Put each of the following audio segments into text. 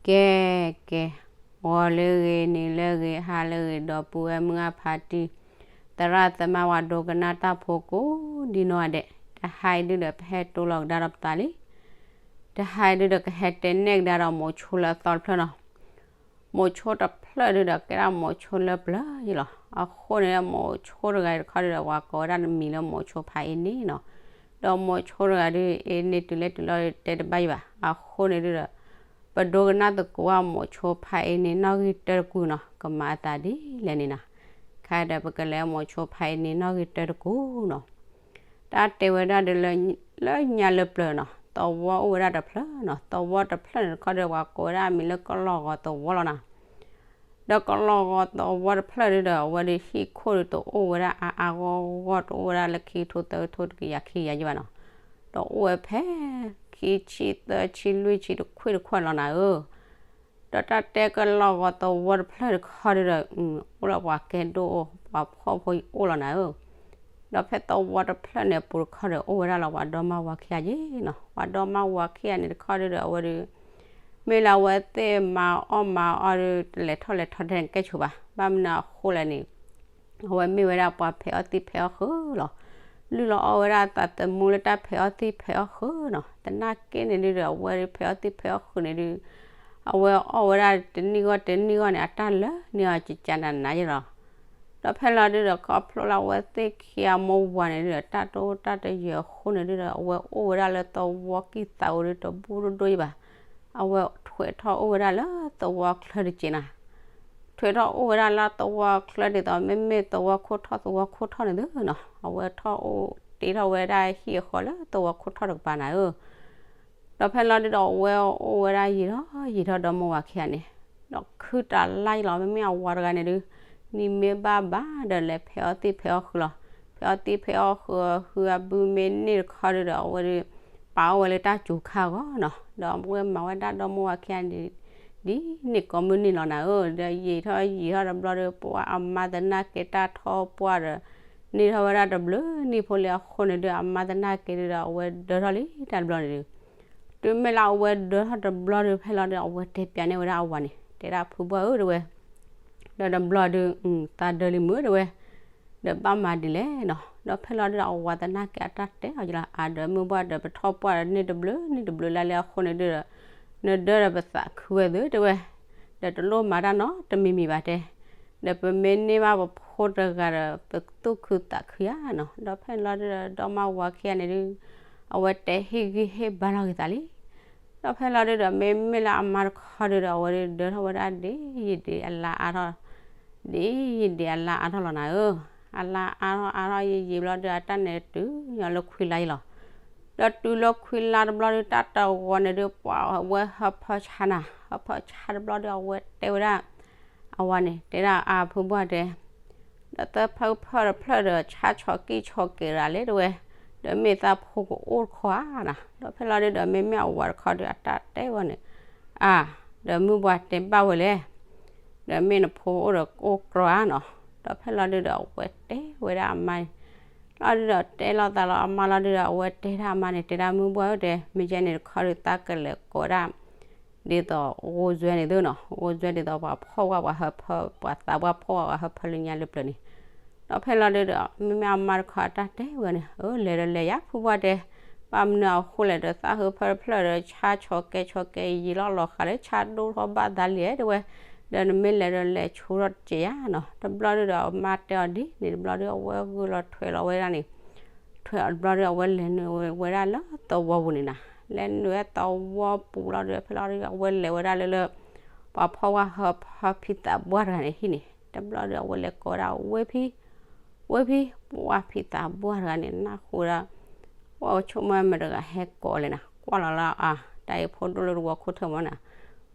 ကဲ ကဲ, ဂီၤလၢအဂ့ၤ နံၤလၢအဂ့ၤ ဟါလၢအဂ့ၤ ဒီပုၢ်ဝဲၢ်မုၢ်အဖါတံၢ် သရၣ်သမါ ပှၤဒိကနၣ်တၢ်ဖိကိးဒံနီၢ်ဂၤဒဲး, တဟါအံၤဒုဒီး ပဟဲတိလီၤကဒါဒီးပသးလံ. တဟါအံၤဒုဒီး ကဟဲတဲနဲၣ်ကဒါဒီးမိၤဆိလၢအသီတဖျၢၣ်နီၤ. မိၤဆိတဖျၢၣ်ဒုဒီးကဲဒၣ်မိၤဆိလၢပျၢၤယံၤလီၤ. အဃိန့ၣ် မိၤဆိတဂၤတခီဒုဒီး ပှၤကိးဝဲဒၣ်မံၤလၢမိၤဆိဖါအ့န့ၣ်နီၤ. ဒီးမိၤဆိတဂၤဒု အ့န့ၣ်တုၤလဲၣ်တုၤလီၤတဲတဘၣ်ယံၤဘၣ်. အဃိန့ၣ်ဒုဒီး ပဒိကနၣ်သကိးဝဲမိၤဆိဖါအ့န့ၣ် နီၣ်ဂံၢ်တၢတကူာ်နီၤ, ကမၤအသးဒ်လဲၣ်န့ၣ်နီၤ. ခဲဒီးပကလဲၤမိၤဆိဖါအ့န့ၣ် နီၣ်ဂံၢ်တၢတကူာ်နီၤ. တၢ်တဲဝဲဒၣ်ဒုလၢ လၢညါလၢပျၢၤနီၤ, သဝီအိၣ်ဝဲဒၣ်တဖျၢၣ်နီၤ. သဝီတဖျၢၣ်န့ၣ်တခီဒီး ပှၤကိးဝဲဒၣ်အမံၤလၢကလီၢ်ဂီၤသဝီလီၤနီၤ. ဒီးကလီၢ်ဂီၤသဝီတဖျၢၣ်ဒုဒီး အဝဲဒုဟံၣ်ခိၣ်ဒုတအိၣ်ဝဲဒၣ်အါအါဂီၢ်ဂီၢ် တအိၣ်ဝဲဒၣ်လၢခံကထိသၢကထိတကယၤခံကယၤယံၤဘၣ်နီၤ. ဒီးအိၣ်ဝဲဖဲ ခံဆံသၢဆံလွံၢ်ဆံတခွံတခွံလီၤနၤဧၢ. ဒီးတၢ်တဲကလီၢ်ဂီၤသဝီတဖျၢၣ်တခီဒုဒီး အိၣ်လီၤပှၤကဲဒိၣ်အိၣ် ပှၤဖှီၣ်ဖိအိၣ်လီၤနၤဧၢ. ဒီးဖဲသဝီတဖျၢၣ်န့ၣ်အပူၤတခီဒီး အိၣ်ဝဲဒၣ်လီၤပှၤဒီမါဝၤခံဂၤယံၤနီၤ. ပှၤဒီမါဝၤခံဂၤန့ၣ်တခီဒုဒီး အဝဲဒု မ့ၢ်လၢအဝဲသ့ၣ်မၤအီၣ်မၤအီဒု တလဲၤထီၣ်လဲၤထီထဲန့ၣ်ကဲဆိးဘၣ်. ဘၣ်မနုၤအဃိလဲၣ်န့ၣ် အဝဲမ့ၢ်ဝဲဒၣ်ပှၤဖဲးအီၣ်သံၣ်ဖဲးအီၣ်ဃုာ်လီၤ. လုၢ်လီၤအီၣ်ဝဲဒၣ်သးသမူလၢတၢ်ဖဲးအီၣ်သံၣ်ဖဲးအီၣ်ဃုာ်နီၤ. သနာ်က့န့ၣ်ဒုဒီး အဝဲဒုဖဲးအီၣ်သံၣ်ဖဲးအီၣ်ဃုာ်န့ၣ်ဒု အဝဲအီၣ်ဝဲဒၣ်တနံၣ်ဂီၢ်တနံၣ်ဂီၢ်န့ၣ် အတၢ်လၢန့ၢ်အီၤကကနးနးယံၤလီၤ. ဒီးဖဲလီၤဒုဒီး ခီဖျိလၢအဝဲသ့ၣ်ခံဂၤမိၢ်ဝၤန့ၣ်ဒုဒီး တၢ်တိၢ်တၢ်တယၢၤအဃိန့ၣ်ဒုဒီး အဝဲအိၣ်ဝဲဒၣ်လၢသဝီကံၢ်သးအိၣ်ဒုတဘူၣ်တဒိၣ်ယံၤဘၣ်. အဝဲထွဲးထီၣ်အိၣ်ဝဲဒၣ်လၢသဝီချၢတက့ၢ်နၤ. ထွဲးထီၣ်အိၣ်ဝဲဒၣ်လၢသဝီချၢဒ်သိးမ့မ့ၢ်သဝီခိၣ်ထီၣ်သဝီခိၣ်ထီၣ်န့ၣ်သုနီၤ. အဝဲထီၣ်အိၣ်တ့ထီၣ်ဝဲဒၣ်ဟံၣ်အဃီလၢသဝီခိၣ်ထီၣ်တကပၤနၤဧၢ. ဒီးဖဲလီၤဒုဒီးအဝဲအိၣ်ဝဲဒၣ်ယံာ်ထီၣ်ယံာ်ထီၣ်ဒီမါဝၤခံဂၤန့ၣ် ဒီးခုတၢ်လါယံၤလီၤ. မ့မ့ၢ်အဝၤတဂၤန့ၣ်ဒု နံၤမ့ၢ်ဘၣ်ဘၣ်ဒီးလဲၤဖဲးအီၣ်သံၣ်ဖဲးအီၣ်ဃုာ်လီၤ. ဖဲးအီၣ်သံၣ်ဖဲးအီၣ်ဃုာ် အဃုအဘုမ့ၢ်န့ၢ်တခီဒုဒီး အဝဲဒု ပာ်အီၣ်ဝဲလၢတၢ်စူၤခါအဂီၢ်နီၤ. ဒီးအဝဲမၤဝဲဒၣ်ဒီမါဝၤခံဂၤန့ၣ် ဒ်န့ၣ်ကိးမုၢ်နံၤလီၤနၤဧၢ. ဒီးယံာ်ထီၣ်ယံာ်ထီၣ်တဘျီဒီး ပှၤအမါသနာ်က့တၢ်ထီၣ်ပှၢ်ဒီး န့ၢ်ထီၣ်ဝဲဒၣ်တဘျုးနံၣ်ဖိလံအဃိန့ၣ်ဒု အမါသနာ်က့ဒုဒီး အဝဲဒၢထီၣ်လံတၢ်တဘျီန့ၣ်ဒု တုၤမ့ၢ်လၢအဝဲဒၢထီၣ်တဘျီဒီး ဖဲလီၤဒု အဝဲတဲပျးန့ၢ်ဝဲဒၣ်အဝၤန့ၣ် တဲဒၣ်ဖုဘှၢ်ဧၢတဲဝဲ, ဒီးတဘျီဒု သးဒၢလံမုၢ်တဲဝဲ, ဒီးဘၣ်မၤဒ်လဲၣ်နီၤ. ဒီးဖဲလီၤဒုဒီး အဝၤသနာ်က့အတၢ်တဲအီၤယလီၤ အါဒီးမုၢ်ဘှၢ်ဒီး ပထီၣ်ပှၢ်ဒီးန့ၢ်တဘျုးနံၣ်တဘျုးလါလံအဃိန့ၣ်ဒုဒီး နဒၢဒီးပသးခုဝဲသုတဲဝဲ, ဒီးတလိၣ်မၤတၢ်နီတမံၤမံၤဘၣ်တဲ ဒီးပမ့ၢ်န့ၢ်ဘၣ်ပဖိတဂၤဒီး ပသူၣ်ခုသးခုယၤနီၤ. ဒီးဖဲလီၤဒုဒီး ဒီမါဝၤခံဂၤန့ၣ်ဒု အဝဲတဲဟ့ၣ်ဂံၢ်ဟ့ၣ်ဘါလီၤက့ၤသးလံ. ဒီးဖဲလီၤဒုဒီး မ့မ့ၢ်လၢအမါတခီဒုဒီး အဝဲဒုဒၢထီၣ်ဝဲဒၣ်ဒ်ယံာ်ဒ်အလါအါထီၣ်, ဒ်ယံာ်ဒ်အလါအါထီၣ်လီၤနၤဧၢ. အလါအါထီၣ်အါထီၣ်ယံာ်ယံာ်ဘျီဒု အတၢ်န့ၣ်တုၤညီလၢခွံလါယံၤလီၤ. ဒီးတုၤလၢခွံလါတဘျီဒု တၢ်တဂီၤန့ၣ်ဒု ပှၤဝဲဟၢဖၢဆါနၤ, ဟၢဖၢဆါတဘျီဒု အဝဲတဲဝဲဒၣ် အဝၤန့ၣ် တဲဒၣ်အါဖုဘှၢ်တဲ ဒီးသၢဖၢဖၢတဖျၢၣ်ဒီး ဆါဆီၣ်ကံၣ်ဆီၣ်ကဲးရၤလဲၣ်တဲဝဲ, ဒီးမ့ၢ်သးဖိကအိၣ်တခီဧါနၤ. ဒီးဖဲလီၤဒုဒီး မ့မ့ၢ်အဝၤတခီဒု အတၢ်တဲဝဲန့ၣ်, အါ, ဒီးမုၢ်ဘှၢ်တဲဘၣ်ဝဲလဲၣ်, ဒီးမ့ၢ်နဖိအိၣ်ဒီးကအိၣ်ကြီဧါနီၤ. ဒီးဖဲလီၤဒုဒီး အဝဲတဲဝဲဒၣ်အမါန့ၣ်, လီၤဒုဒီးတဲလိာ်သးလီၤအမါလီၤဒုဒီး အဝဲတဲဒၣ်အမါန့ၣ် တဲဒၣ်မုၢ်ဘှၢ်ဧၢတဲ မ့ၢ်ယဲန့ၣ်တခီဒု သးကလဲၤကိးဒၣ် ဒ်သိးဂိၢ်စွဲန့ၣ်သုနီၤ, ဂိၢ်စွဲဒ်သိးပှၤဖှီၣ်ဝဲပှၤဟၢဖၢ ပှၤသးပှၢ်ဖှီၣ်ဝဲပှၤဟၢဖၢလၢညါလၢပျၢၤန့ၣ်. ဒီးဖဲလီၤဒုဒီး မ့မ့ၢ်အမါတခီအတၢ်တဲဝဲန့ၣ်, အၢ လဲၤဒီးလဲၤယၤဖုဘှၢ်တဲ, ဘၣ်မနုၤအဃိလဲၣ်ဒီး သးဟၢဖၢတဖျၢၣ်ဒီး ဆါဆီၣ်ကဲးဆီၣ်ကဲးယံာ်လီၤလီၤဃာ်လၢ ဆါဒိၣ်ထီၣ်ဘၣ်သးလံတဲဝဲ, ဒီးနမ့ၢ်လဲၤဒီးလဲၤဆိထီၣ်တစဲးယၤနီၤ. တဘျီဒုဒီး အမါတဲအီၤဒ်န့ၣ်တဘျီဒု အဝဲဂုာ်လီၤထွဲးလီၤဝဲဒၣ်န့ၣ် ထွဲးအီၤတဘျီဒု အဝဲလဲၤနုာ်ဝဲဒၣ်လၢသဝီပူၤန့ၣ်နၤ, လဲၤနုာ်ဝဲသဝီပူၤလီၤဒု ဖဲလီၤဒု အဝဲလဲၤဝဲဒၣ်လၢလၢ ပှၤဖှီၣ်ဝဲဟၢဖၢဖံသးပှၢ်တဂၤန့ၣ်ဟံၣ်န့ၣ်, တဘျီဒု အဝဲလဲၤကိးဝဲဒၣ်ဝဲဖံ ဝဲဖံ, ပှၤဖံသးပှၢ်တဂၤန့ၣ် နၢ်ဟူဝဲဒၣ် ပှၤဆိကမိၣ်မတၤတဂၤဟဲကိးလဲၣ်နၤ, ကွၢ်လီၤလၢအါ တၢ်အံၤဖိဒိၣ်လၢတဝီခိၣ်ထၢၣ်မးနၤ,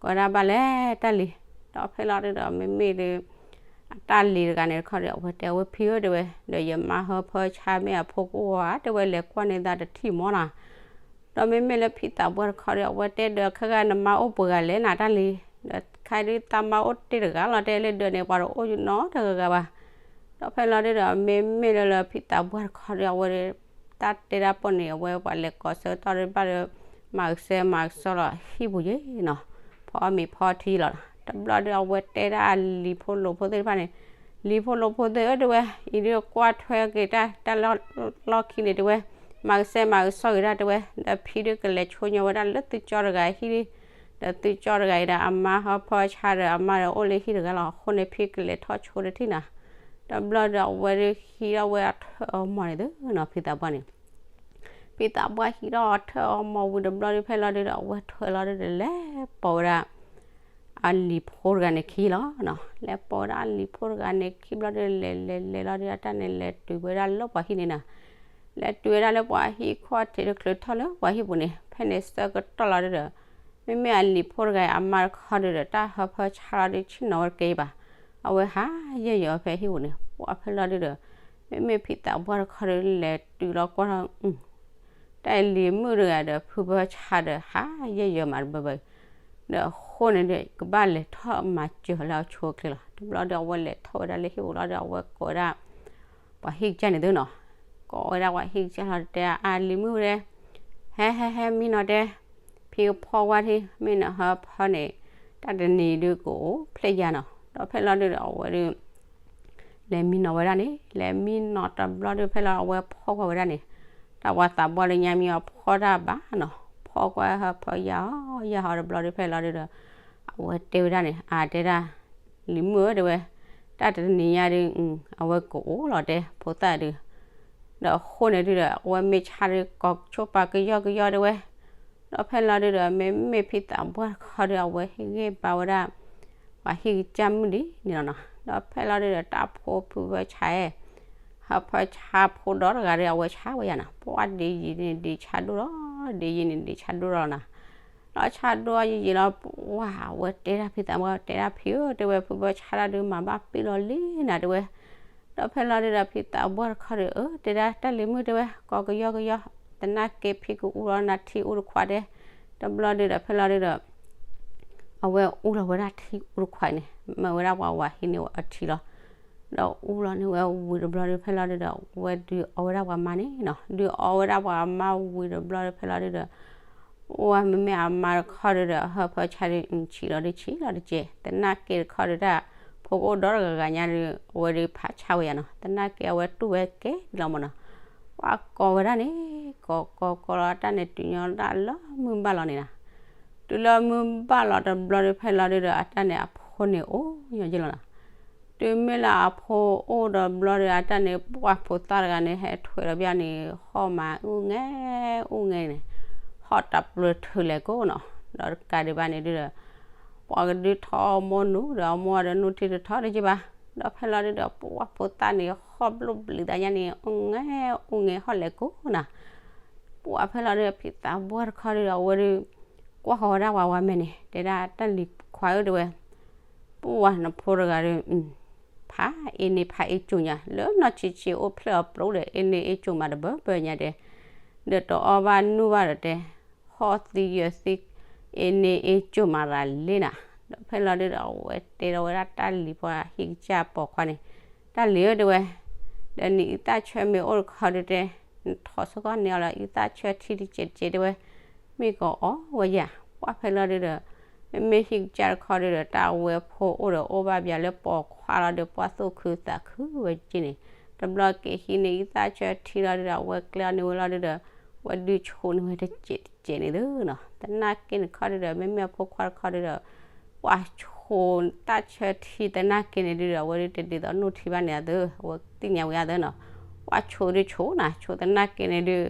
ကိးဒၣ်ဘၣ်လဲၣ်တၢ်လံၤ. ဒီးဖဲလီၤဒုဒီး မ့မ့ၢ်ဒု အတၢ်လံၤတဂၤန့ၣ်တခီဒီး အဝဲတဲဝဲဖံဧၢတဲဝဲ, ဒီးယမါဟၢဖၢဆါမ့ၢ်အဖိကအိၣ်ဧါတဲဝဲ, လဲၤကွၢ်န့ၢ်သးတထံၣ်မးနၤ. ဒီးမ့မ့ၢ်လၢဖံသးပှၢ်တခီဒီး အဝဲတဲဒီး ခဲဂၤနမါအိၣ်ပှဲၤဂၤလဲၣ်နၤတၢ်လံၤ, ဒီးခါဒုသးမါအိၣ်တ့ၢ်တဂၤလီၤတဲ လၢဒၢးန့ၣ် ပှၤတအိၣ်နီတဂၤဂၤဘၣ်. ဒီးဖဲလီၤဒုဒီး မ့မ့ၢ်လၢလၢဖံသးပှၢ်တခီဒီး အဝဲ တၢ်တဲတၢ်ပီၢ်န့ၣ် အဝဲပှၤလဲၤကိးဆၢကတီၢ်ဒုဘၣ်ဒီး မၤကဆှဲမၤကဆှီလီၤဟံၣ်ပူၤယ့ၣ်နီၤ. ဖီမ့ၤဖီထံလီၤ. တဘျီဒီးအဝဲတဲဒၣ်အလံၤဖိလိာ်ဖိသ့ၣ်တဖၣ်န့ၣ်, လံၤဖိလိာ်ဖိသ့ၣ်ဧၢ တဲဝဲ, အံၤဒုးကွၢ်ထွဲက့ၤတၢ် တၢ်လီၢ်ခံန့ၣ် တဲဝဲ, မၤကစဲမၤကစီၣ်ဂ့ၤဒၣ် တဲဝဲ, ဒီးဖံဒုးကလဲၤဆိညီဝဲဒၣ်လၢသုကၠီတဂၤဟံၣ်လံ, ဒီးသုကၠီတဂၤအံၤဒီးအမါဟၢဖၢဆါဒီးအမါဒီးအိၣ်လၢဟံၣ်တဂၤလီၤ. အဃိန့ၣ် ဖံကလဲၤထီၣ်ဆိတထံၣ်နၤ. တဘျီဒီးအဝဲဒုးဟံးထီၣ်ဝဲအထၢၣ်အီမီၤန့ၣ်သုနီၤ ဖံသးပှၢ်န့ၣ် ဖံသးပှၢ်ဟံးထီၣ်အထၢၣ်အီမီၤဝံၤတဘျီဒီး ဖဲလီၤဒုးဒီး အဝဲထွဲလီၤဒုးဒီး လဲၤပိာ်ဝဲဒၣ် အလံၤဖိတဂၤန့ၣ်ခံလီၤနီၤ. လဲၤပိာ်ဝဲဒၣ်အလံၤဖိတဂၤန့ၣ်ခံဘျီဒုး လဲၤလဲၤလဲၤလီၤဒုး အတၢ်န့ၣ်လဲၤတုၤဝဲဒၣ်လၢပှၤဟံၣ်န့ၣ်နၤ. လဲၤတုၤဝဲဒၣ်လၢပှၤဟံၣ်ခီၣ်ထံးတချုးထီၣ်လၢပှၤဟံၣ်ပူၤန့ၣ် ဖဲန့ၣ်ဆၢကတီၢ်လီၤဒုးဒီး မ့မ့ၢ်အလံၤဖိတဂၤအံၤအမါတခီဒုးဒီး တၢ်ဟၢဖၢဆါလီၤဒုး ဆ့ၣ်နီၤဝဲတကဲအံၤဘၣ်. အဝဲဟးယဲၢ်ယီၤဖဲဟံၣ်ပူၤန့ၣ် ပှၢ်ဖဲလီၤဒုးဒီး မ့မ့ၢ်ဖံသးပှၢ်တခီဒုး လဲၤတုၤလီၤကွၢ်ထီၣ် တၢ်အလံၤမုၣ်တဂၤဒီး ဖုဖၢဆါဒီး ဟးယဲၢ်ယီၤမးတဘၢဘၢအံၤ, ဒီးအဃိန့ၣ်ဒီး ကဘၣ်လဲၤထီၣ်မၤစၢၤလၢအဆိအချ့လီၤ. တဘျီဒီး အဝဲလဲၤထီၣ်ဝဲဒၣ်လၢဟံၣ်ပူၤလီၤဒီး အဝဲကိးဝဲဒၣ် ပှၤဟံၣ်ကစၢ်န့ၣ်သုနီၤ, ကိးဝဲဒၣ်ပှၤဟံၣ်ကစၢ်လီၤ တဲအလံၤမုၣ်ဒဲ ဟဲဟဲဟဲ မံနီၤတဲ, ဖံကဖီဝါထံ မ့ၢ်နဟၢဖၢန့ၣ် တၢ်တနံၤဒုးကအိၣ်ဖျဲၣ်ယၤနီၤ. ဒီးဖဲလီၤဒုးဒီး အဝဲဒုး လဲၤမံနီၤဝဲဒၣ်န့ၣ် လဲၤမံနီၤတဘျီဒုး ဖဲလီၤအဝဲဖီကွၢ်ဝဲဒၣ်န့ၣ် တၢ်ပှၤသးပှၢ်လၢညါမံအီၤဖီတၢ်ဘၣ်နီၤ, ဖီကွၢ်ဟၢဖၢယၤဟီယၤဟီတဘျီဒုး ဖဲလီၤဒုးဒီး အဝဲတဲဝဲဒၣ်န့ၣ် အတဲဒၣ် လံၤမုၣ်ဧၢ တဲဝဲ, တၢ်တနံၤညါဒုး အဝဲကအိၣ်လီၤတဲ ဖိသၣ်ဒုး, ဒီးအဃိန့ၣ်ဒုးဒီး အဝဲမ့ၢ်ဆါဒုး ကိးဆိပာ်ကယီကယီတဲဝဲ, ဒီးဖဲလီၤဒုးဒီး မ့မ့ၢ်ဖံသးပှၢ်တခီဒုး အဝဲဟ့ၣ်ဂံၢ်ဘါဝဲဒၣ် ပှၤဟံၣ်ကစၢ်မုၣ်ဒ်န့ၣ်လီၤနီၤ. ဒီးဖဲလီၤဒုးဒီး တၢ်ဖိဖုဖၢဆါ ဟၢဖၢဆါဖိဒီတဂၤဒီး အဝဲဆါဝဲယၤနီၤ, ပှၢ်ဒ့ယံာ်န့ၣ်ဒ့ဆါဒိၣ်လီၤ, ဒ့ယံာ်န့ၣ်ဒ့ဆါဒိၣ်လီၤနီၤ. လီၤဆါဒိၣ်ယံာ်ယံာ်လီၤ ပှၢ်အဝဲတဲဒၣ်ဖံသးပှၢ် တဲဒၣ်ဖံဧၢ တဲဝဲ ဖုဖၢဆါတၢ်ဒုးမၤဘၣ်ပ့ၢ်လီၤလံနၤတဲဝဲ, ဒီးဖဲလီၤဒုးဒီး ဖံသးပှၢ်တခီဒီး အၢ တဲဒၣ်တၢ်လံၤမုၣ်တဲဝဲ ကိးကယီကယီ သနာ်က့ဖံကအူလီၤနၤထံအူတခွးတဲ, တဘျီဒုးဒီး ဖဲလီၤဒုးဒီး အဝဲအူလီၤဝဲဒၣ်ထံအူတခွးန့ၣ် မၢဝဲဒၣ်ပှၤဝၤဟံးန့ၢ်အထံလီၤ. ဒီးအူလီၤန့ၢ်ဝဲဝံၤတဘျီဒုး ဖဲလီၤဒုးဒီး အဝဲဒုးအီဝဲဒၣ်ပှၤမါန့ၣ်နီၤ, ဒုးအီဝဲဒၣ်ပှၤမါဝံၤတဘျီဒုး ဖဲလီၤဒုးဒီး ပှၢ်မ့မ့ၢ်အမါတခီဒုးဒီး ဟၢဖၢဆါဒုး ဆံးလီၤဒုးဆံးလီၤတကဲး, သနာ်က့တခီဒုးတၢ် ဖိကအိၣ်ဒီတဂၤဂၤညါဒုး အဝဲဒုးဖးဆါဝဲယၤနီၤ, သနာ်က့အဝဲတူၢ်ဝဲကဲလီၤမၢ်နီၤ. ပှၢ်ကိးဝဲဒၣ်န့ၣ် ကိးကိးကိးလီၤ အတၢ်န့ၣ်တုၤညီဒၣ်လၢမုၢ်ဘၣ်လီၤန့ၣ်နီၤ. တုၤလၢမုၢ်ဘၣ်လီၤတဘျီဒုး ဖဲလီၤဒုးဒီး အတၢ်န့ၣ်အဖိန့ၣ်အိၣ်ညီညီလီၤနီၤ. တုၤမ့ၢ်လၢအဖိအိၣ်ဒီးဘျီဒီး အတၢ်န့ၣ် ပှၢ်ဖိသၣ်တဂၤန့ၣ် ဟဲထွဲလီၤဘၣ်န့ၣ် ဟီၣ်မးအူၣ်ငဲ အူၣ်ငဲန့ၣ် ဟီၣ်တပျၢၤထုးလဲၤကိးနီၤ. ဒီးတကးဒံးဘၣ်န့ၣ်ဒုးဒီး ပှၤကဒုးထီၣ်အီၣ်မိၢ်နူၤဒီး အမိၢ်ဒီးနူၢ်ထံတထီၣ်တက့ၢ်ဘၣ်. ဒီးဖဲလီၤဒုးဒီး ပှၢ်ဖိသၣ်န့ၣ် ဟီၣ်ဘျိၣ်ဘျံးသးညါန့ၣ် အူၣ်ငဲ အူၣ်ငဲဟီၣ်လဲၤကိးနီၤ. ပှၢ်ဖဲလီၤဒုး ဖံသးပှၢ်တခီဒုးဒီး အဝဲဒုး ကွၢ်ဃီၤဝဲဒၣ်ပှၤဝၤမဲာ်န့ၣ် တဲဒၣ်တၢ်လံၤခွါဧၢ တဲဝဲ, ပှၢ်နဖိတဂၤဒီး ဖးအ့န့ၢ်ဖးအ့ကၠိညါ လၢနီၢ်ဆံးဆံးအိၣ်ဖျဲၣ်အီၤပျိဒီး အ့န့ၢ်အ့ကၠိမးတဘၢဘၢညါတဲ, ဒီးတအီၣ်ဘၣ်နုၢ်ဘၣ်ဒီးတဲ, ဟီၣ်သံယၢၤသံ အ့န့ၢ်အ့ကၠိမးရၤလံနၤ. ဒီးဖဲလီၤဒုးဒီး အဝဲတဲဒီးဝဲဒၣ်တၢ်လံၤဖိဟံၣ်ကစၢ်ပိာ်ခွါန့ၣ်, တၢ်လံၤဧၢ တဲဝဲ, ဒီးနအံသၣ်ဆၢမ့ၢ်အိၣ်တခီဒုးတဲ, နထိးဆိကီၢ်န့ၢ်အီၤလၢအံသၣ်ဆၢထံတစဲးတစဲးတဲဝဲ, မ့ၢ်ကအီၣ်ဝဲယၤ. ပှၢ်ဖဲလီၤဒုးဒီး မ့မ့ၢ်ဟံၣ်ကစၢ်တခီဒုးဒီး တၢ်အဝဲဖိအိၣ်ဒီးအိၣ်ဘၣ်ဘၣ်လၢပိာ်ခွါလီၤဒီး ပှၢ်သူၣ်ခုသးခုဝဲက့န့ၣ်, တဘျီက့ၤဟံးန့ၢ်အံသၣ်ဆၢထံလီၤဒုးဒီး အဝဲကျဲအီၤန့ၢ်ဝဲလီၤဒုးဒီး ဝဲဒုးဆိန့ၢ်ဝဲတစဲးတစဲးန့ၣ်သုနီၤ. သနာ်က့န့ၣ်တခီဒုးဒီး မ့မ့ၢ်အဖိခွါတခီဒုးဒီး ပှၢ်ဆိတၢ်ဆၢထံသနာ်က့န့ၣ်ဒုးဒီး အဝဲဒုးတဒ်သိးနူၢ်ထံဘၣ်န့ၣ်အသိး အဝဲသ့ၣ်ညါဝဲအသိးနီၤ. ပှၢ်ဆိဒုးဆိနၤ ဆိသနာ်က့န့ၣ်ဒုး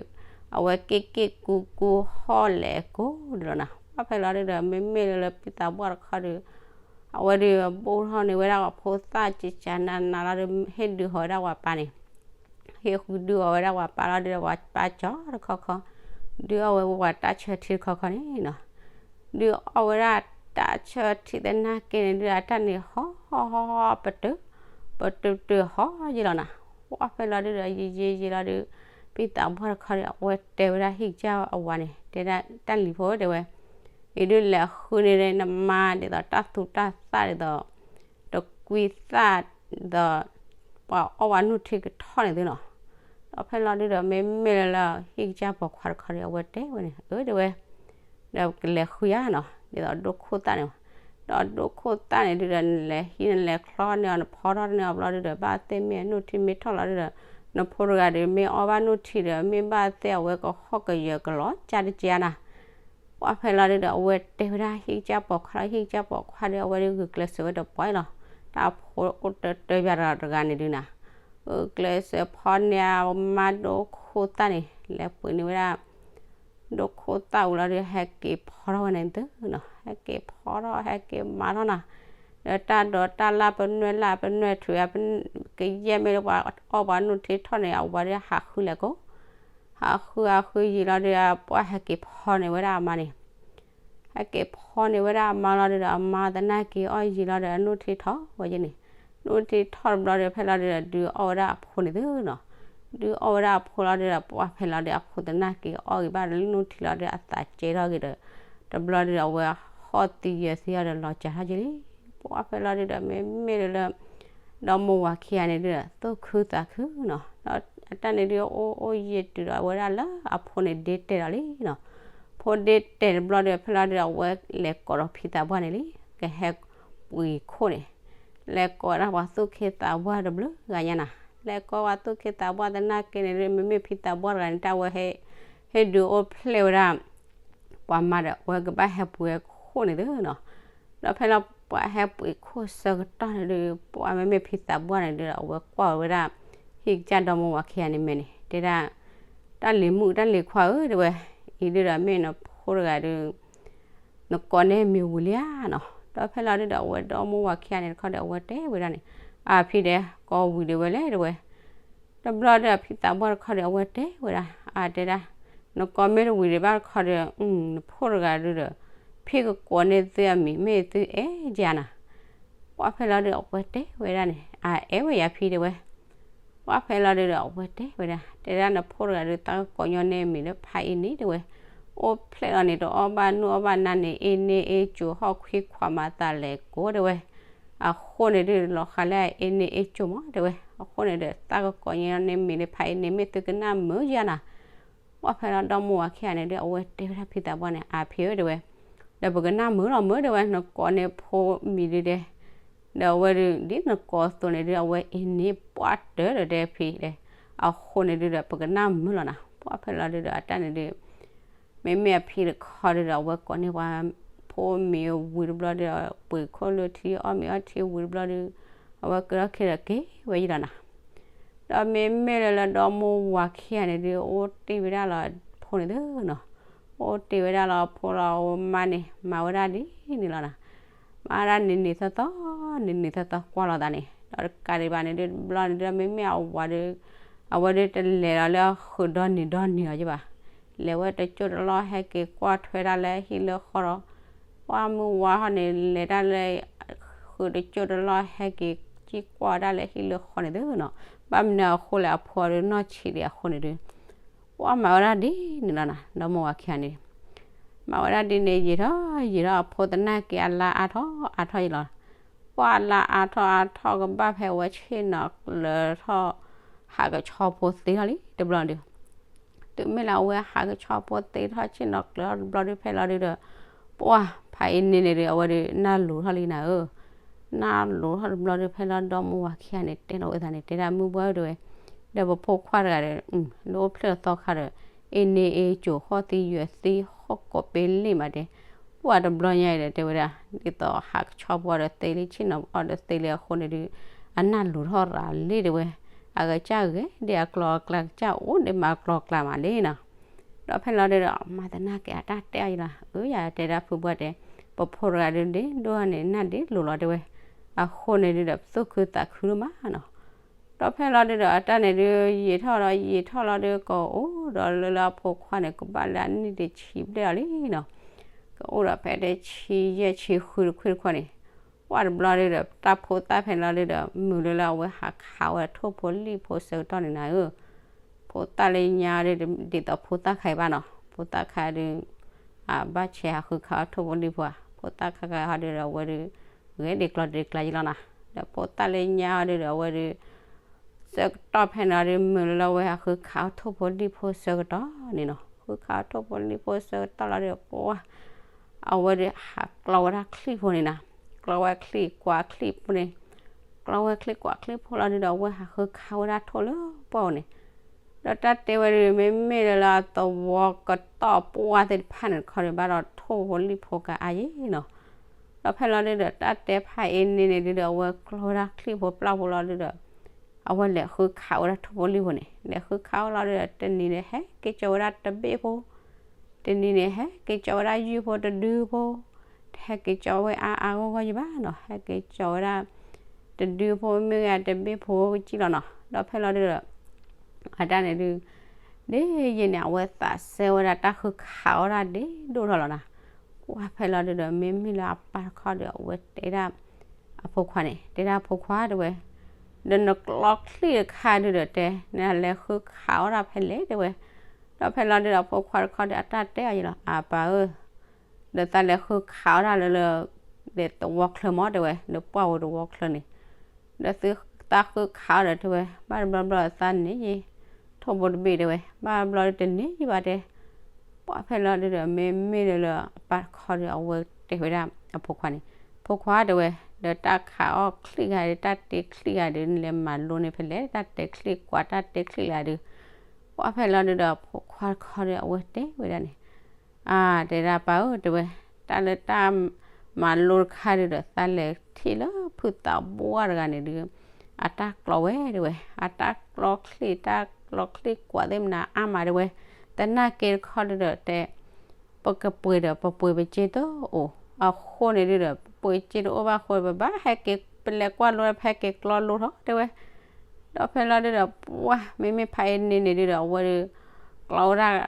အဝဲက့ၣ်က့ၣ်ကူကူဟီၣ်လဲၤကိးဒုးလီၤနၤ. ပှၢ်ဖဲလီၤဒုးဒီး မ့မ့ၢ်လၢဖံသးပှၢ်တခီဒုး အဝဲဒုးဘူးထီၣ်န့ၢ်ဝဲဒၣ်ပှၤဖိသၣ်ကကနးနးလီၤဒီး ဟ့ၣ်ဒုးဃီၤဝဲဒၣ်ပှၤပၢ်န့ၣ်, ဟ့ၣ်ဃုဒုးဃီၤဝဲဒၣ်ပှၤပၢ်လီၤဒုးဒီး ပှၤပၢ်ကၠီတခီခီ, ဒုးအီၣ်ဝဲပှၤတၢ်ဆၢထံတခီခီန့ၣ်နီၤ. ဒုးအီၣ်ဝဲဒၣ်တၢ်ဆၢထံသနာ်က့န့ၣ်ဒုး အတၢ်န့ၣ်ဟီၣ်ဟီၣ်ဟီၣ်ပတုာ် ပတုာ်တုာ်ဟီၣ်ယံာ်လီၤနၤ. ပှၢ်ဖဲလီၤဒုးဒီး ယံာ်ယံာ်ယံာ်လီၤဒုး ဖံသးပှၢ်တခီဒုး အဝဲတဲဝဲဒၣ်ဟံၣ်ကစၢ်အဝၤန့ၣ် တဲဒၣ်တၢ်လံၤဖိတဲဝဲ အံၤဒုးလဲၤဃုန့ၢ်နမါဒ်သိးတၢ်သူတၢ်သၣ်ဒ်သိး တကွံသၣ်ဒီး ပှၤအီၣ်ဝဲနူၢ်ထံကထီၣ်န့ၣ်သုနီၤ. ဒီးဖဲလီၤဒုးဒီး မ့မ့ၢ်လၢလၢဟံၣ်ကစၢ်ပိာ်ခွါတခီဒီး အဝဲတဲဝဲန့ၣ် အၢ တဲဝဲ ဒီးကလဲၤဃုယါနီၤ. ဒ်သိးဒိခိၣ်သၣ်န့ၣ်, ဒီးဒိခိၣ်သၣ်န့ၣ်ဒုဒီး နလဲၤဟံးနလဲၤချီန့ၢ်အီၤ နဖီထီၣ်န့ၢ်အီၤဘျီဒုဒီး ဘၣ်သ့ၣ်မ့ၢ်အနိၣ်ထံမ့ၢ်ထီၣ်လီၤဒုဒီး နဖိတဂၤဒီး မ့ၢ်အီၣ်ဘၣ်နိၣ်ထံဒီး မ့ၢ်ဘၣ်သ့ၣ်အဝဲကဟီၣ်ကယၢၤကလီၤကၢ်တက့ၢ်နၤ. ပှၢ်ဖဲလီၤဒုဒီး အဝဲတဲဝဲဒၣ် ဟံၣ်ကစၢ်ပိာ်ခွါဒီး ဟံၣ်ကစၢ်ပိာ်ခွါဒီး အဝဲဒုးဂုာ်ကျဲးစၢးဝဲဒီးပှၤအံၤလီၤ. တၢ်ဖိအိၣ်တၢတၢပၠးတဂၤန့ၣ်ဒုနၤ, ဂုာ်ကျဲးစၢးဖီန့ၢ်အမါဒိခိၣ်သၣ်န့ၣ် လဲၤပှ့ၤန့ၢ်ဝဲဒၣ် ဒိခိၣ်သၣ်ဝံၤလီၤဒု ဟဲက့ၤဖီထီၣ်ဝဲန့ၣ်သုနီၤ, ဟဲက့ၤဖီထီၣ် ဟဲက့ၤမၤထီၣ်နၤ, ဒီးတၢ်ဒိးတၢ်လၢပနွဲၣ်လၢ်ပနွဲၣ်ထူၣ် ကယဲၢ်မ့ၢ်လၢပှၤအီၣ်ပှၤနိၣ်ထံထီၣ်န့ၣ် အဝၤဒုဟးဃုလဲၤကိး, ဟးဃုဟးဃုယံာ်လီၤဒု ပှၢ်ဟဲက့ၤဖီန့ၢ်ဝဲဒၣ်အမါန့ၣ် ဟဲက့ၤဖီန့ၢ်ဝဲဒၣ်အမါလီၤဒုဒီး အမါသနာ်က့ၤအီၣ်ယံာ်လီၤဒီး အနိၣ်ထံထီၣ်ဝဲယဲန့ၣ်, နိၣ်ထံထီၣ်တဘျီဒီး ဖဲလီၤဒုဒီး ဒုးအီၣ်ဝဲဒၣ်အဖိန့ၣ်သုနီၤ, ဒုးအီၣ်ဝဲဒၣ်အဖိလီၤဒုဒီး ပှၢ်ဖဲလီၤဒု အဖိသနာ်က့ၤအီၣ်ဂ့ၤဘၣ်လၢနိၣ်ထံလီၤဒု အသးကဲထီၣ်ဂ့ၤဒီး တဘျီဒုဒီး အဝဲဟီၣ်သံယၢၤသံအီၤဒီး လီၤစၢ်ထီၣ်က့ၤလံ. ပှၢ်ဖဲလီၤဒုဒီး မ့မ့ၢ်လၢ ဒီမါဝၤခံဂၤန့ၣ်ဒုဒီး သူၣ်ခုသးခုနီၤ, ဒီးအတၢ်န့ၣ်ဒု အိၣ်အိၣ်ယံာ်တုၤဒီး အဝဲဒၣ်လၢအဖိန့ၣ်ဒ့တဲာ်ဒီးလံနီၤ, ဖိဒ့တဲာ်တဘျီဒု ဖဲလီၤဒုဒီး အဝဲလဲၤကိးဒီးဖံသးပှၢ်န့ၣ်လံ, ကဟဲပှ့ၤခိၣ်န့ၣ်, လဲၤကိးဝဲဒၣ်ပှၤသူၣ်က့သးပှၢ်တဘျုးဂၤညါနၤ, လဲၤကိးပှၤသူၣ်က့သးပှၢ်သနာ်က့န့ၣ်ဒု မ့မ့ၢ်ဖံသးပှၢ်တဂၤန့ၣ် တၢ်ဝဲ ဟ့ၣ်ဒုးအိၣ်ဖျဲၣ်ဝဲဒၣ် ပှၤမါဒီး အဝဲကဘၣ်ဟဲပှ့ၤခိၣ်န့ၣ်သုနီၤ, ဒီးဖဲလီၤပှၤဟဲပှ့ၤခိၣ်ဆၢကတီၢ်န့ၣ်ဒု ပှၢ်မ့မ့ၢ်ဖံသးပှၢ်န့ၣ်ဒုဒီး အဝဲကွၢ်ဝဲဒၣ် ဟံၣ်ကစၢ်ဒီမါဝၤခံဂၤန့ၣ်မဲာ်န့ၣ် တဲဒၣ် တၢ်လံၤမုၣ်တၢ်လံၤခွါဧၢ တဲဝဲ, အံၤဒုဒီးမ့ၢ်နဖိတဂၤဒု နကိးန့ၢ်မံၤဝံၤလံဧါနီၤ, ဒီးဖဲလီၤဒုဒီး အဝဲဒီမါဝၤခံဂၤန့ၣ်တခီဒီး အဝဲတဲဝဲဒၣ်န့ၣ်, အဖံတဲ ကိးဝံၤဒံးဝဲလဲၣ်တဲဝဲ, တဘျီဒီး ဖံသးပှၢ်တခီဒီး အဝဲတဲဝဲဒၣ် အတဲဒၣ်, နကိးမ့ၢ်တဝံၤဒံးဘၣ်တခီဒီး နဖိတဂၤဒုဒီး ဖံကကိးန့ၢ်သုအမံၤ မ့ၢ်သုအဲၣ်ယၤနၤ, ပှၢ်ဖဲလီၤဒုဒီး အဝဲတဲဝဲဒၣ်န့ၣ် အအဲၣ်ဝဲယၤဖံတဲဝဲ ပှၢ်ဖဲလီၤဒုဒီး အဝဲတဲဝဲဒၣ် တဲဒၣ်နဖိတဂၤဒု သးကကိးညီန့ၢ်မံၤလၢဖးအ့န့ၣ်တဲဝဲ, အိၣ်ဖျဲၣ်လီၤန့ၣ် တအီၣ်ဘၣ်နုၢ်အီၣ်ဘၣ်နါန့ၣ် အ့န့ၢ်အ့ကၠိၤဟီၣ်ခွံခွးမၤသးလဲၤကိးတဲဝဲ, အဃိန့ၣ်ဒု လီၤဃးလၢအ့န့ၢ်အ့ကၠိၤမးတဲဝဲ, အဃိန့ၣ်ဒီး သးကကိးညီန့ၢ်မံၤလၢဖးအ့န့ၣ် မ့ၢ်သုကနၣ်မုာ်ယၤနၤ ပှၢ်ဖဲလီၤဒီမါဝၤခံဂၤန့ၣ်ဒု အဝဲတဲဝဲဒၣ်ဖံသးပှၢ်န့ၣ် အဖံဧၢတဲဝဲ, ဒီးပကနၣ်မုာ်လီၤမုာ်တဲဝဲ နကိးန့ၢ်ဖိမံၤဒုတဲ, ဒီးအဝဲဒု ဒ်နကိးအသိးန့ၣ်ဒု အဝဲအ့န့ၢ်ပှၢ်တၢၢ်ဒီးတဲဖံတဲ, အဃိန့ၣ်ဒုဒီး ပကနၣ်မုာ်လီၤနၤ ပှၢ်ဖဲလီၤဒုဒီး အတၢ်န့ၣ်ဒု မ့မ့ၢ်အဖံတခီဒုဒီး အဝဲကိးန့ၢ်ပှၤဖိမံၤဝံၤတဘျီဒု ပှ့ၤခိၣ်လၢထံအီၣ်မ့ၤအီထံဝံၤတဘျီဒု အဝဲကဒီၣ်ခဲဒီးက့ၤဝဲယံၤလီၤနၤ ဒီးမ့မ့ၢ်လၢလၢဒီမါဝၤခံဂၤန့ၣ်ဒု အိၣ်တ့ၢ်ဝဲဒၣ်လီၤဖိန့ၣ်သုနီၤ, အိၣ်တ့ၢ်ဝဲဒၣ်လီၤဖိလီၤအမါန့ၣ် မၤဝဲဒၣ်ဒ်န့ၣ်လီၤနၤ, မၤဝဲဒၣ်နံၤနံၤသီသီ, နံၤနံၤသီသီကွၢ်လီၤသးန့ၣ် ဒီးတကးဒံးဘၣ်န့ၣ်ဒု တဘျီန့ၣ်ဒု မ့မ့ၢ်အဝၤဒု အဝဲဒုတလဲၤလီၤလၢအဃုာ်ဒီနံၤဒီနံၤလီၤကဘၣ်, လဲၤဝဲတကၠိၢ်တလီၢ်ဟဲက့ၤကွၢ်ထွဲဒၣ်လၢဟံၣ်လၢဃီဒီး ပှၢ်မုၢ်ဝါဟီၣ်န့ၣ် လဲၤတၢ်လၢ ဃုာ်တကၠိၢ်တလီၢ်ဟဲက့ၤ ကံၣ်ကွၢ်ဝဲဒၣ်လၢဟံၣ်လၢဃီန့ၣ်သုနီၤ, ဘၣ်မနုၤအဃိလဲၣ် အဖိဒုနီၢ်ဆံးဒံးအဃိန့ၣ်ဒု ပှၢ်မၤဝဲဒၣ်ဒ်န့ၣ်လီၤနၤ ဒီမါဝၤခံဂၤန့ၣ် မၤဝဲဒၣ်ဒ်န့ၣ် ယံာ်ထီၣ်ယံာ်ထီၣ်အဖိသနာ်က့ အလါအါထီၣ်အါထီၣ်ယံၤလီၤ, ပှၢ်အလါအါထီၣ်အါထီၣ်ကဘၣ်ဖဲအဝဲဆ့ၣ်နီၤကျၢၤထီၣ် ဟးကဆီဖိသ့ထီၣ်လံတဘျီဒု တုၤမ့ၢ်လၢအဝဲဟးကဆီဖိသ့ထီၣ်ဆ့ၣ်နီၤကျၢၤထီၣ်တဘျီဒု ဖဲလီၤဒုဒီး ပှၢ်ဖးအံၤန့ၣ်န့ၣ်ဒု အဝဲဒု နၢ်လိၤထီၣ်လံနၤဧၢ, နၢ်လိၤထီၣ်တဘျီဒု ဖဲလီၤဒီမါဝၤခံဂၤန့ၣ် တဲလီၤဝဲသးန့ၣ် တဲဒၣ်မုၢ်ပှၢ်ဧၢတဲဝဲ, ဒီးပဖိခွါတဂၤဒီး လၢအိၣ်ဖျဲၣ်လီၤသီခါဒီး အ့န့ၢ်အ့ကၠိၤဟီၣ်သံယွဲၤသံဟီၣ်ကိးပ့လ့ၣ်မးတဲ, ပှၢ်တဘျီညါအံၤဒီးတဲဝဲဒၣ် ဒ်သိးဟးကဆီဖိဒီးသ့လံ ဆ့ၣ်နီၤအီၣ်ဒီးသ့လံအဃိန့ၣ်ဒု အနၢ်လိၤထီၣ်ရၤလံတဲဝဲ, အကစၢ်ဂဲၤဒ်အကျီအကျါ ကစၢ်အိၣ်ဒံးမးအကျီအကျါမးလံနီၤ, ဒီးဖဲလီၤဒုဒီး မၤသနာ်က့အတၢ်တဲအီၤယံၤလီၤ အၢ ယတဲဒၣ်ဖုပှၢ်တဲ, ပဖိတဂၤဒုဒ့ဒိၣ်န့ၣ် နၢ်ဒ့လိၤလီၤတဲဝဲ, အဃိန့ၣ်ဒုဒီး ပသူၣ်ခုသးခုဒိၣ်မးနီၤ, ဒီးဖဲလီၤဒုဒီး အတၢ်န့ၣ်ဒု ယံာ်ထီၣ်ဒီးယံာ်ထီၣ်လီၤဒု ကအိၣ်ဒီးလၢလၢအဖိခွါန့ၣ် ကဘၣ်လၢအနံၣ်တဆံဘျဲၣ်လီၤလံနီၤ, ကအိၣ်ဒီးဖဲတဆံယဲၢ်ဆံဃုတခွ့ၣ်တခီန့ၣ်, ပှၢ်တဘျီဒုဒီး တၢ်ဖိသၣ်ဖဲလီၤဒုဒီး မုာ်လၢလၢအဝဲဟးခးဝဲထိၣ်ဖိလံၣ်ဖိဆၢကတီၢ်န့ၣ်နၤဧၢ ဖိသၣ်လၢညါဒု ဒ်သိးဖိသၣ်ခါအံၤဘၣ်နီၤ, ဖိသၣ်ခါဒု အဘၣ်ဆဲးဟးဃုခးအီၣ်ထိၣ်ဖိလံၣ်ဖိဧါ, ဖိသၣ်ခါခါဟီဒုဒီး အဝဲဒု ဂဲၤဒံးကျီဒံးကျါယံၤလီၤနီၤ, ဒီးဖိသၣ်လၢညါဟီဒုဒီး အဝဲဒု ဆၢကတီၢ်ဖဲန့ၣ်ဒု မုာ်လၢလၢအဝဲဟးဃုခးအီၣ်ထိၣ်ဖိလံၣ်ဖိဆၢကတီၢ်န့ၣ်နီၤ, ဃုခးအီၣ်ထိၣ်ဖိလံၣ်ဖိဆၢကတီၢ်လီၤဒု ပှၢ် အဝဲဒုးဟးကျီဝဲဒၣ်ချံၣ်ဖိန့ၣ်နီၤ, ကျီဝဲချံၣ်ကွၢ်ချံၣ်ဖိန့ၣ်, ကျီဝဲချံၣ်ကွၢ်ချံၣ်ဖိလီၤဒုးဒီး အဝဲဟးဃုခးဝဲဒၣ်ထိၣ်လၢပှၢ်ပူၤန့ၣ်, ဒီးတၢ်တဲဝဲဒုး မ့မ့ၢ်လၢအသဝီကတီၢ်ပှၢ်သ့ၣ်တဖၣ်န့ၣ်တခီဒီး ဘၣ်ဒီးထိၣ်ဖိလံၣ်ဖိကအါယံၤနီၤ, ဒီးဖဲလီၤဒုးဒီး တၢ်တဲဖးအံၤန့ၣ်န့ၣ်ဒုးဒီး အဝဲကျီဝဲဒၣ်ချံၣ်ဖိပျၢ်ဖိလီၤဒုးဒီး အဝဲလဲၤဃုခးဝဲဒၣ်ထိၣ်ဖိလံၣ်ဖိန့ၣ်, လဲၤဃုခးဝဲလီၤဒုးဒီး တနံၤန့ၣ် ဟဲက့ၤကၠီဝဲဒၣ်တဘ့ၣ်ဖိ, တနံၤန့ၣ် ဟဲက့ၤကၠီဝဲဒၣ်ယုၢ်ဖိတဒုဖိ, တဟဲက့ၤကၠီဝဲအါအါဂီၢ်ဂီၢ်ယံၤဘၣ်နီၤ, ဟဲက့ၤကၠီဝဲဒၣ် တဒုဖိမ့ၢ်ဂ့ၤတဘ့ၣ်ဖိကစံၣ်လီၤနီၤ, ဒီးဖဲလီၤဒုးဒီး အတၢ်န့ၣ်ဒုး ဒ်ယံၤန့ၣ် အဝဲသးစဲဝဲဒၣ်တၢ်ဃုခးအီၣ်ဒၣ်ဒ်ဒိၣ်ထီၣ်လီၤနီၤ, ကွၢ်ဖဲလီၤဒုးဒီး မ့မ့ၢ်လၢအပၢ်တခီဒီး အဝဲတဲဒၣ် အဖိခွါန့ၣ် တဲဒၣ်ဖိခွါတဲဝဲ, ဒီးနကျီချံၣ်တခါဒုးဒီးတဲ နလဲၤဃုခးအီၣ်ဒၣ်ဖဲလဲၣ်တဲဝဲ, ဒီးဖဲလီၤဒုးဒီးဖိခွါတခီဒီး အတၢ်တဲအီၤယံၤလီၤ အပၢ်ဧၢ, ဒီးသးလဲၤဃုခးအီၣ်ဒၣ်လၢလၢ ဒီးသဝီချၢမးတဲဝဲ ဒီးပှၢ်ဝဲတဝီချၢန့ၣ်, ဒီးသုသးဃုခးအီၣ်ဒီးတဲဝဲ ဘၣ်တဘျီဘျီသးန့ၣ်ယံၤ ထိၣ်ဖိတဘ့ၣ်တဲဝဲ ဘၣ်တဘျီတန့ၢ်ယံၤဘၣ်တဲ, ပှၢ်ဖဲလီၤဒုးဒီး မ့မ့ၢ်လၢလၢအပၢ်တခီဒီး အဝဲတဲဝဲဒၣ်အဖိခွါန့ၣ်, ဖိခွါတဲဝဲ, ဒီးတၢ်ခးအီၣ်ချံၣ်ဂၤဒီး တၢ်တ့ချံၣ်ဂၤဒီး နလဲၤမၤလိန့ၢ်ဖဲလဲၣ် တၢ်တဲချံၣ်ကွၢ်တၢ်တ့ချံၣ်ဂၤဒီး, ပှၢ်ဖဲလီၤဒုးဒီး ဖိခွါတခီဒီး အဝဲတဲဝဲဒၣ်န့ၣ် အါ တဲဒၣ်ပၢ်ဧၢ တဲဝဲ, တၢ်လၢတၢ်မၤလိတခါဒုးဒီး သးလဲၤထံၣ်လၢဖုသးဘှၢ်တဂၤန့ၣ်ဒုး အတၢ်ကျီဝဲတဲဝဲ, အတၢ်ကျီချံၣ် တၢ်ကျီချံၣ်ကွၢ်သ့ၣ်မနၤအါမးတဲဝဲ, သနာ်က့တခီဒုးဒီးတဲ ပကပှ့ၤဒီးပပှ့ၤပစ့တအိၣ်, အဃိန့ၣ်ဒုးဒီး ပပှ့ၤစ့တအိၣ်ဘၣ်အဃိ ပဘၣ်ဟဲက့ၤ ပလဲၤကွၢ်လိ ဟဲက့ၤကျီလိထီၣ်တဲဝဲ, ဒီးဖဲလီၤဒုးဒီး ပှၢ် မ့မ့ၢ်ဖးအံၤန့ၣ်န့ၣ်ဒုးဒီး အဝဲဒုး ကျီဝဲဒၣ်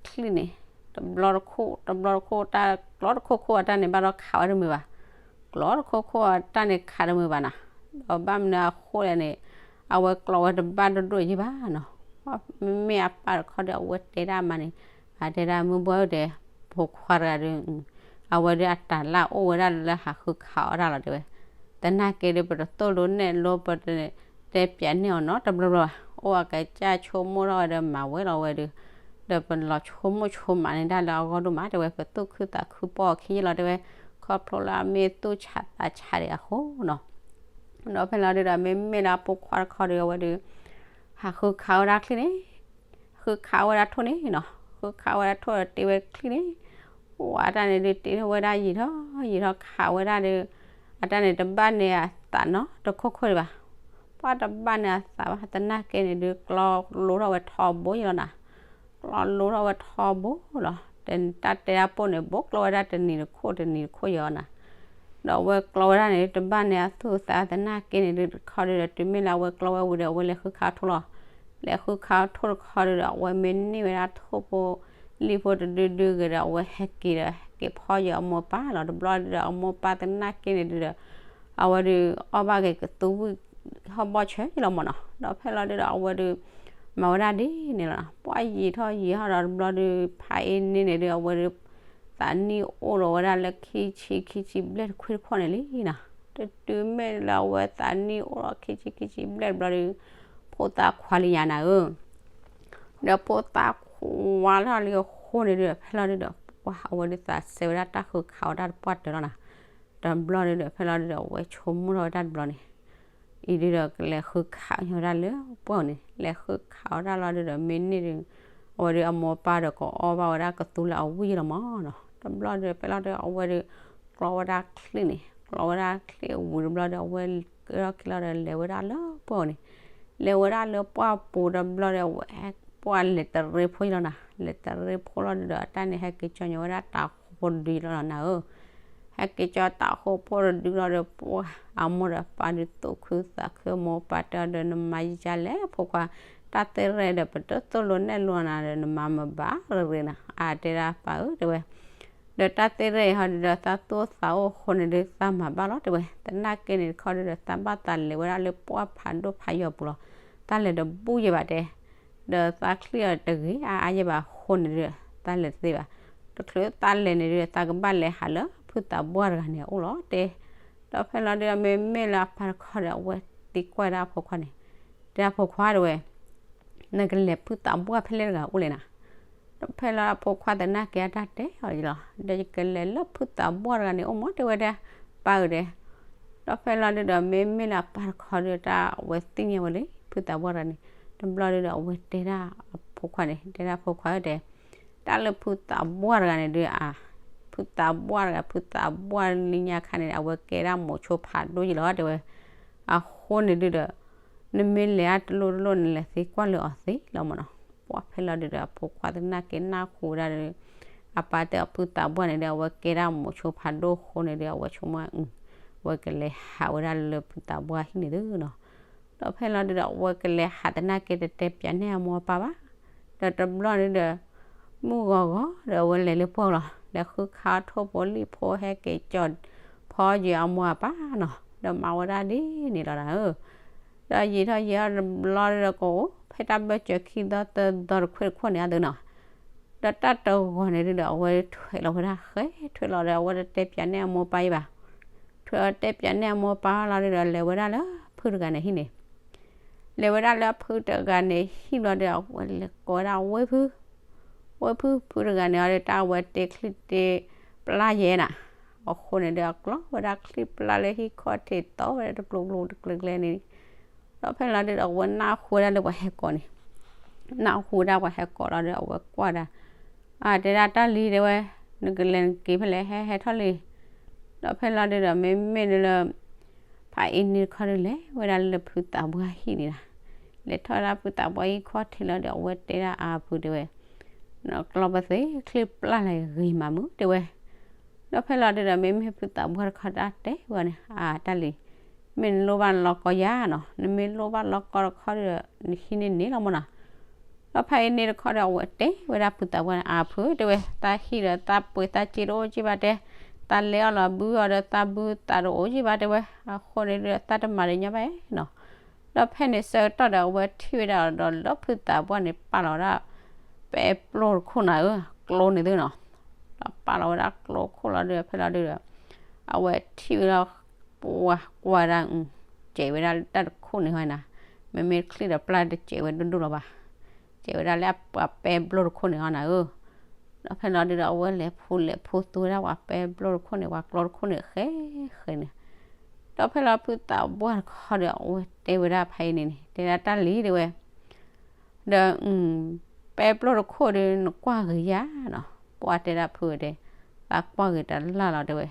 ချံၣ်န့ၣ် တဘျီတခိၣ် တဘျီတခိၣ် တၢ်ကျီတခိၣ်ခိၣ်အတၢ်န့ၣ် ဘၣ်ဒီးခးဝဲတမုာ်ဘၣ်, ကျီတခိၣ်ခိၣ်အတၢ်န့ၣ်ခးတမုာ်ဘၣ်နီၤ, ဒီးဘၣ်မနုၤအဃိလဲၣ်န့ၣ် အဝဲကျီဝဲတဘၣ်ဒိၣ်ဒိၣ်ယံၤဘၣ်နီၤ, မ့မ့ၢ်အပၢ်တခီဒီး အဝဲတဲဒၣ်မးန့ၣ်, အတဲဒၣ်မုၢ်ဘှၢ်ဧၢတဲ ဖိခွါတဂၤဒီး အဝဲဒုးအတၢ်လၢအိၣ်ဝဲဒၣ်လၢဟးဃုခးအီၣ်တၢ်လီၤတဲဝဲ, သနာ်က့ဒီး ပတသိၣ်လိနဲၣ်လိ ပတတဲပၠးန့ၢ်အီၤနီတဘျီဘျီဘၣ်, အိၣ်အကစၢ်ဆိကမိၣ်ထီၣ်ဝဲဒီးမၤဝဲလီၤဝဲဒီး, ဒီးပလီၤဆိကမိၣ်ဆိကမးန့ၢ်ဒၣ်လၢအဂီၢ်ဒိၣ်မးတဲဝဲ, ပသူၣ်ခုသးခုပိာ်အခံလီၤတဲဝဲ, ခီဖျိလၢအမ့ၢ်သူၣ်ဆးသးဆးဒံးအဃိနီၤ, ဒီးဖဲလီၤဒုးဒီး မ့မ့ၢ်လၢအဖိခွါတခီဒီး အဝဲဒုး ဟးဃုခးဝဲဒၣ်ချံၣ်န့ၣ် ဃုခးဝဲဒၣ်ထိၣ်န့ၣ်နီၤ, ဃုခးဝဲဒၣ်ထိၣ်ဒီးတ့ဝဲချံၣ်န့ၣ်, ပှၢ်အတၢ်န့ၣ်ဒုးတ့ထီၣ်ဝဲဒၣ်ယံာ်ထီၣ်ယံာ်ထီၣ်ခးဝဲဒၣ်ဒီး, အတၢ်န့ၣ်တဘၣ်န့ၣ်အသးနီၤ တခိၣ်ခိၣ်ဒံးဘၣ်, ပှၢ်တဘၣ်န့ၣ်အသးဘၣ် သနာ်က့န့ၣ်ဒုး ကျီလိထီၣ်ဝဲထီဘိယံၤလီၤနီၤ, ကျီလိထီၣ်ဝဲထီဘိလီၤ, တၢ်တဲဒၣ်ပိၢ်န့ၣ် ဘိကျီဝဲဒၣ်တနံၤတခိၣ်တနံၤတခိၣ်ယံၤနီၤ ဒီးအဝဲကျီဝဲဒၣ်န့ၣ် တဘၣ်န့ၣ်အသူၣ်အသးသနာ်က့န့ၣ်ဒုး တခီဒုးဒီး တုၤမ့ၢ်လၢအဝဲကျီဝဲဝံၤဒီး အဝဲလဲၤဃုခးထိၣ်လီၤ, လဲၤဃုခးထိၣ်တခီဒုးဒီး အဝဲမ့ၢ်န့ၢ်ဝဲဒၣ်ထိၣ်ဖိလံၣ်ဖိတဒုဒုဂ့ၤဒီး အဝဲဟဲက့ၤဒီး ဟဲက့ၤဖီၣ်ယံၤအမိၢ်ပၢ်လီၤ, တဘျီဒုးဒီး အမိၢ်ပၢ်သနာ်က့န့ၣ်ဒုးဒီး အဝဲဒုးအီၣ်ဘၣ်က့ၤကသူဝံၣ်ဟီၣ်ဘီၣ်ဆၢယံၤလီၤမၢ်နီၤ, ဒီးဖဲလီၤဒုးဒီး အဝဲဒုး မၤဝဲဒၣ်ဒ်န့ၣ်လီၤ, ပှၢ်ယံာ်ထီၣ်ယံာ်ထီၣ်ဒီး တဘျီဒုး ဖးအံၤန့ၣ်န့ၣ်ဒုး အဝဲဒုး သးနံၣ်အိၣ်လီၤဝဲဒၣ်လၢခံဆံခံဆံဘျဲၣ်တခွံတခီန့ၣ်လံနီၤ, တတုၤမ့ၢ်လၢအဝဲသးနံၣ်အိၣ်လီၤခံဆံခံဆံဘျဲၣ်တဘျီဒုး ဖိသၣ်ခွါလံယၤနၤဧၢ, ဒီးဖိသၣ်ခွါလၢလံအဃိန့ၣ်ဒုး ဖဲလီၤဒုးဒီး ပှၢ်အဝဲဒုးသးစဲဝဲဒၣ်တၢ်ဃုခးဝဲဒၣ်တပှၢ်တၢၢ်လီၤနီၤ, တဘျီဒုးဒီး ဖဲလီၤဒုးဒီး အဝဲဆိကမိၣ်ထီၣ်ဝဲဒၣ်တဘျီန့ၣ် အံၤဒုးဒီး ကလဲၤဃုခးညီဝဲဒၣ်လၢပှၢ်န့ၣ် လဲၤဃုခးဝဲဒၣ်လီၤဒုးဒီး မ့ၢ်န့ၢ်ဒုး အဝဲဒုးအမိၢ်ပၢ်ဒီး ကအီၣ်ဘၣ်ဝဲဒၣ်ကသူလၢအဝံၣ်လီၤမၢ်နီၤ, တဘျီဒုး ဖဲလီၤဒုး အဝဲဒုး ကျီဝဲဒၣ်ချံၣ်န့ၣ် ကျီဝဲဒၣ်ချံၣ်ဝံၤတဘျီဒီး အဝဲကဲထီၣ်ခံလီၤဒီး လဲၤဝဲဒၣ်လၢပှၢ်န့ၣ်, လဲၤဝဲဒၣ်လၢပှၢ်ပူၤတဘျီဒီး အဝဲပှၢ်လဲၤတရ့ဖိလီၤနီၤ, လဲၤတရ့ဖိလီၤဒုးဒီး အတၢ်န့ၣ် ဟဲက့ၤကၠီညီဝဲဒၣ်တၤဃိဖိတဒုလီၤနၤဧၢ ဟဲက့ၤကၠီတၤဃိဖိတဒုလီၤဒီး ပှၢ်အမိၢ်ဒီးပၢ်ဒုးသူၣ်ခုသးခု မိၢ်ပၢ်တဲအီၤဒီး နမၤယံာ်ကလဲၣ်ဖိခွါ, တၢ်သ့ၣ်ရဲၣ်ဒီး ပတသိၣ်လိနဲၣ်လိနၤဒီး နမၤမဘၣ်ရ့ရ့နၤ, အတဲဒၣ်ပၢ်ဧၢ တဲဝဲ, ဒီးတၢ်သ့ၣ်ရဲၣ်အံၤဟီဒုးဒီး သးသူၣ်သးအိၣ်အဃိန့ၣ်ဒုး သးမၤဘၣ်လီၤ တဲဝဲ, သနာ်က့န့ၣ်တခီဒုးဒီး သးဘၣ်သးလဲၤဝဲဒၣ်လၢပှၢ်ဖးဒိၣ်ဖးယီၤပူၤလီၤ, တၢ်လဲၤတဘူၣ်ယဲဘၣ်တဲ ဒီးသးချံၣ်အီၤတဂ့ၤအါအါယဲဘၣ်အဃိန့ၣ်ဒုး သးလဲၤတသ့ဘၣ်, တချုးသးလဲၤန့ၣ်ဒုး သးကဘၣ်လဲၤဟးလၢဖုသးဘှၢ်တဂၤန့ၣ်အအိၣ်လီၤတဲ, ဒီးဖဲလီၤဒုးဒီးမ့မ့ၢ်လၢအပၢ်တခီဒီး အဝဲသံကွၢ်ဒၣ်အဖိခွါန့ၣ်, တဲဒၣ်ဖိခွါတဲဝဲ, နကလဲၤဖုသးဘှၢ်ဖဲလဲၣ်တဂၤအိၣ်လဲၣ်နၤ, ဒီးဖဲလီၤအဖိခွါသနာ်က့အတၢ်တဲအီၤလီၤ, ဒီးယကလဲၤလၢဖုသးပှၢ်တဂၤန့ၣ်အိၣ်မး တဲဝဲဒၣ်, ပၢ်ဧၢတဲ. ဒီးဖဲလီၤဒုဒီး မ့မ့ၢ်လၢအပၢ်တခီဒီး တၢ်အဝဲသ့ၣ်ညါဝဲလံ ဖုသးပှၢ်တဂၤန့ၣ်. တဘျီဒုဒီး အဝဲတဲဒၣ်အဖိခွါန့ၣ် တဲဒၣ်ဖိခွါဧၢတဲ, တၢ်လၢဖုသးပှၢ်တဂၤန့ၣ်ဒု အ ဖုသးပှၢ်တဂၤ ဖုသးပှၢ်လၢညါခါန့ၣ် အဝဲကဲဒၣ်မိၤဆိဖးဒိၣ်ယံလီၤ တဲဝဲ. အဃိန့ၣ်ဒုဒီး နမ့ၢ်လဲၤအတလိၣ်တလိၣ် နလဲၤသံကွၢ်လၢအီၤသ့လီၤမၢ်နီၤ. ပှၢ်ဖဲလီၤဒုဒီး အဖိခွါသနာ်က့နၢ်ဟူဝဲဒၣ်ဒီး အပၢ်တဲအီၤဖုသးပှၢ်န့ၣ်ဒီး အဝဲကဲဒၣ်မိၤဆိဖးဒိၣ်အဃိန့ၣ်ဒီး အဝဲဆိကမိၣ် အဝဲကလဲၤဟးဝဲဒၣ်လၢဖုသးပှၢ်ဟံၣ်န့ၣ်သုနီၤ. ဒီးဖဲလီၤဒုဒီး အဝဲကလဲၤဟးသနာ်က့ တတဲပၠးန့ၢ်အမိၢ်အပၢ်ဘၣ်. ဒီးတဘျီန့ၣ်ဒီး မုၢ်ဂီၤဂီၤဒီး အဝဲလဲၤလၢပှၢ်လီၤ. လဲၤဃုခးအီၣ်ထိၣ်ဖိလံၣ်ဖိ ဟဲက့ၤကၠီၣ်ဖီယံၤအမိၢ်အပၢ်နီၤ. ဒီးမၤဝဲဒၣ်ဒ်န့ၣ်လီၤဒၣ်ဧၢ. ဒီးယံာ်ထီၣ်ယံာ်ထီၣ်တဘျီဒီး ကအိၣ်ဖဲတၢ်ဘၢၣ်စၢၤခံသီသၢသီတခွ့ၣ်တခိၣ်န့ၣ်အသုနီၤ. ဒီးတၢ်တဂီၤန့ၣ်ဒုဒီး အဝဲထွဲလီၤဝဲဒၣ် ဃဲထွဲလီၤဒီး အဝဲတတဲပၠးန့ၢ်အမိၢ်အပၢ်ယံၤဘၣ်. ထွဲလီၤတဲပၠးန့ၢ်အမိၢ်အပၢ်လီၤဒုဒီး လဲၤဝဲဒၣ်လၢဖုတဂၤန့ၣ်ဟံၣ်န့ၣ် လဲၤဝဲဒၣ်လၢဖုတဂၤန့ၣ်ဟံၣ်ဘျီဒီး အဝဲလဲၤကိးဝဲဒၣ်ဝဲဖု, ဝဲဖု ဖုတဂၤန့ၣ်အီၤဒီး တၢ်အဝဲတ့ချံၣ်တ့ပျၢ်ယဲနၤ. အဃိန့ၣ်ဒီး အကျီဝဲဒၣ်ချံၣ်ပျၢ်လၢဟံၣ်ခီၣ်ထံး တီဝဲဒၣ်တကျိၤကျိၤတကျဲၤကျဲၤန့ၣ်. ဒီးဖဲလီၤဒုဒီး အဝဲနၢ်ဟူဝဲဒၣ်လၢပှၤဟဲကိးန့ၣ်, နၢ်ဟူဝဲဒၣ်ပှၤဟဲကိးလီၤဒီး အဝဲကွၢ်ဒၣ် အတဲဒၣ်တၢ်လံၤတဲဝဲ, နကလဲၤနက့ၤဖဲလဲၣ် ဟဲဟဲထီၣ်လံ. ဒီးဖဲလီၤဒုဒီး မ့မ့ၢ်လၢ ဖးအံၤန့ၣ်တခီဒု လဲၤဝဲဒၣ်လၢဖုသးပှၢ်ဟံၣ်န့ၣ်လီၤ. လဲၤထီၣ်ဝဲဒၣ်ဖုသးပှၢ်ဟံၣ်ခီၣ်ထံးလီၤဒီး အဝဲတဲဒၣ်အဖုတဲဝဲ, နကျီပသ့ချံၣ်ပျၢ်လၢဂ့ၤမးမုၢ်တဲဝဲ. ဒီးဖဲလီၤဒုဒီး မ့မ့ၢ်ဖုသးပှၢ်တခီတၢ်တဲဝဲန့ၣ် အတၢ်လံၤ, မ့ၢ်နလိၣ်ဘၣ်လီၤကီယၤနီၤ, နမ့ၢ်လိၣ်ဘၣ်လီၤကီတခီဒီး နဟံးန့ၢ်န့ၣ်လီၤမၢ်နီၤ. ဒီးဖဲအံၤန့ၣ်တခီဒီး အဝဲတဲဝဲဒၣ်ဖုသးပှၢ်န့ၣ် အဖုတဲဝဲ, တၢ်ဟံၣ်ဒီးတၢ်ပှ့ၤတၢ်စ့တအိၣ်က့ဘၣ်တဲ, တၢ်လဲအီၣ်လီၤဘုအီၤဒီးတၢ်ဘုတၢ်တအိၣ်က့ဘၣ်တဲဝဲ, အဃိန့ၣ်ဒီး တၢ်တမၤတညီဘၣ်နီၤ. ဒီးဖဲန့ၣ်ဆၢကတီၢ်ဒီး အဝဲထံၣ်ဝဲဒၣ်ဒီးလၢဖုသးပှၢ်န့ၣ် ပာ်လီၤဝဲဒၣ် ပဲပျိၢ်တခိၣ်နၤဧၢ, ကျိန့ၣ်သုနီၤ. ဒီးပာ်လီၤဝဲဒၣ်ကျိခိၣ်လီၤဒုး ဖဲလီၤဒုးဒီး အဝဲထံၣ်ဝဲဒၣ် ပှၤကွၢ်ဒၣ် စဲးဝဲဒၣ်လၢတၢ်တခိၣ်န့ၣ်ဟီနၤ, မ့မ့ၢ်ချံၣ်ဒီးပျၢ်တစဲးဝဲဒိၣ်ဒိၣ်လီၤဘၣ်, စဲးဝဲဒၣ်လၢအပှၤပဲပျိၢ်တခိၣ်န့ၣ်ဟီနၤဧၢ. ဒီးဖဲလီၤဒုးဒီး အဝဲလဲၤဖူလဲၤဖူသူဝဲဒၣ်ပှၤပဲပျိၢ်တခိၣ်န့ၣ် ပှၤကျိတခိၣ်န့ၣ်ဃဲဃဲန့ၣ်. ဒီးဖဲလီၤဖုသးပှၢ်တခီဒီး အဝဲတဲဝဲဒၣ်ဖဲအံၤန့ၣ်န့ၣ် တဲဒၣ်တၢ်လံၤတဲဝဲ ဒီး ပဲပျိၢ်တခိၣ်ဒီး နကွၢ်ဂ့ၤယၤနီၤ, ပှၢ်တဲဒၣ်ဖုတဲ, သးကွၢ်ဂ့ၤတလၢ်လီၤတဲဝဲ.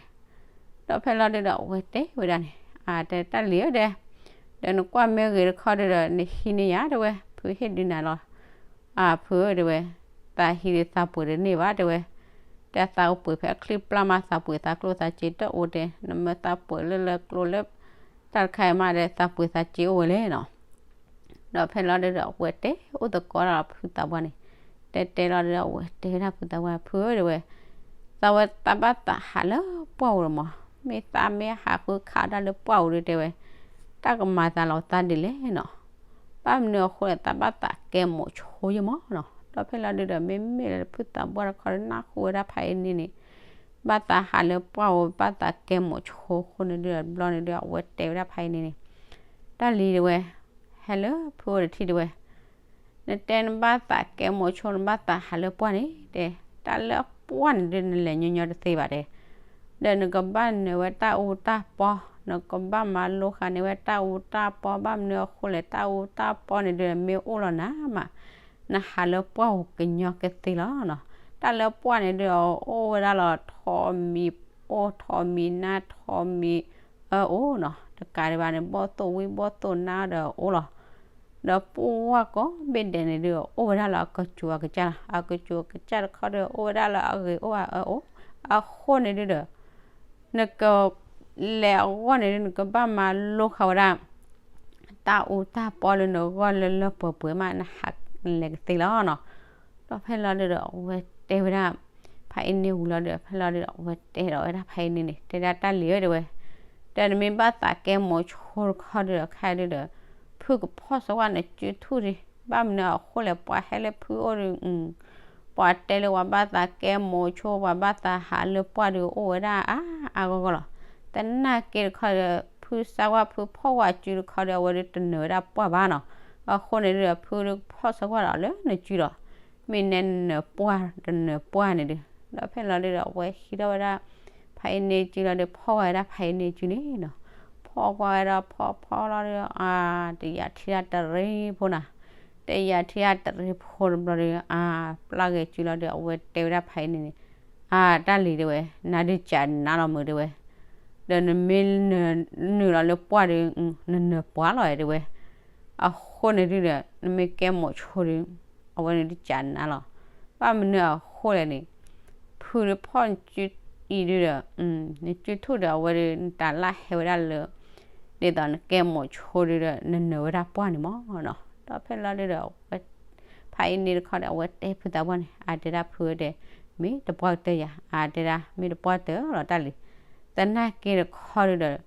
ဒီးဖဲလီၤဒုးဒီး အဝဲတဲဝဲဒၣ်န့ၣ် အတဲတၢ်လံၤဧၢတဲ, ဒီးနကွၢ်မ့ၢ်ဂ့ၤတခီဒုးဒီး နဟံးန့ၢ်ယၤတဲဝဲ, ဖုဟ့ၣ်ဒုးနၤလီၤ. အဖုဧၢတဲဝဲ, သးဟံးဒီးသးပှ့ၤတန့ၢ်ဘၣ်တဲဝဲ, တဲသးပှ့ၤဖဲအချံၣ်ပျၢ်မး သးပှ့ၤသးကျိၣ်သးစ့တအိၣ်တဲ, နမ့ၢ်သးပှ့ၤလၢလၢကျိလၢ တၢ်တခါအံၤမးဒီး သးပှ့ၤသးစ့အိၣ်ဝဲလဲၣ်နီၤ. ဒီးဖဲလီၤဒုးဒီး အဝဲတဲအိၣ်သကိးဒီးဖုသးပှၢ်န့ၣ်, တဲတဲလီၤဒုးဒီး အဝဲတဲဝဲဒၣ်ဖုသးပှၢ် ဖုဧၢတဲဝဲ, သးဝဲသးဘၣ်သးဟးလၢပှၢ်ဧိၤဒီးမး, မ့ၢ်သးမ့ၢ်ဟးဃုခးဒၣ်လၢပှၢ်ဧိၤဒုးတဲဝဲ, တၢ်ကမၤသးလီၤသးဒ်လဲၣ်နီၤ. ဘၣ်မနုၤအဃိလဲၣ် သးဘၣ်သးကဲမိၤဆိယဲမးနီၤ. ဒီးဖဲလီၤဒုးဒီး မ့မ့ၢ်လၢဖုသးပှၢ်တခီဒီး နၢ်ဟူဝဲဒၣ်ဖးအံၤန့ၣ်န့ၣ် ဘၣ်သးဟးလၢပှၢ်ဧိၤ ဘၣ်သးကဲမိၤဆိအဃိန့ၣ်ဒုးဒီး တဘျီန့ၣ်ဒုး အဝဲတဲဝဲဒၣ်ဖးအံၤန့ၣ်န့ၣ်, တၢ်လံၤတဲဝဲ, ဟဲလၢဖုအိၣ်တထံၣ်တဲဝဲ, နတဲနဘၣ်သးကဲမိၤဆိ နဘၣ်သးဟးလၢပှၢ်န့ၣ်တဲ, တၢ်လၢပှၢ်န့ၣ်ဒုး နလဲၤညီညီတသ့ဘၣ်တဲ, ဒီးနကဘၣ်နုာ်ဝဲတၢ်အူတၢ်ပီ, နကဘၣ်မၤလိဃာ်န့ၢ်ဝဲတၢ်အူတၢ်ပီ, ဘၣ်မနုၤအဃိလဲၣ် တၢ်အူတၢ်ပီန့ၣ်ဒုး မ့ၢ်အိၣ်လီၤနၤမး နဟးလၢပှၢ်ဧိၤကညီကသ့လီၤနီၤ. တၢ်လၢပှၢ်န့ၣ်ဒုး အိၣ်ဝဲဒၣ်လီၤ ထိးမံၤအိၣ် ထိးမံၤနါ ထိးမံၤအၢအိၣ်နီၤ, တကးဒံးဘၣ်န့ၣ် ဘီၣ်သိၣ်ဝံဘီၣ်သိၣ်နါဒီးအိၣ်လီၤ. ဒီးပှၢ်ကိးဘ့ၣ်ဒဲးန့ၣ်ဒုး အိၣ်ဝဲဒၣ်လၢအကစူၤအကစၢ်လီၤ. အကစူၤအကစၢ်တခီဒီး အိၣ်ဝဲဒၣ်လၢအဂ့ၤအိၣ်အအၢအိၣ်, အဃိန့ၣ်ဒုးဒီး နက လဲၤအဂီၢ်န့ၣ်ဒုး နကဘၣ်မၤလိဃာ်ဝဲဒၣ် တၢ်အူတၢ်ပီလၢနဂီၢ်လၢလၢပှဲၤပှဲၤမး နဟးလဲၤကသ့လီၤနီၤ. ဒီးဖဲလီၤဒုးဒီး အဝဲတဲဝဲဒၣ် ဖးအံၤန့ၣ်ဝံၤလီၤဒီး ဖဲလီၤဒုးဒီး အဝဲတဲဒီးဝဲဒၣ်ဖးအံၤန့ၣ်န့ၣ် တဲဒၣ်တၢ်လံၤဧၢတဲဝဲ, ဒီးနမ့ၢ်ဘၣ်သးကဲမိၤဆိတခီဒုးဒီး ခဲဒုးဒီး ဖုကဖီၣ်စဝဲနစုထူၣ်ဒံး, ဘၣ်မနုၤအဃိလဲၣ် ပှၤဟဲလၢဖုအိၣ်ဒီး ပှၤတဲလၢပှၤဘၣ်သးကဲမိၤဆိ ပှၤဘၣ်သးဟးလၢပှၢ်ဒီး အိၣ်ဝဲဒၣ်အါအါဂီၢ်ဂီၢ်လီၤ. သနာ်က့တခီဒီး ဖုစၢ်ဝဲဖုဖီၣ်ဝဲစုတခီဒီး အဝဲဒုးတနၢၤဝဲဒၣ်ပှၢ်ဘၣ်နီၤ. အဃိန့ၣ်ဒုးဒီး ဖုဒုးကဖီၣ်စဝဲဒီးလၢနစုလီၤ. မ့ၢ်နဲနနၢၤပှၢ်တနၢၤပှၢ်န့ၣ်ဒုး, ဒီးဖဲလီၤဒုးဒီး အဝဲဟံးထီၣ်ဝဲဒၣ်ဖးအံၤန့ၣ်စုလီၤဒီး ဖီၣ်ကွၢ်ဝဲဒၣ်ဖးအံၤန့ၣ်စုန့ၣ်နီၤ, ဖီၣ်ကွၢ်ဝဲဒီးဖီၣ်ဖီၣ်လီၤဒီး အါ တယာ်ထံတၢ်တရံးဖိနီၤ, တယာ်ထံတၢ်တရံးဖိတဘျီဒီး အါ ပျၢ်ဂဲၤစုလီၤဒီး အဝဲတဲဝဲဒၣ်ဖးအံၤန့ၣ်န့ၣ်, အါ တၢ်လံၤတဲဝဲ နၤဒုးကးနါလီၤမုာ်တဲဝဲ, ဒီးနမ့ၢ်နုာ်လီၤလၢပှၢ်ဒီး နနၢၤပှၢ်လီၤတဲဝဲ, အဃိန့ၣ်ဒုးဒီး နမ့ၢ်ကဲမိာ်ဆိဒီး အဝဲန့ၣ်ဒုးကးနါလီၤ, ဘၣ်မနုၤအဃိလဲၣ်န့ၣ်, ဖုဒုးဖီၣ်စုအံၤဒုးဒီး နစုထူၣ်ဒီးအဝဲဒုး နတၢ်လၢဟဲဝဲဒၣ်လၢ ဒ်သိးနကဲမိာ်ဆိဒုးဒီး နနၢၤဝဲဒၣ်ပှၢ်န့ၣ်မ့ၢ်နီၤ, ဒီးဖဲလီၤဒုးဒီး ဖးအံၤန့ၣ်တခီဒီး အဝဲတဲဖုသးပှၢ်န့ၣ် အါ တဲဒၣ်ဖုဝဲတဲ, မ့ၢ်တပှၢ်ကတၢၢ်ယၤ, အါ တဲဒၣ် မ့ၢ်တပှၢ်ကတၢၢ်လီၤတၢ်လံၤ, သနာ်က့တခီဒုးဒီး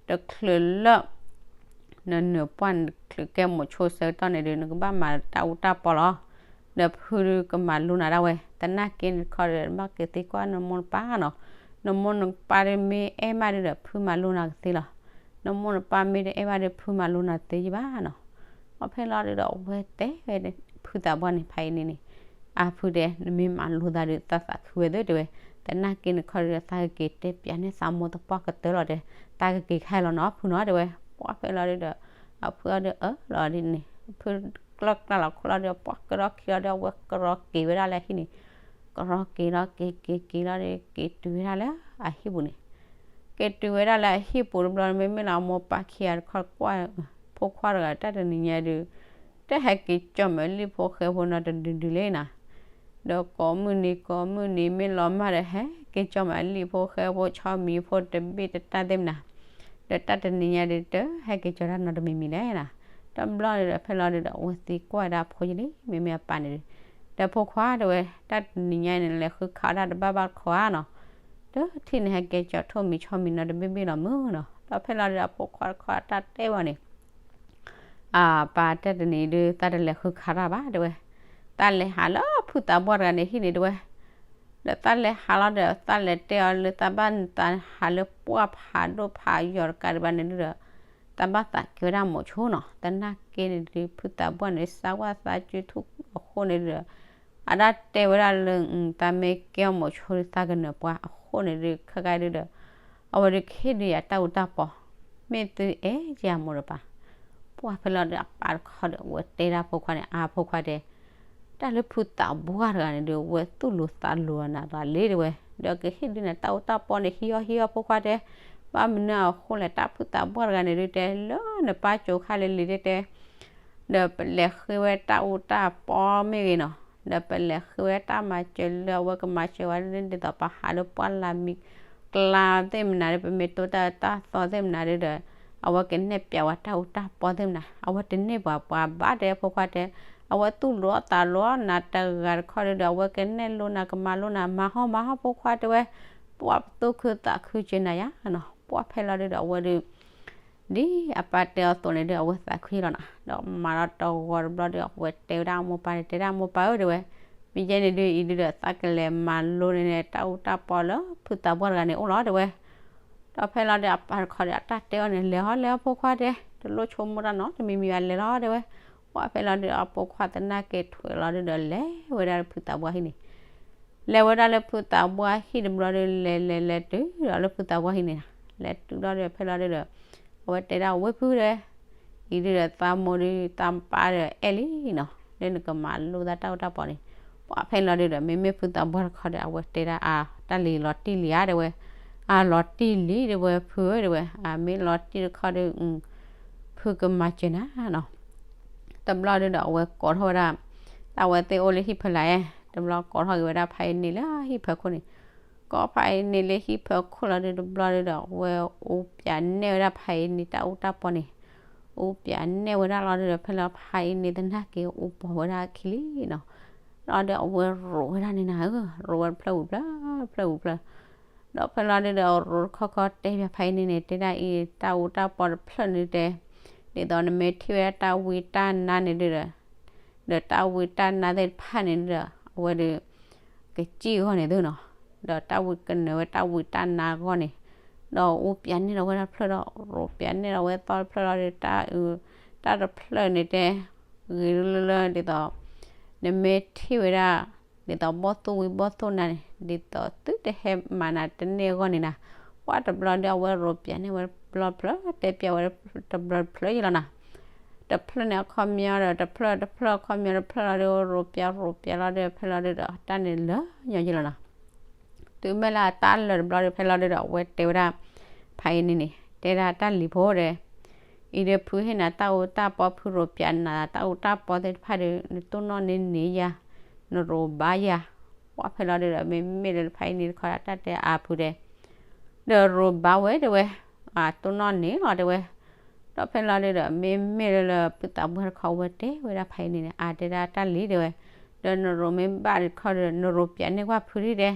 တချုးလၢ နနၢၤပှၢ်နချုးကဲမိာ်ဆိဆၢကတီၢ်န့ၣ်ဒုး နကဘၣ်မၤတၢ်အူတၢ်ပီလီၤ, ဒီးဖုဒုးကမၤလိနၤဒၣ်ဝဲ, သနာ်က့န့ၣ်တခီဒီး ဘၣ်ကသံကွၢ်နမိၢ်နပၢ်နီၤ, နမိၢ်နပၢ်ဒုးမ့ၢ်အဲၣ်မးဒုးဒီး ဖုမၤလိနၤကသ့လီၤ, နမိၢ်နပၢ်မ့ၢ်တအဲၣ်ဘၣ်ဒုး ဖုမၤလိနၤသ့ယဘၣ်နီၤ, ဒီးဖဲလီၤဒုးဒီး အဝဲတဲဝဲဖုသးပှၢ်န့ၣ် ဖးအံၤန့ၣ်န့ၣ်, အါ ဖုတဲ နမ့ၢ်မၤလိသးဒုး သးသးခုဝဲသ့တဲဝဲ, သနာ်က့န့ၣ်တခီဒီး သးကက့ၤတဲပၠးန့ၢ်သးမိၢ်သပှၢ်ကတၢၢ်လီၤတဲ, သးကက့ၤခါလီၤနီၤဖုနီၤတဲဝဲ, ပှၢ်ဖဲလီၤဒုးဒီး အဖုအီၤဒုးအၢၣ်လီၤဒ်န့ၣ်, ဖုကျီၢ်ကျါလီၤခိၣ်လီၤဒီး ပှၢ်ကဒီၣ်ခံလီၤဒီး အဝဲကရီက့ၤဝဲဒၣ်လၢအဟံၣ်န့ၣ်, ကရီက့ၤလီၤက့ၤက့ၤက့ၤလီၤဒီး က့ၤတုၤဝဲဒၣ်လၢအဟံၣ်ပူၤန့ၣ် က့ၤတုၤဝဲဒၣ်လၢအဟံၣ်ပူၤတဘျီ မ့မ့ၢ်လၢအမိၢ်ပၢ်ခံဂၤတခီကွၢ် ဖိခွါတဂၤတၢ်တနံၤညါဒုး တဟဲက့ၤကၠီၣ်မၤလံၣ်ဖိဃဲဖိနီတဒုဒုလံနီၤ, ဒီးကိးမုၢ်နံၤကိးမုၢ်နံၤ မ့ၢ်လီၤမၢ်ဒီး ဟဲက့ၤကၠီၣ်မၤလံၣ်ဖိဃဲဖိဆီမံၤဖိတဘ့ၣ်တတၢ်သ့ၣ်မနၤ, ဒီးတၢ်တနံၤညါဒုး တဟဲက့ၤကၠီၣ်တၢ်နီတမံၤမံၤလဲၣ်နီၤ, ဒီးဘျီဒုးဒီး ဖဲလီၤဒုးဒီး အဝဲသံကွၢ်ဝဲဒၣ်အဖိယလံ မ့မ့ၢ်အပၢ်န့ၣ်ဒုး, ဒီးဖိခွါတဲဝဲ တၢ်တနံၤညါန့ၣ် လဲၤဃုခးတၢ်တဘၣ်ဘၣ်တခီဧါနီၤ, တထံၣ်န့ၣ် ဟဲက့ၤကၠီၣ်ထိၣ်မံၤဆီမံၤနီတဘ့ၣ်ဘ့ၣ်လီၤမုၢ်နီၤ, ဒီးဖဲလီၤဒုးဒီး အဖိခွါတခီအတၢ်တဲဝဲန့ၣ် အပၢ်တဲတနံၤဒုး သးတလဲၤဃုခးတၢ်ဘၣ်တဲဝဲ, သးလဲၤဟးလၢဖုသးပှၢ်တဂၤန့ၣ်ဟံၣ်န့ၣ်တဲဝဲ, ဒီးသးလဲၤဟးလီၤဒီး သးလဲၤတဲအီၤလၢ သးဘၣ်သးဟးလၢပှၢ်ဖးဒိၣ်ဖးယိာ်တကးဒံးဘၣ်န့ၣ်ဒုးဒီး သးဘၣ်သးကဲဝဲဒၣ်မိာ်ဆိနီၤ, သနာ်က့န့ၣ်ဒုး ဖုသးပှၢ်န့ၣ် စၢ်ဝဲသးစုထူၣ်အဃိန့ၣ်ဒုးဒီး အတၢ်တဲဝဲဒၣ်လၢ သးမ့ၢ်ကဲမိာ်ဆိဒုး သးကနၢၤပှၢ်အဃိန့ၣ်ဒုး ခဲကါဒုးဒီး အဝဲဒုးကဟ့ၣ်ဒုးယၤတၢ်အူတၢ်ပီ, မ့ၢ်သုအဲၣ်ယၤမိၢ်တပၢ်, ပှၢ်ဖဲလီၤဒုးအပၢ်တခီဒီး အဝဲတဲဒၣ်ဖိခွါန့ၣ် အါဖိခွါတဲ တၢ်လၢဖုသးပှၢ်တဂၤန့ၣ်ဒုး အဝဲသူၣ်လိၤသးလိၤနၤတဂၤလံတဲဝဲ, ဒီးကဟ့ၣ်ဒုးနၤတၢ်အူတၢ်ပီန့ၣ် ဟံးအီၣ်ဟံးအီၣ်ဖိခွါတဲ, ဘၣ်မနုၤအဃိလဲၣ် တၢ်ဖုသးပှၢ်တဂၤန့ၣ်ဒုးတဲ လၢနပၢ်ကိၤခါလၢလံၤတဲတဲ ဒီးပလဲၤဃ့ဝဲတၢ်အူတၢ်ပီမ့ၢ်ဂ့ၤနီၤ, ဒီးပလဲၤဃ့ဝဲတၢ်မၤစၢၤလၢအဝဲကမၤစၢၤဝဲဒ်သိးပဟးလၢပှၢ်လၢ်မံကျါသ့ၣ်မနုၤဒီး ပမ့ၢ်တိတၢ်တၢ်သီသ့ၣ်မနုၤဒုးဒီး အဝဲကနဲၣ်ပၠးဝဲတၢ်အူတၢ်ပီသ့ၣ်မနုၤ အဝဲတန့ၢ်ပှၤပှၤဘၣ်တဲဖိခွါတဲ, အဝဲသူၣ်လိၤသးလိၤနၤတဂၤတခီဒုးဒီး အဝဲကနဲၣ်လိနၤကမၤလိနၤ မၤဟီၣ်မၤဟီၣ်ဖိခွါတဲဝဲ, ပှၢ်ပသူၣ်ခုသးခုစၢၤနၤယါနီၤ, ပှၢ်ဖဲလီၤဒုးဒီး အဝဲဒုး ဒ်အပၢ်တဲအီၤအသိးန့ၣ်ဒုး အဝဲသးခုလီၤနီၤ, ဒီးမၤလီၤတဂီၤတဘျီဒီး အဝဲတဲဝဲဒၣ်အမိၢ်ပၢ်န့ၣ် တဲဒၣ်အမိၢ်ပၢ်ဧၢတဲဝဲ, မ့ၢ်ယဲန့ၣ်ဒုးအံၤဒုးဒီး သးကလဲၤမၤလိန့ၢ်တၢ်အူတၢ်ပီလၢဖုသးပှၢ်တဂၤန့ၣ်အိၣ်လီၤတဲဝဲ, ဒီးဖဲလီၤဒုးအပၢ်တခီဒီး အတၢ်တဲအီၤန့ၣ် လဲၤဟီလဲၤဟီဖိခွါတဲ, တလိၣ်ဆိကမိၣ်တၢ်နီတမံၤမံၤဘၣ် လဲၤလီၤတဲဝဲ, ပှၢ်ဖဲလီၤဒုးအဖိခွါသနာ်က့ထွဲးလီၤဒုးဒီး လဲၤဝဲဒၣ်လၢဖုသးပှၢ်ဟံၣ်န့ၣ် လဲၤဝဲဒၣ်လၢဖုသးပှၢ်ဟံၣ်တဘျီဒီး လဲၤလဲၤလဲၤတုၤဒီးလၢဖုသးပှၢ်ဟံၣ်န့ၣ်, လဲၤတုၤလီၤဒီးဖဲလီၤဒုးဒီး အဝဲတဲဒၣ်ဝဲဖုတဲ, အံၤဒုးဒီးသးမိၢ်ဒုးသးပၢ်ဒီးအဲၣ်လံနီၤ, လၢနကမၤလိသးတၢ်အူတၢ်ပီန့ၣ်, ပှၢ်ဖဲလီၤဒုးဒီး မ့မ့ၢ်ဖုသးပှၢ်တခီဒီး အဝဲတဲဒၣ်အါ တၢ်လံၤလီၤတံၢ်လံဧါတဲဝဲ, အါလီၤတံၢ်လံတဲဝဲဖုဧၢတဲဝဲ, အါမ့ၢ်လီၤတံၢ်တခီဒီး ဖုကမၤစၢၤနၤနီၤ တဘျီဒုးဒီးအဝဲကိးထီၣ်ဝဲဒၣ် တၢ်ဝဲသ့ၣ်အိၣ်လၢဟံၣ်ဖီလာ်, တဘျီကိးထီၣ်က့ၤဝဲဒၣ်ဖးအံၤန့ၣ်လၢဟံၣ်ဖီခိၣ်န့ၣ်, ကိးဖးအံၤန့ၣ်လၢဟံၣ်ဖီခိၣ်လီၤဒုး တဘျီဒုးဒီး အဝဲအူပၠးနဲၣ်ဝဲဒၣ်ဖးအံၤန့ၣ် တၢ်အူတၢ်ပီန့ၣ်, အူပၠးနဲၣ်ဝဲဒၣ်လီၤဒုးဒီး ဖဲလီၤဖးအံၤန့ၣ်သနာ်က့အူပီၤဝဲဒၣ်အခံလံနီၤ, လီၤဒုးအဝဲရိးဝဲဒၣ်န့ၣ်နၤဧၢ, ရိးဝဲတဖျၢၣ်ဝံၤဖျၢၣ် တဖျၢၣ်ဝံၤဖျၢၣ် ဒီးဖဲလီၤဒုးဒီး ရိးတခီခီတဲဘၣ်ဖးအံၤန့ၣ်န့ၣ် တဲဒၣ်အံၤ တၢ်အူတၢ်ပီတဖျၢၣ်န့ၣ်တဲ, ဒ်သိးနမ့ၢ်ထံၣ်ဝဲဒၣ်တၢ်ဝံတၢ်နါန့ၣ်ဒုးဒီး, ဒီးတၢ်ဝံတၢ်နါသ့ၣ်တဖၣ်န့ၣ်ဒီး အဝဲဒီး ကစံၣ်အဂီၢ်န့ၣ်သုနီၤ, ဒီးတၢ်ဝံကနၢၤဝဲတၢ်ဝံတၢ်နါအဂီၢ်န့ၣ်, ဒီးအူပၠးနဲၣ်လီၤဝဲဒၣ်တဖျၢၣ်ဒီး ရိးပၠးနဲၣ်လီၤဝဲသီတဖျၢၣ်လီၤဒီး တၢ်အူ တၢ်တဖျၢၣ်န့ၣ်တဲ ဂ့ၤလၢလၢလၢဒ်သိး နမ့ၢ်ထံၣ်ဝဲဒၣ် ဒ်သိးဘီၣ်သိၣ်ဝံၤဘီၣ်သိၣ်နၤန့ၣ် ဒ်သိးသုတဟဲမၤနၤတန့ၢ်အဂီၢ်န့ၣ်နၤ, ပှၢ်တဘျီဒီး အဝဲရိးပၠးန့ၢ်ဝဲတဘျီတဖျၢၣ် တဲပၠးဝဲတဘျီတဖျၢၣ်ယလီၤနၤ. တဖျၢၣ်န့ၣ်အခီပညီဒီး တဖျၢၣ်တဖျၢၣ်အခီပညီတဖျၢၣ်လီၤဒီး ရိးပၠးရိးပၠးလီၤဒီး ဖဲလီၤဒုဒီး တၢ်န့ၣ်လၢညီယလီၤနၤ. တုၤမ့ၢ်လၢအတၢ်လၢာ်တဘျီဒီး ဖဲလီၤဒုဒီး အဝဲတဲဝဲဒၣ် ဖါအံၤန့ၣ်န့ၣ် တဲဒၣ်တၢ်လံၤဖိဒီး အံၤဒီးဖုဟ့ၣ်နၤတၢ်အူတၢ်ပီ ဖုရိးပၠးနၤ တၢ်အူတၢ်ပီသ့ၣ်တဖၣ်ဒီး နတိၢ်နီၣ်န့ၢ်န့ၢ်ယၤ, နရိးဘၣ်ယၤ, ပှၢ်ဖဲလီၤဒုဒီး မ့မ့ၢ်လၢဖါအံၤန့ၣ်တခီ တၢ်တဲအါဖုတဲ ဒီးရိးဘၣ်ဝဲတဲဝဲ, တိၢ်နီၣ်န့ၢ်လီၤတဲဝဲ. ဒီးဖဲလီၤဒုဒီး မ့မ့ၢ်လၢလၢဖုသးပှၢ်တခီ အဝဲတဲဝဲဒၣ်ဖါအံၤန့ၣ်န့ၣ် အါတဲဒၣ်တၢ်လံၤတဲဝဲ, ဒီးနရိးမ့ၢ်ဘၣ်တခီဒီး နရိးပၠးန့ၢ်ကွၢ်ဖုဒ်တဲ,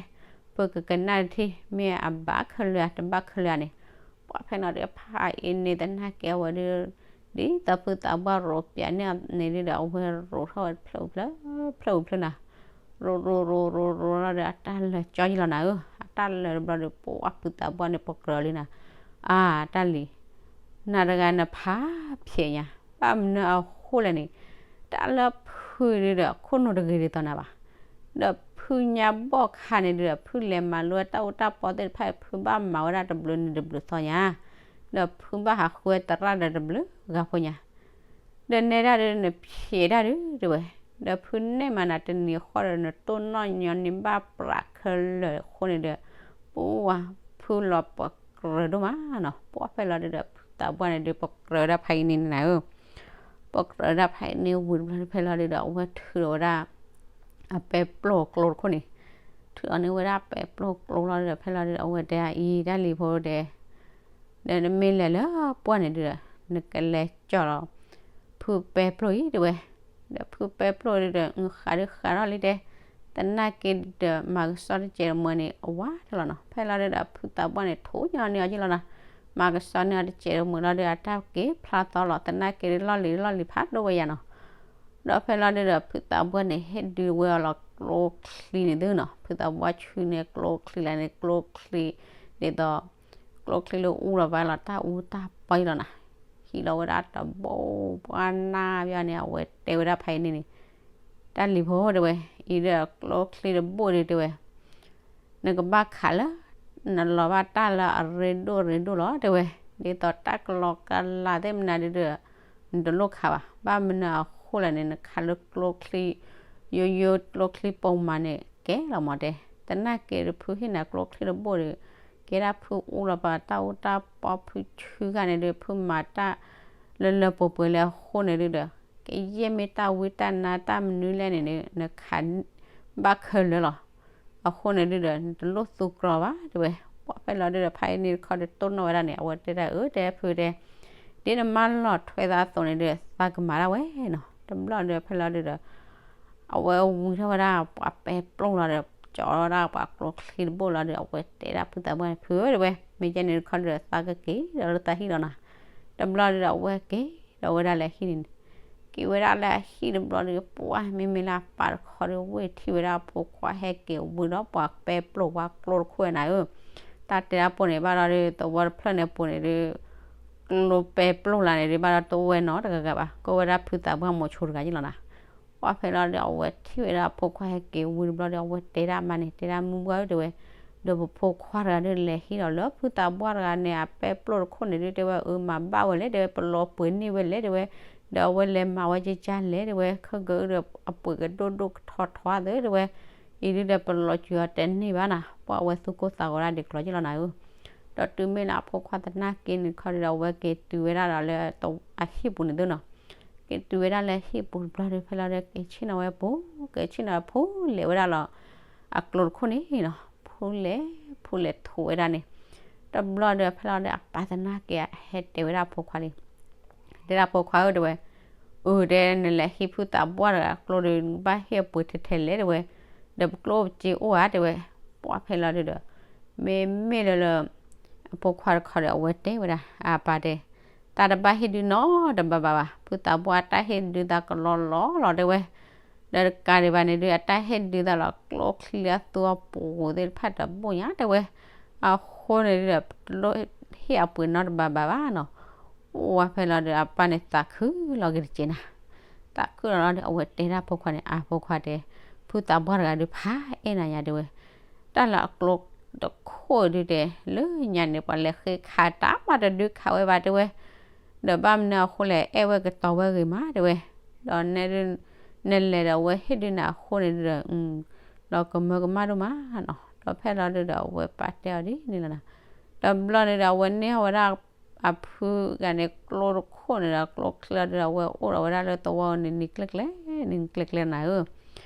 ပကကနၣ်တထံၣ် မ့ၢ်အဘၣ်ခဲလၢာ်ဧါ တဘၣ်ခဲလၢာ်ဧါန့ၣ်, ပှၢ်ဖဲလီၤဒုဒီး ဖါအံၤန့ၣ်သနာ်က့အဝဲဒု ဒ်သိးဖုသးပှၢ်ရိးပၠးန့ၢ်အီၤန့ၣ်ဒုဒီး အဝဲရိးထီၣ်ဝဲတဖျၢၣ်ဖျၢၣ်ဖျၢၣ်ဖျၢၣ်နၤ, ရိးရိးရိးရိးရိးလီၤဒီး အတၢ်လၢာ်ကၠီယလီၤနၤဧၢ, အတၢ်လၢာ်တဘျီဒီး ပှၢ်ဖုသးပှၢ်န့ၣ် ပကြၢးလံနၤ, အါတၢ်လံၤ နၤတဂၤနဖးဖျဲးညါ, ဘၣ်မနုၤအဃိလဲၣ်န့ၣ်, တၢ်လၢဖုဒုဒီး ခိၣ်နူာ်တဂ့ၤဒ်သိးနၤဘၣ်. ဒီးဖုညါဘီၣ်ခါန့ၣ်ဒုဒီး ဖုလဲၤမၤလိတၢ်အူတၢ်ပီသ့ၣ်တဖၣ် ဖုဘၣ်မၤဝဲဒၣ်တဘျုးနံၤတဘျုးသီညါ, ဒီးဖုဘၣ်ဟးဃုသရၣ်ဒီးတဘျုးဂၤဖိညါ ဒီးနဲဒၣ်ဒီးနဖျဲးဒၣ်ဒုတဲဝဲ, ဒီးဖုနဲၣ်မးနၤတနံၤဃီဒီး နတိၢ်နီၣ်ညီနုၢ်ဘၣ်ပြးခဲလၢာ်အဃိန့ၣ်ဒီး, ပှၢ်ဖုလီၤပကြၢးဒိၣ်မးနီၤ, ပှၢ်ဖဲလီၤဒုဒီး ဖုသးပှၢ်န့ၣ်ဒုး ပကြၢးဝဲဒၣ်ဖါအံၤန့ၣ်နၤဧၢ, ပကြၢးဝဲဒၣ်ဖါအံၤန့ၣ်ဝံၤတဘျီဒုး ဖဲလီၤဒုဒီး အဝဲထုးလီၤဝဲဒၣ် အပဲပျိၢ်ကျိတခိၣ်န့ၣ်, ထုးအီၤန့ၢ်ဝဲဒၣ်ပဲပျိၢ်ကျိလီၤဒီး ဖဲလီၤဒုဒီး အဝဲတဲအံၤ တၢ်လံၤဖိတဲ ဒီးနမ့ၢ်လဲၤလၢပှၢ်န့ၣ်ဒုဒီး နကလဲၤကၠီၣ်လီၤ ဖုပဲပျိၢ်အံၤတဲဝဲ, ဒီးဖုပဲပျိၢ်ဒုဒီး နဃးဒုဃးထီၣ်လံတဲ, သနာ်က့ဒီး မၤကစီၣ်တစဲးတမှဲၤန့ၣ် အဝါထီၣ်လီၤနီၤ, ဖဲလီၤဒုဒီး ဖုသးပှၢ်န့ၣ် ထိၣ်ညီနုၢ်အီၤက့လီၤနီၤ, မၤကစီၣ်န့ၢ်အီၤတစဲးတမှဲၤလီၤဒီး အတၢ်က့ၤဖျါသီလီၤ, သနာ်က့ဒုး လီၢ်လံၤလီၢ်လံၤဖးဒိၣ်ဝဲယၤနီၤ ဒီးဖဲလီၤဒုဒီး ဖုသးပှၢ်န့ၣ် ဟ့ၣ်ဒုးဝဲအီၤလီၤကျိချံန့ၣ်သုနီၤ, ဖုသးပှၢ်ဆူန့ၢ်ကျိချံလၢန့ၣ် ကျိချံ ဒ်သိး ကျိချံလၢအူလီၤဘၣ်လီၤ တၢ်အူတၢ်ပီအံၤလီၤနၤ, ဟံးလီၤဝဲဒၣ်တဘိ ပှၢ်နၢ်ဘၣ်န့ၣ် အဝဲတဲဝဲဒၣ်ဖါအံၤန့ၣ်န့ၣ်, တၢ်လံၤဖိတဲဝဲ, အံၤဒီးကျိချံတဘိဒုတဲဝဲ နကဘၣ်ခးလၢ နလီၤဘၣ်တၢ်လၢအရ့ဒိၣ်ရ့ဒိၣ်လီၤတဲဝဲ, ဒ်သိးတၢ်ကလီကလးသ့ၣ်မနုၤဒုဒီး နတလိၣ်ခးဘၣ်, ဘၣ်မနုၤအဃိလဲၣ်န့ၣ် နခးလၢကျိချံ ယိယိကျိချံပိာ်မးန့ၣ် ကဲလီၤမးတဲ, သနာ်က့ဒီးဖုဟ့ၣ်နၤကျိချံတဘိဒီး ကဲဒၣ်ဖုအူလီၤပှၤတၢ်အူတၢ်ပီ ဖုဆူဂၤန့ၣ်ဒီး ဖုမၤတၢ်လၢလၢပှဲၤပှဲၤလၢအဃိန့ၣ်ဒုဒီး ကယဲၢ်မ့ၢ်တၢ်ဝံတၢ်နါတၢ်မနုၤလဲၣ်န့ၣ်ဒီး နခးဘၣ်ခဲလၢာ်လီၤ. အဃိန့ၣ်ဒုဒီး နတလိၣ်သူကြီဘၣ်တဲဝဲ, ပှၢ်ဖဲလီၤဒုဒီး ဖါအံၤန့ၣ်တခီဒီးတိၢ်နီၣ်ဝဲဒၣ်န့ၣ် အဝဲတဲဒၣ်အၢ တဲဖုတဲ ဒ်နမၢလီၤထွဲသးအသိးန့ၣ်ဒီး သးကမၤဒၣ်ဝဲနီၤ, တဘျီဒီးဖဲလီၤဒုဒီး အဝဲဝံထီၣ်ဝဲဒၣ်ပှၤပဲပျိၢ်လီၤဒီး ကၠီဝဲဒၣ်ပှၤကျိချံတဘိလီၤဒီး အဝဲတဲဒၣ်ဖုသးပှၢ်န့ၣ် ဖုဧၢတဲဝဲ, မ့ၢ်ကဲန့ၣ်တခီဒီး သးကက့ၤဒီးလၢသးဟံၣ်လီၤနီၤ. တဘျီဒီး အဝဲက့ၤဒီးဝဲဒၣ်လၢဟံၣ်န့ၣ်န့ၣ် က့ၤဝဲဒၣ်လၢအဟံၣ်တဘျီဒီး ပှၢ်မ့မ့ၢ်လၢအပၢ်တခီဒီး ဝ့ၢ်ထံၣ်ဝဲဒၣ်အဖိခွါဟဲက့ၤဝံဒီးပှၤပဲပျိၢ်ပှၤကျိတခိၣ်ဝဲနၤဧၢ, တၢ်တဲဒၣ်ပိၢ်န့ၣ် ဘၣ်ဒီးဒုး သဝီတဖျၢၣ်န့ၣ်အပူၤန့ၣ်ဒုး ကျိပဲပျိၢ်လၢန့ၣ်ဒုး ဘၣ်ဒီးတအိၣ်ဝဲနီတဂၤဂၤဘၣ်, ကအိၣ်ဝဲဒၣ်ဖုသးပှၢ်မိၤဆိတဂၤယလီၤနၤ. ပှၢ်ဖဲလီၤဒီး အဝဲထံၣ်ဝဲဒၣ်အဖိခွါဟဲက့ၤဝံတဘျီဒီး အဝဲတဲဒၣ်အမါန့ၣ် တဲဒၣ်မုၢ်ပှၢ်ဧၢတဲဝဲ, ဒီးပဖိခွါတဂၤဒုးလဲၤဟံးဒီးလၢဖုသးပှၢ်တဂၤန့ၣ် အပဲပျိၢ်တခိၣ်န့ၣ်ဒုးတဲဝဲ အၢမၤဘၣ်ဝဲလဲၣ်တဲဝဲ ပလီၤပှ့ၤန့ၢ်ဝဲလဲၣ်တဲဝဲ, ဒီးအဝဲလဲၤမၤဝဲကကလဲၣ်တဲဝဲ, ခဲကဒုးအပှ့ၤကဒိၣ်ဒိၣ်ထီထီသ့တဲဝဲ, အံၤဒုးဒီးပလီၤကွံာ်အီၤတန့ၢ်ဘၣ်နၤ, ပှၢ်အဝဲသူၣ်ကိၢ်သးဂီၤဒၣ်ဒ်ကျီၤယလီၤနၤဧၢ. ဒီးတုၤမ့ၢ်လၢအဖိခွါသနာ်က့န့ၣ်တခီဒီး အဝဲက့ၤတုၤဝဲဒၣ်ဒီးလၢအဟံၣ်ပူၤန့ၣ်သုနီၤ, က့ၤတုၤဝဲဒၣ်လၢဟံၣ်ပူၤတဘျီဒီး ဖဲလီၤဒီးက့ၤဆ့ၣ်နီၤဝဲပူၤ, က့ၤဆ့ၣ်နီၤဝဲဖုလဲၤဝဲဒၣ်လီၤ အကျိတခိၣ်န့ၣ်နီၤ, ဖုလဲၤ ဖုလဲၤထိးဝဲဒၣ်န့ၣ်, တဘျီဒီးဖဲလီၤဒီးအပၢ်သနာ်က့ ဟဲတဲဝဲဒၣ်အဖိခွါလံ တဲဒၣ်ဖိခွါဧၢတဲဝဲ, အၢ တဲနလဲၤဟံးဖုသးပှၢ်တဂၤကျိဒီး နဘၣ်ဟ့ၣ်အပှ့ၤထဲထဲလဲၣ်တဲဝဲ, ဒီးပကျိပစ့အိၣ်ဧါတဲဝဲ, ပှၢ်ဖဲလီၤဒုဒီး မ့မ့ၢ်လၢလၢ အဖိခွါတခီဒီး အဝဲတဲဝဲဒၣ် အပၢ်တဲ, သးတဘၣ်ဟ့ၣ်ဒုးနီတဘၣ်ဘၣ်ဘၣ်, ဖုသးပှၢ်အတၢ်ဟ့ၣ်ဒုးသးကလီလီလီၤတဲဝဲ, ဒီးတကးဒံးဘၣ်န့ၣ်ဒုး အတၢ်ဟ့ၣ်ဒုးသးလီၤ ကျိချံလၢအသူအပူၤသ့ၣ်တဖၣ်တဘိၣ်ညါတဲဝဲ, အဃိန့ၣ်ဒုဒီး ပတလိၣ်ဟ့ၣ်အပှ့ၤနီတဘၣ်ဘၣ်ဘၣ်နီၤ, ပှၢ်ဖဲလီၤဒီး အပၢ်န့ၣ်သးခုလီၤက့ၤတက့ၢ်နၤ, သ သးခုလီၤလီၤဒီး အဝဲတဲဒၣ်ဖိခွါန့ၣ် အဖိခွါတဲ, ဖုသးပှၢ်တဂၤဒုးဖးအဲၣ်နၤညါတဲဝဲ, တၢ်လၢအကျိတခိၣ်ဒုးတဲ, လၢညါန့ၣ် ပှၤလဲၤဃ့ခးတၢ်မးတဒုးခးဝဲဘၣ်တဲဝဲ, ဒီးဘၣ်မနုၤအဃိလဲၣ် အဲၣ်ဝဲကတီၤဝဲဂ့ၤမးတဲဝဲ, ဒီး နလဲၤဒီးအဝဲဟ့ၣ်ဒုးနၤအဃိန့ၣ်ဒီး, လီၤကမၢကမၣ်ဒိၣ်မးနီၤ, ဒီးဖဲလီၤဒုးဒီးအဝဲပာ်တဲအီၤဒ်န့ၣ်လီၤနီၤ, ဒီးဘျီဒုးဒီးအဝဲန့ၢ်အီၣ်ဝဲဒၣ် အဖုဂၤန့ၣ် ကျိတခိၣ်န့ၣ်ဒီး ကျိချံလီၤဒုးဒီး အဝဲအိၣ်ဒီးဝဲဒၣ်လၢသဝီန့ၣ် နံၤကျဲၣ်ကျဲၣ်, နံၤကျဲၣ်ကျဲၣ်နၤဧၢ,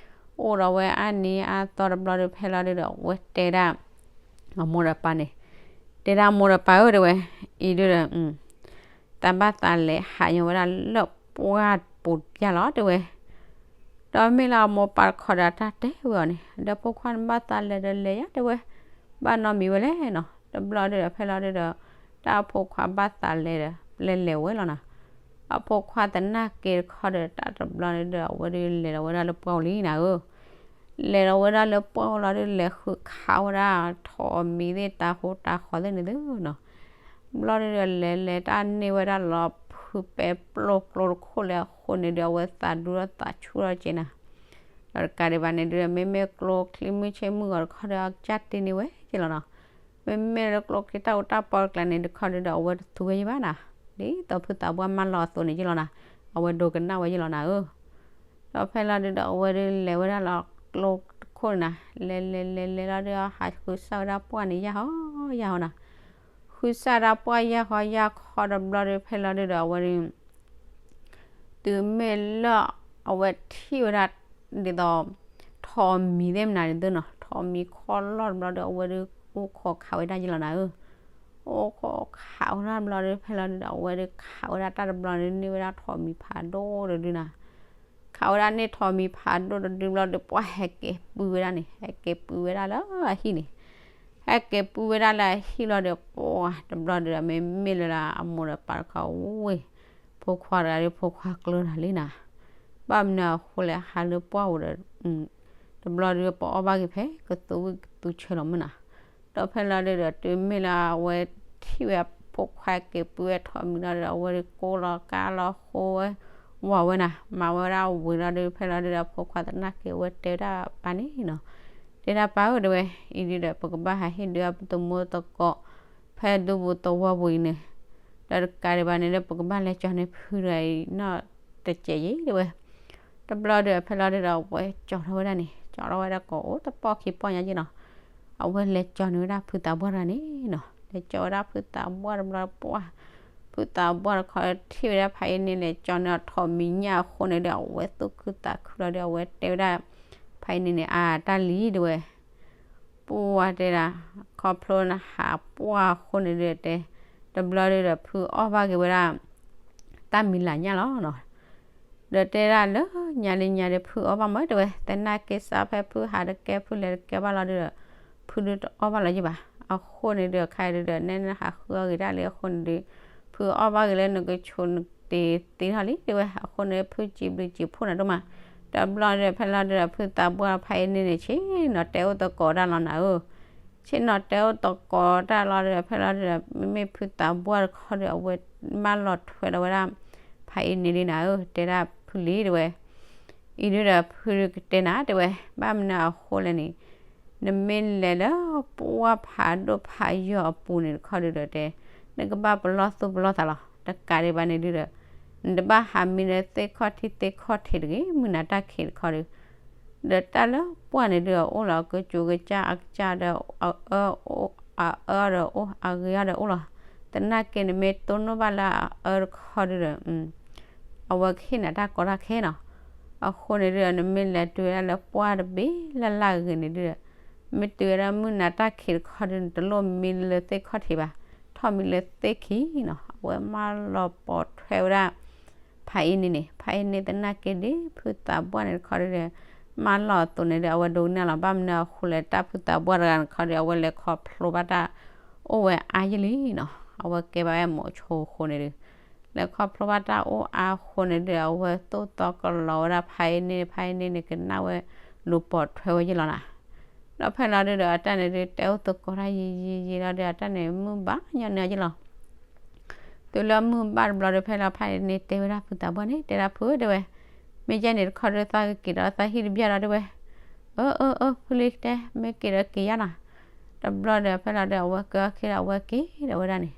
အိၣ်ဒီးဝဲအါနံၤအါသီတဘျီဒုး ဖဲလီၤဒုးဒီး အဝဲတဲဒၣ် အမိၢ်ဒီးပၢ်န့ၣ်, တဲဒၣ်မိၢ်ဒီးပၢ်ဧၢတဲဝဲ, အံၤဒုးဒီး သးဘၣ်သးလဲၤဟးညီဝဲဒၣ်လၢပှၢ်ပူၤပျၢ်လီၤတဲဝဲ, ဒီးမ့ၢ်လၢအမိၢ်ပၢ်တခီဒီးတၢ်တဲဝဲအီၤန့ၣ် ဒီးဖိခွါန့ၣ်ဘၣ်သးလဲၤဒီးလဲၤယါတဲဝဲ, ဘၣ်နီတမံၤဝဲလဲၣ်နီၤ, တဘျီဒုးဒီးဖဲလီၤဒုးဒီး တၢ်အဖိခွါဘၣ်သးလဲၤဒီး လဲၤလဲၤဝဲလီၤနီၤ, အဖိခွါသနာ်က့တခီဒီး တၢ်တဘျီန့ၣ်ဒီး အဝဲဒုးလဲၤဒီးဝဲဒၣ်လၢပှၢ်ပူၤလံနၤဧၢ လဲၤဒီးဝဲဒၣ်လၢပှၢ်ပူၤလီၤဒုး လဲၤဃုခးဝဲဒၣ်ထိးမံၤသ့ၣ် တၤဟူတၤဃီၤသ့ၣ်န့ၣ်သုနီၤ, ဘျီဒုးဒီးလဲၤလဲၤတၢ်န့ၢ်ဝဲဒၣ်လီၤဖုပဲပျိကျိတခိၣ်လၢအဃိန့ၣ်ဒီး အဝဲသးဒူထီၣ်သးဆူၣ်ထီၣ်က့နၤ, ဒီးတကးဒံးဘၣ်န့ၣ်ဒုးဒီး မ့မ့ၢ်ကျိချံမုၢ်ဆ့ၣ်မုၢ်ဂီၤတခီဒီး အကစၢ်တ့န့ၢ်ဝဲက့လီၤနီၤ, မ့မ့ၢ်လၢကျိချံတၢ်အိၣ်တၢ်ပီတကျါန့ၣ်တခီဒုးဒီး အဝဲတသူဝဲယဘၣ်နၤ, ဒ်သိးဖုသးပှၢ်မၢလီၤအသိးန့ၣ်က့လီၤနၤ, အဝဲဒိကနၣ်ဝဲယလီၤနၤဧၢ ဒီးဖဲလီၤဒုးဒီးအဝဲဒုးလဲၤဝဲဒၣ်လီၤကျိတခိၣ်န့ၣ်နၤ, လဲၤလဲၤလဲၤလဲၤလီၤဒုး ဟးဃုစၢ်ဝဲဒၣ်ပှၢ်န့ၣ် ယၢ်ဟီယၢ်ဟီနၤ, ဃုစၢ်ဒၣ်ပှၢ်ယၢ်ဟီယၢ်ဟီတဘျီဒုး ဖဲလီၤဒုးဒီးအဝဲဒုး တုၤမ့ၢ်လၢအဝဲထံၣ်ဝဲဒၣ် ဒ်သိး ထိးမံၤသ့ၣ်မနုၤန့ၣ်သုနီၤ, ထိးမံၤခီလီၢ်တဘျီဒီး အဝဲဒုးအိၣ်ခိးခးဝဲဒၣ်ယလီၤနၤဧၢ, အိၣ်ခိးခးဝဲဒၣ်တဘျီဒီး ဖဲလီၤဒုးဒီး အဝဲဒုးခးဝဲဒၣ်တၢ်တဘျီန့ၣ် န့ၢ်ဝဲဒၣ်ထိးမံၤဖးဒိၣ်တဒုနၤ, ခးဝဲဒၣ်န့ၢ်ထိးမံၤဖးဒိၣ်တဒုဘျီဒီး ပှၢ်ဟဲက့ၤပုၢ်ဝဲဒၣ်န့ၣ် ဟဲက့ၤပုၢ်ဝဲဒၣ်လၢအဟံၣ်န့ၣ်, ဟဲက့ၤပုၢ်ဝဲဒၣ်လၢအဟံၣ်လီၤဒီး ပှၢ်တဘျီဒီး မ့မ့ၢ်လၢအမိၢ်ဒီးပၢ်တခီဝဲ ဖိခွါတဂၤဒီး ဖိခွါကျၢၤတၢ်လံနၤ, ဘၣ်မနုၤအဃိလဲၣ် ဟးလၢပှၢ်ပူၤဒီး တဘျီဒီး ပအီၣ်ဘၣ်က့ၤဖဲ ကသူဝံၣ်ကသူဆၢလီၤမုၢ်နၤ, ဒီးဖဲလီၤဒုးဒီး တုၤမ့ၢ်လၢအဝဲထံၣ်ဝဲဖိခွါက့ၤပုၢ်ဝဲထိးမံၤလီၤဒီး အဝဲဒုးကိးလီၤကါလီၤဃိဝဲ ဝီၤဝဲနၤ, မၤဝဲဒၣ်ဝံၤလီၤဒုး ဖဲလီၤဒုးဒီး ဖိခွါသနာ်က့ အဝဲတဲဝဲဒၣ်ပၢ်န့ၣ်နီၤ, တဲဒၣ်ပၢ်ဧၢတဲဝဲ, အံၤဒုးဒီး ပကဘၣ်ဟးဟ့ၣ်ဒုးအပသမူသကိး ဖဲဒူပူၤသဝီပူၤအံၤန့ၣ်, ဒီးတကးဒံးဘၣ်န့ၣ်ဒီး ပကဘၣ်လဲၤကၠီၤန့ၢ်ဖုတဂၤအံၤနီၢ်တစဲးယံၤတဲဝဲ, တဘျီဒီး ဖဲလီၤဒုးဒီး အဝဲကၠီၤထီၣ်ဝဲဒၣ်န့ၣ် ကၠီၤထီၣ်ဝဲဒၣ်ကိးအိၣ်တပီၢ်ခံပီၢ်ညါယံၤနီၤ, အဝဲလဲၤကၠီၤန့ၢ်ဝဲဒၣ်ဖုသးပှၢ်တဂၤန့ၣ်နီၤ, လဲၤကၠီၤဝဲဒၣ်ဖုသးပှၢ်တဘျီပှၢ်, ဖုသးပှၢ်တခီထံၣ်ဝဲဒၣ်ဖးအံၤန့ၣ် လဲၤကၠီၤန့ၢ်အထိးမံၤညၣ်အဃိန့ၣ်ဒီး အဝဲသူၣ်ခုသးခုလီၤဒီး အဝဲတဲဝဲဒၣ် ဖးအံၤန့ၣ်န့ၣ် အတၢ်လံၤတဲဝဲ ပှၢ်တဲဒၣ် ခီဖျိနဟးပှၢ်အဃိန့ၣ်ဒီးတဲ, တဘျီဒီး ဖုအီၣ်ဘၣ်က့ၤဝဲဒၣ် တၢ်မံၤလၤညၣ်လီၤနီၤ, ဒီးတဲဒၣ်လၢညါလံညါဒီး ဖုအီၣ်ဘၣ်မးတဲဝဲ, သနာ်က့စးဖဲဖုဟးတကဲဖုလဲၤတကဲဘၣ်လီၤဒုးဒီး ဖုဒုးတအီၣ်ဘၣ်လီၤယံၤဘၣ်, အဃိန့ၣ်ဒီး ခါအံၤဒုးဒီး နဲနဟးဃုအီၣ်ဂ့ၤဒၣ်လံအဃိန့ၣ်ဒီး ဖုအီၣ်ဘၣ်က့ၤလၢနကဆိးနတ့ၤသ့ထီၣ်လံတဲဝဲ, အဃိန့ၣ် ဖုစံးဘျုးစံးဖှိၣ်နၤဒိၣ်မး, တဘျီဒီး ဖဲလီၤဒုးဒီး ဖုသးပှၢ်ဖးအံၤန့ၣ်န့ၣ် ဆ့ၣ်နီၤတဲအိၣ်သကိးတၢ်လီၤနၤဧၢ ဆ့ၣ်နီၤတဲအိၣ်သကိးတၢ်လီၤဒီး ဖဲလီၤဒုးဒီး မ့မ့ၢ်ဖုသးပှၢ်တခီဒီး အဝဲမၢလီၤထွဲဒီးဝဲဒၣ် ဖးအံၤန့ၣ်လံနၤဧၢ တဲဒၣ်ဖုလံတဲဝဲ, အံၤဒုးဒီး ဖုကတဲနၤတဲဝဲ, ဘၣ်မနုၤအဃိလဲၣ်န့ၣ် နမ့ၢ်လဲၤလၢပှၢ်ဖးဒိၣ်ဖးယိာ်အပူၤန့ၣ်တခီဒုးဒီးတဲ, နကဘၣ်ပလီၢ်သူၣ်ပလီၢ်သးလီၤ, တကးဒံးဘၣ်န့ၣ်ဒုးဒီး နတဘၣ်ဟးမံလၢသ့ၣ်ခီၣ်ထံးသ့ၣ်ခီၣ်ထံးတဂ့ၤ, မုၢ်နၤတၢ်ခံးတခီဒုး ဒီးတၢ်လၢပှၢ်န့ၣ်ဒုးအအိၣ်လီၤ ကကၠိကစၢ်အကစၢ်ဒီး အအၢအအိၣ် အအၢဒီးအိၣ် အဂ့ၤအီၤဒီးအိၣ်လီၤ, သနာ်က့နမ့ၢ်တိၢ်နီၣ်ဘၣ်လၢအအၢတခီဒုးဒီး အဝဲကဟ့ၣ်နၤတၢ်ကီတၢ်ခဲနီၤ, အဃိန့ၣ်ဒုးဒီး နမ့ၢ်လဲၤတုၤဝဲဒၣ်လၢပှၢ်တဘ့ၣ်လၢ်လၢ်ဂ့ၤန့ၣ်ဒုးဒီး မ့ၢ်တုၤဝဲဒၣ်မုၢ်နၤတၢ်ခံးတခီဒုး နတလိၣ်မံလၢသ့ၣ်ခီၣ်ထံးဘၣ်, ထီၣ်မံလၢသ့ၣ်ခံနီၤ, အဝဲမၢလီၤပိာ်ထွဲဝဲဒၣ် ဖးအံၤန့ၣ်န့ၣ် ဖးအံၤန့ၣ်သနာ်က့ဒ်ဖုသးပှၢ်န့ၣ်တခီဒုးဒီး မၢလီၤအသိးန့ၣ်ဒီး အဝဲဒိကနၣ်လီၤ, ဘၣ်မနုၤအဃိလဲၣ် တၢ်ဖုသးပှၢ်တဂၤန့ၣ်တခီဒီး အဝဲလဲၤခီဖျိဘၣ်တၢ်အိၣ်ဝဲအါယံာ်လံနီၤ, အဝဲကဲဘၣ်ဝဲမိၤဆိအဃိန့ၣ်ဒီး လဲၤခီဖျိဘၣ်တၢ်အိၣ်အါအဃိန့ၣ်ဒီး အဝဲသိၣ်သီကလီၤဝဲဒၣ်ဖးအံၤန့ၣ်, ဖးအံၤန့ၣ်န့ၣ် ကနၣ်ဝဲလူၤပိာ်ထွဲဝဲယံာ်လီၤနၤ, ဒီးဖဲလီၤဒုးဒီး အတၢ်န့ၣ်ဒုး တဲအိၣ်သကိးတၢ်ယံာ်ယံာ်ယံာ်လီၤဒီး အတၢ်န့ၣ်မုၢ်ဘၣ်ညီနုၢ်ယံာ်လီၤ, တုၤလၢမုၢ်ဘၣ်တဘျီဒီး ဖဲလီၤဖးအံၤန့ၣ် တဲဝဲဒၣ်ဖုသးပှၢ်န့ၣ် တဲဒၣ်ဖုဧၢတဲဝဲ, မ့ၢ်ယဲန့ၣ်တခီဒီး သးကက့ၤဒီးသးဟံၣ်တဘျီဒီးတဲဝဲ, အၢ အၢ အၢ ဖုလံတဲ မ့ၢ်က့ၤဒီးက့ၤယါနီၤ. တဘျီဒီးဖဲလီၤဒီး အဝဲက့ၤအီၣ်ခံဒီး အဝဲက့ၤဒီးဝဲဒၣ်န့ၣ်,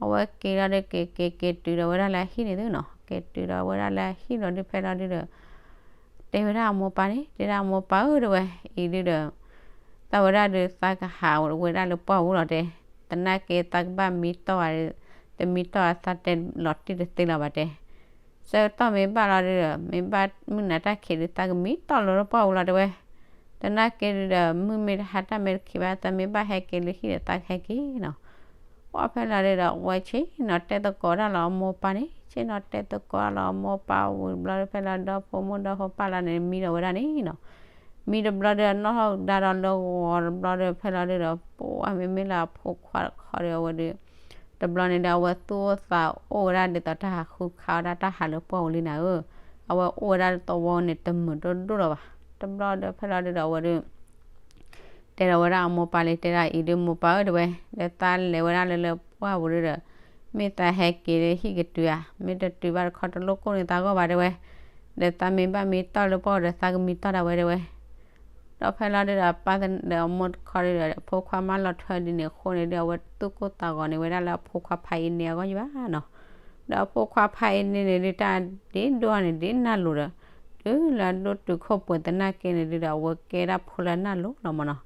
အဝဲက့ၤလီၤဒီး က့ၤက့ၤက့ၤတုၤဒီးဝဲဒၣ်လၢအဟံၣ်န့ၣ်သုနီၤ, က့ၤတုၤဒီးဝဲဒၣ်လၢအဟံၣ်လီၤဒုး ဖဲလီၤဒုးဒီး တဲဝဲဒၣ်အမိၢ်ပၢ်န့ၣ် တဲဒၣ်အမိၢ်ပၢ်ဧၢ တဲဝဲ, အံၤဒုးဒီး သးဝဲဒၣ်ဒီး သးကဟးဝဲဒၣ်လၢပှၢ်ပူၤလီၤတဲ, သနာ်က့သးကဘၣ်မံတီၢ်ဧါ, တမံတီၢ်ဧါ သးတဲလီၤတံၢ်တသ့လၢၤဘၣ်တဲ. ဆၢကတီၢ်မ့ၢ်ဘၣ်လီၤဒုးဒီး မ့ၢ်ဘၣ်မုၢ်နၤတၢ်ခံးဒီး သးကမံတီၢ်လီၤလၢပှၢ်ပူၤလီၤတဲဝဲ. သနာ်က့ဒုးဒီး မုၢ်မ့ၢ်တဟါတၢ်မ့ၢ်တခံးဘၣ် သးမ့ၢ်ဘၣ်ဟဲက့ၤလၢဟံၣ်ဒီး သးကဟဲက့ၤနီၤ. ပှၢ်ဖဲလီၤဒုးဒီး အဝဲဆ့ၣ်နီၤတဲသကိးတၢ်လီၤအမိၢ်ပၢ်န့ၣ်, ဆ့ၣ်နီၤတဲသကိးတၢ်လီၤအမိၢ်ပၢ်ဝံၤတဘျီဒီး ဖဲလီၤဒီဖိမုၣ်ဒီဖိပၢ်လီၤန့ၣ် မံဒီးဝဲဒၣ်န့ၣ်နီၤ. မံတဘျီဒီး နီၣ်ထီၣ်ကဒါဒီးလၢဂီၤတဘျီဒီး ဖဲလီၤဒုးဒီး ပှၢ်မ့မ့ၢ်လၢအဖိခွါတခီဒီး အဝဲဒုး တဘျီန့ၣ်ဒီး အဝဲသူၣ်အိၣ်သးအိၣ်ဝဲဒၣ်ဒ်သိးတၢ်ဟးဃုခးအီၣ်ဒၣ်တၢ်ဟးလၢပှၢ်ပူၤလံနၤဧၢ. အဝဲအိၣ်ဝဲဒၣ်လၢသဝီန့ၣ် တမုာ်တဒိၣ်လၢၤဘၣ်. တဘျီဒီး ဖဲလီၤဒုးဒီး အဝဲဒုး တဲဒီးဝဲဒၣ်အမိၢ်ပၢ်လံ တဲဒၣ်အံၤဒုး မိၢ်ပၢ်ဧၢ တဲဝဲ, ဒီးသးလဲၤဝဲဒၣ်လၢလၢပှၢ်ပူၤဒုးဒီး မ့ၢ်သးဟဲက့ၤလၢဟံၣ်ကတုၤဧါ, မ့ၢ်တတုၤဘၣ်တခီတလိၣ်ကိၢ်န့ၢ်သးဂီၢ်ဘၣ်တဲဝဲ, ဒီးသးမ့ၢ်ဘၣ်မံတီၢ်လၢပှၢ်ပူၤဒီး သးကမံတီၢ်ဒၣ်ဝဲတဲဝဲ. ဒီးဖဲလီၤဒုးဒီး အပၢ်ဒီးအမိၢ်တခီဒုးဒီး အဖိခွါမၢလီၤထွဲဒ်န့ၣ်အဃိန့ၣ်ဒုး အဝဲသူၣ်ကိၢ်သးဂီၤန့ၢ်ဝဲဒၣ်လၢအဖိခွါဖးအံၤန့ၣ်အဂီၢ်ယဘၣ်နီၤ. ဒီးအဖိခွါဖးအံၤန့ၣ်န့ၣ်ဒုး တၢ်ဒ့ဒိၣ်န့ၣ်ဒ်နၢ်လိၤဒီး တုၤလၢအဒိၣ်တုာ်ခိၣ်ပှဲၤသနာ်က့န့ၣ်ဒုးဒီး အဝဲကဲဒၣ်ဖိလၢအနၢ်လိၤလီၤမၢ်နီၤ.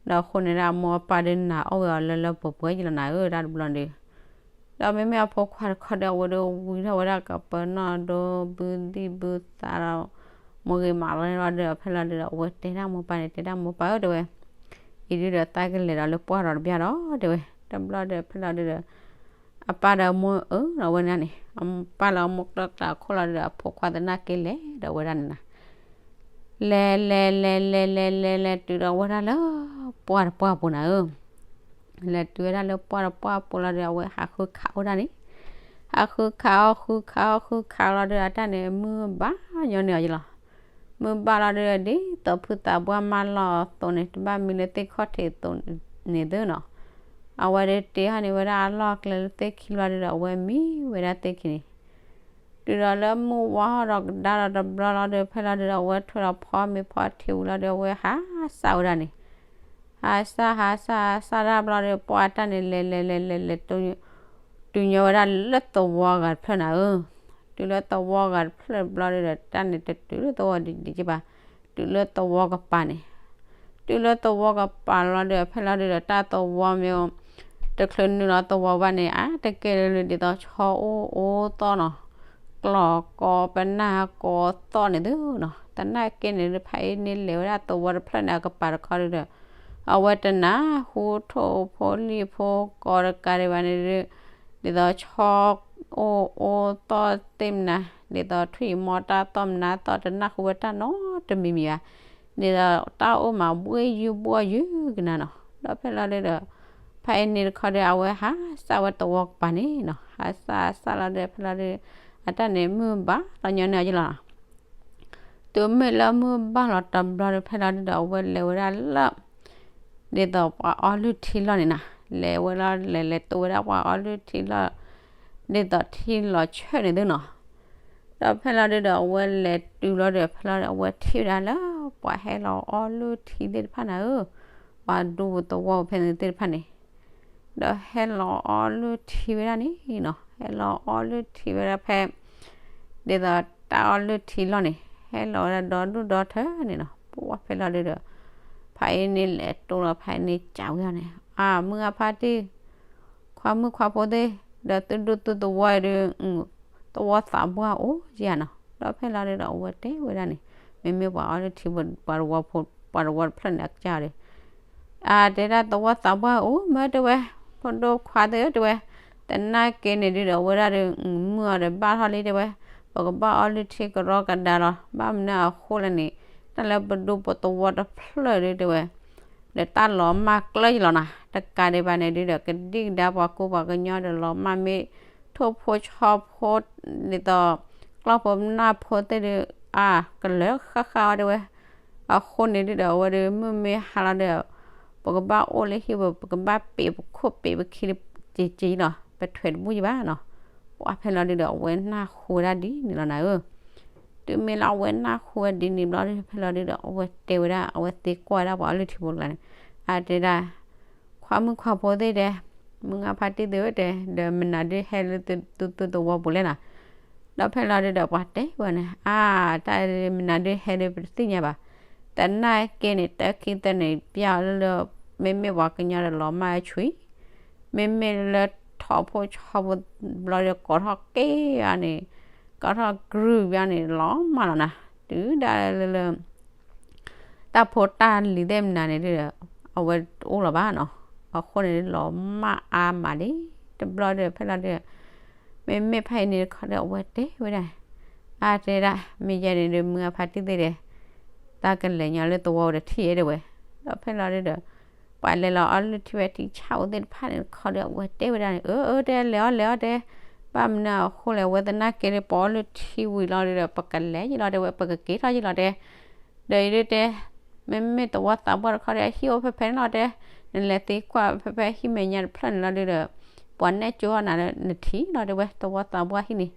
ဒီးအဃိန့ၣ်ဒၣ် အမိၢ်အပၢ်ဒုးနာ်အီၣ်ဝဲအီၤလၢလၢပှဲၤပှဲၤယလီၤနၤဧၢ တၢ်တဘျီဒုး ဒီးမ့မ့ၢ်အဖိခွါတခီဒီး အဝဲဒုးဝံထီၣ်ဝဲဒၣ်ကပၢၤနီၣ်ဒိ ဘုဒံၣ်ဘုသးဒီး မ့ၢ်ဂ့ၤမးလီၤန့ၣ်လီၤဒီး ဖဲလီၤဒုးဒီး အဝဲတဲဒၣ်မိၢ်ပၢ်န့ၣ် တဲဒၣ်မိၢ်ပၢ်ဧၢ တဲဝဲ, အံၤဒုးဒီး သးကလဲၤဒီးလၢပှၢ်ဒီးတဘျီဒီး တဲဝဲ. တဘျီဒီး ဖဲလီၤဒုးဒီး အပၢ်ဒီးအမိၢ်အၢ အဝဲန့ၣ်န့ၣ် အပၢ်လၢအမိၢ်ကျၢၢ်ကျါခိၣ်လီၤဒုးဒီး အဖိခွါသနာ်က့လဲၤဒီးဝဲဒၣ်န့ၣ်နၤ လဲၤလဲၤလဲၤလဲၤလဲၤလဲၤလဲၤတုၤဒီးဝဲဒၣ်လၢ ပှၢ်တပှၢ်ပူၤနၤဧၢ. လဲၤတုၤဝဲဒၣ်လၢပှၢ်တပှၢ်ပူၤလီၤဒီး အဝဲဟးဃုခးဝဲဒၣ်န့ၣ်, ဟးဃုခးအီၣ်ဃုခးအီၣ်ဃုခးလီၤဒီး အတၢ်န့ၣ် မုၢ်ဘၣ်ညီန့ၢ်အီၤယလီၤ. မုၢ်ဘၣ်လီၤဒီး ဒ်သိးဖုသးပှၢ်မၢလီၤအသိးန့ၣ် တဘၣ်မံလၢသ့ၣ်ခီၣ်ထံးအသိးန့ၣ်သုနီၤ. အဝဲဒုးတ့ဟီၣ်န့ၢ်ဝဲဒၣ်အလီၢ်အကျဲလၢသ့ၣ်ခံလီၤဒုးဒီး အဝဲမံဝဲဒၣ်သ့ၣ်ခံန့ၣ် တုၤဒီးလၢမုၢ်ဝါထီၣ်ဒီးကဒါဒီးတဘျီလီၤဒီး ဖဲလီၤဒုးဒီး အဝဲထွဲဒီးဖီမ့ၤဖီထံဝံၤလီၤဒီး အဝဲဟးစၢ်ဝဲဒၣ်န့ၣ်, ဟးစၢ်ဟးစၢ်ဟးစၢ်ဒၣ်ဘျီဒီး ပှၢ်အတၢ်န့ၣ် လဲၤလဲၤလဲၤလဲၤလဲၤ တုၤညီဝဲဒၣ်လၢသဝီဂၤတဖျၢၣ်နၤဧၢ. တုၤလၢသဝီဂၤတဖျၢၣ်ဘျီဒီး တၢ်န့ၣ်တတုၤလၢသဝီဒံးဒံးကဘၣ်, တုၤလၢသဝီကပၤန့ၣ် တုၤလၢသဝီကပၤလီၤဒီး ဖဲလီၤဒုးဒီး တၢ်သဝီမ့ၢ် တချုးနုာ်လီၤသဝီဘၣ်န့ၣ် အါတက့ၢ်လၢဒ်သိးဆီအိၣ်အိၣ်သီၣ်နီၤ, ကျီၢ်ကီပနၢ်ကီသီၣ်န့ၣ်သုနီၤ. သနာ်က့န့ၣ်ဒုး ဖးအံၤန့ၣ်လဲၤဝဲဒၣ်သဝီတဖျၢၣ်န့ၣ် အကပၤတခီဒုးဒီး အဝဲတနၢ်ဟူထိၣ်ဖိလံၣ်ဖိ ကီတကးဒံးဘၣ်န့ၣ်ဒုး ဒ်သိးဆီအိၣ်အိၣ်သီၣ်သ့ၣ်မနၤ, ဒ်သိးထွံၣ်မီတၢ်သီၣ်မနၤသီၣ် တနၢ်ဟူဝဲတၢ်နီတမံၤမံၤဘၣ်. ဒ်သိးတၢ်အိၣ်မးဘှ့ၣ်ယုၢ်ဘှီၣ်ယုၢ်ကနၤနီၤ. ဒီးဖဲလီၤဒုးဒီး ဖးအံၤန့ၣ်တခီဒီး အဝဲဟးစၢ်ဝဲသဝီကပၤန့ၣ်နီၤ, ဟးစၢ်စၢ်လီၤဒီး ဖဲလီၤဒုး အတၢ်န့ၣ် မုၢ်ဘၣ်လီၤညီန့ၢ်အီၤယလီၤနီၤ. တုၤမ့ၢ်လၢမုၢ်ဘၣ်လီၤတဘျီဒီး ဖဲလီၤဒုးဒီး အဝဲလဲၤဝဲဒၣ်လၢ ဒ်သိးပှၤအီလုၢ်ထံလီၢ်န့ၣ်နၤ, လဲၤဝဲလီၤလဲၤလဲၤတုၤဝဲဒၣ်ပှၤအီလုၢ်ထံလီၢ် ဒ်သိးထံလီၤဆၢၣ်န့ၣ်သုနီၤ. ဒီးဖဲလီၤဒုးဒီး အဝဲလဲၤတုၤလီၤဒီး ဖဲလီၤဒီး အဝဲထံၣ်ဝဲဒၣ်လၢပှၤဟဲလီၤအီလုၢ်ထံသ့ၣ်တဖၣ်နၤဧၢ, ပှၤဒူပူၤသဝီပူၤဖဲန့ၣ်သ့ၣ်တဖၣ်န့ၣ် ဒီးဟဲလီၤအီလုၢ်ထံဝဲဒၣ်န့ၣ်နီၤ, ဟဲလီၤအီလုၢ်ထံဝဲဒၣ်ဖဲ ဒ်သိးတၢ်အီလုၢ်ထံလီၢ်န့ၣ် ဟဲလီၤဝဲဒၣ်ဒီဒူၣ်ဒီထၢန့ၣ်နီၤ. ပှၢ်ဖဲလီၤဒုးဒီး ဖးအံၤန့ၣ်လဲၤတိၢ်လီၤ ဖးအံၤန့ၣ်ကးဝံၤအီၤန့ၣ် အၢ မုၢ်အဖါတံၢ် ခွါမုၣ်ခွါဖိသ့ၣ် ဒီးသုဒူသုသဝီအံၤဒုး သဝီသးပှၢ်အိၣ်ယၤနီၤ. ဒီးဖဲလီၤဒုးဒီး အဝဲတဲဝဲဒၣ်န့ၣ် မ့မ့ၢ်ပှၤအီလုၢ်ထံ ပှၤတဝီဖိ ပှၤတဝီတဖျၢၣ်န့ၣ် အကစၢ်ဒီး အတဲဒၣ်သဝီသးပှၢ်အိၣ်မ့ၢ်တဲဝဲ, ဖိဒိၣ်ခွါသ့ၣ်ဧၢတဲဝဲ, သနာ်က့န့ၣ်ဒုးဒီး အဝဲဒၣ်ဒီး မုၢ်အီၤဒီးဘၣ်ထီၣ်လံတဲဝဲ, ပကဘၣ်အီလုၢ်ထံကရီကဒါလီၤ. ဘၣ်မနုၤအဃိလဲၣ်န့ၣ် တၢ်လၢပဒူပသဝီတဖျၢၣ်ဒုးတဲဝဲ ဒီးတၢ်လီၤမၢ်ကျၢၢ်ယလီၤနၤ, တကးဒံးဘၣ်န့ၣ်ဒုးဒီး ကဒံကဒါပှၤကူပှၤကညီဒီးလီၤမၢ်မ့ၢ် ထိၣ်ဖိဆီဖိ ဒ်သိး ကျီၢ်ဖိနၢ်ဖိသ့ၣ်ဒုး အါ ကလၢဃၣ်ဃၣ်အီၤတဲဝဲ. အဃိန့ၣ်ဒုးဒီး အဝဲဒုး မုၢ်မ့ၢ်ဟါလီၤဒီး ပကဘၣ်အိၣ်လၢဟံၣ်ပူၤ ပကဘၣ်ပ့းပခိၣ်ပ့းပခံ ကက့ၤလီၤ ပထွဲးတဘူၣ်ယဘၣ်နီၤ. ပှၢ်ဖဲလီၤဒုးဒီး အဝဲနၢ်ဟူဝဲဒၣ်ဒ်န့ၣ်လီၤနၤဧၢ တုၤမ့ၢ်လၢအဝဲနၢ်ဟူဝဲဒ်န့ၣ်ဘျီဒုး ဖဲလီၤဒုးဒီး အဝဲတဲဝဲဒၣ် အဝဲသံကွၢ်ဝဲဒၣ်ပှၤအီလုၢ်ထံဖိတဂၤန့ၣ်, အတဲဒၣ်, ခွါမုၣ်ခွါဖိသ့ၣ်တဲ, မုၢ်ဂၢ်ဖါတံၢ်သ့ၣ်ဧၢတဲ, ဒီးမနုၤဒုးဟဲလၢသုသဝီပူၤလဲၣ်နီၤ. ဒီးဖဲလီၤဒုးဒီးပှၤတဲဝဲန့ၣ်, အါ, တၢ်မနုၤဒုးဟဲဒုးပတသ့ၣ်ညါဘၣ်. သနာ်က့န့ၣ် တၢ်ခံသၢန့ၣ် ပျၢ်အီၤလၢလၢ, မ့မ့ၢ်ပှၤကညီဒီးလီၤမၢ်အဆွံ, မ့မ့ၢ်လၢထီၣ်ဖိဆီဖိဘျီဒီး ကိးထီၣ်က့ၤဘၣ်န့ၣ်, ကိးထီၣ်ကရုဘၣ်န့ၣ် လီၤမၢ်လီၤနၤ, တုၤဒၣ်လၢလၢ တၢ်ဖိတၢ်လံၤသ့ၣ်မနုၤန့ၣ်ဒုးဒီး အဝဲတအိၣ်လီၤဘၣ်နီၤ. အဃိန့ၣ်ဒုးလီၤမၢ်အါမးလံ. တဘျီဒီးဖဲလီၤဒုးဒီး မ့မ့ၢ်ဖါအံၤန့ၣ်တခီဒီး အဝဲတဲဝဲဒၣ်, အါတဲဒၣ် မ့ၢ်ယဲန့ၣ်ဒုး မုၢ်ဂၢ်ဖါတံၢ်သ့ၣ်တဲ, တၢ်ကလဲၤညီလၢသဝီတထံၣ်တဲဝဲ. ဒီးဖဲလီၤဒုးဒီး ပှၤလဲၤလီၤအီလုၢ်ထံဝဲထံဆၣ်အိၣ်သ့ၣ်တဖၣ်န့ၣ်တခီဒီး အဝဲတဲဝဲဒၣ်န့ၣ်, အၢ အၢ တဲလဲၤအီၤလဲၤအီၤတဲ, ဘၣ်မနုၤအဃိလဲၣ် အဝဲသနာ်က့ဒီး ပအီလုၢ်ထံဝံၤလီၤဒုးဒီး ပကလဲၤယံၤလီၤတဲဝဲ ပကက့ၤထီၣ်ယံၤလီၤတဲ ဒီးအံၤဒုးတဲ, မ့မ့ၢ်သဝီသးပှၢ်တခီဒီး အဟံၣ်အိၣ်ဖဲဖဲန့ၣ်လီၤတဲ, နလဲၤသံကွၢ်ဖဲဖဲဟံၣ်မဲာ်ညါတဖျၢၣ်န့ၣ်လီၤဒုးဒီး ပှၤနဲၣ်ကၠိအီၤနၤလၢနထံၣ်လီၤတဲဝဲ သဝီသးပှၢ်ဟံၣ်န့ၣ်.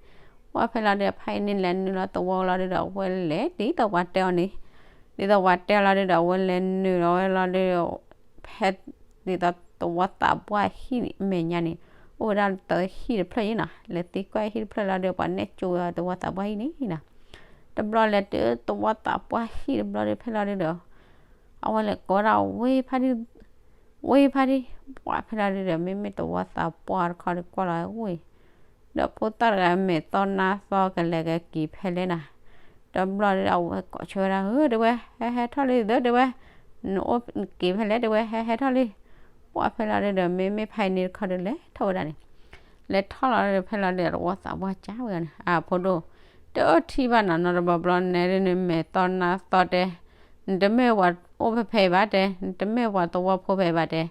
ပှၢ်ဖဲလီၤဒုးဒီး ဖါအံၤန့ၣ်လဲၤနုာ်လီၤသဝီလီၤဒုးဒီး အဝဲလဲၤဒ်သိးပှၤတဲအီၤန့ၣ်, ဒ်သိးပှၤတဲအီၤလီၤဒုးဒီး အဝဲလဲၤနုာ်လီၤဝဲလီၤဒုးဒီး ဖဲ ဒ်သိးသဝီသးပှၢ်ဟံၣ်န့ၣ် အမဲာ်ညါန့ၣ် အိၣ်ဝဲဒၣ်လၢသၢဟံၣ်တဖျၢၣ်ယံၤနီၤ. လဲၤသံကွၢ်ဟံၣ်တဖျၢၣ်လီၤဒုး ပှၤနဲၣ်ကၠိဝဲသဝီသးပှၢ်ဟံၣ်န့ၣ်နီၤ. တဘျီလဲၤတုၤသဝီသးပှၢ်ဟံၣ်တဘျီဒုး ဖဲလီၤဒုးဒီး အဝဲလဲၤကိးဒၣ်ဝ့ၢ်ဖါတံၢ်, ဝ့ၢ်ဖါတံၢ်, ပှၢ်ဖဲလီၤဒုးဒီး မ့မ့ၢ်သဝီသးပှၢ်တခီဒီးကွၢ်လီၤဝ့ၢ် ဒီးဖိသၣ်တဂၤမဲာ်သီနါသီကလဲၤကက့ၤဖဲလဲၣ်နီၤ. တဘျီဒုးဒီး အဝဲကိးဆၢဝဲဒၣ် ဧၢ တဲဝဲ, ဟဲဟဲထီၣ်လံသၢတဲဝဲ, နအိၣ်က့ၤဖဲလဲၣ်တဲဝဲ, ဟဲဟဲထီၣ်လံ. ပှၢ်ဖဲလီၤဒုးဒီး မ့မ့ၢ်ဖါအံၤန့ၣ်တခီဒီး လဲၤထီၣ်ဝဲဒၣ်န့ၣ်, လဲၤထီၣ်လီၤဒုးဒီး ဖဲလီၤဒုးဒီး သဝီသးပှၢ်ကၢ်ဝဲဒၣ်န့ၣ် အဖိဒိၣ်, တအၢထံၣ်ဘၣ်နီၤ နီတဘျီဘျီနဲဒုး နမဲာ်သီနါသီတဲ, နတမ့ၢ်ပှၤအိၣ်ဖဲဖဲအံၤဘၣ်တဲ, နတမ့ၢ်ပှၤသဝီဖိဖဲအံၤဘၣ်တဲ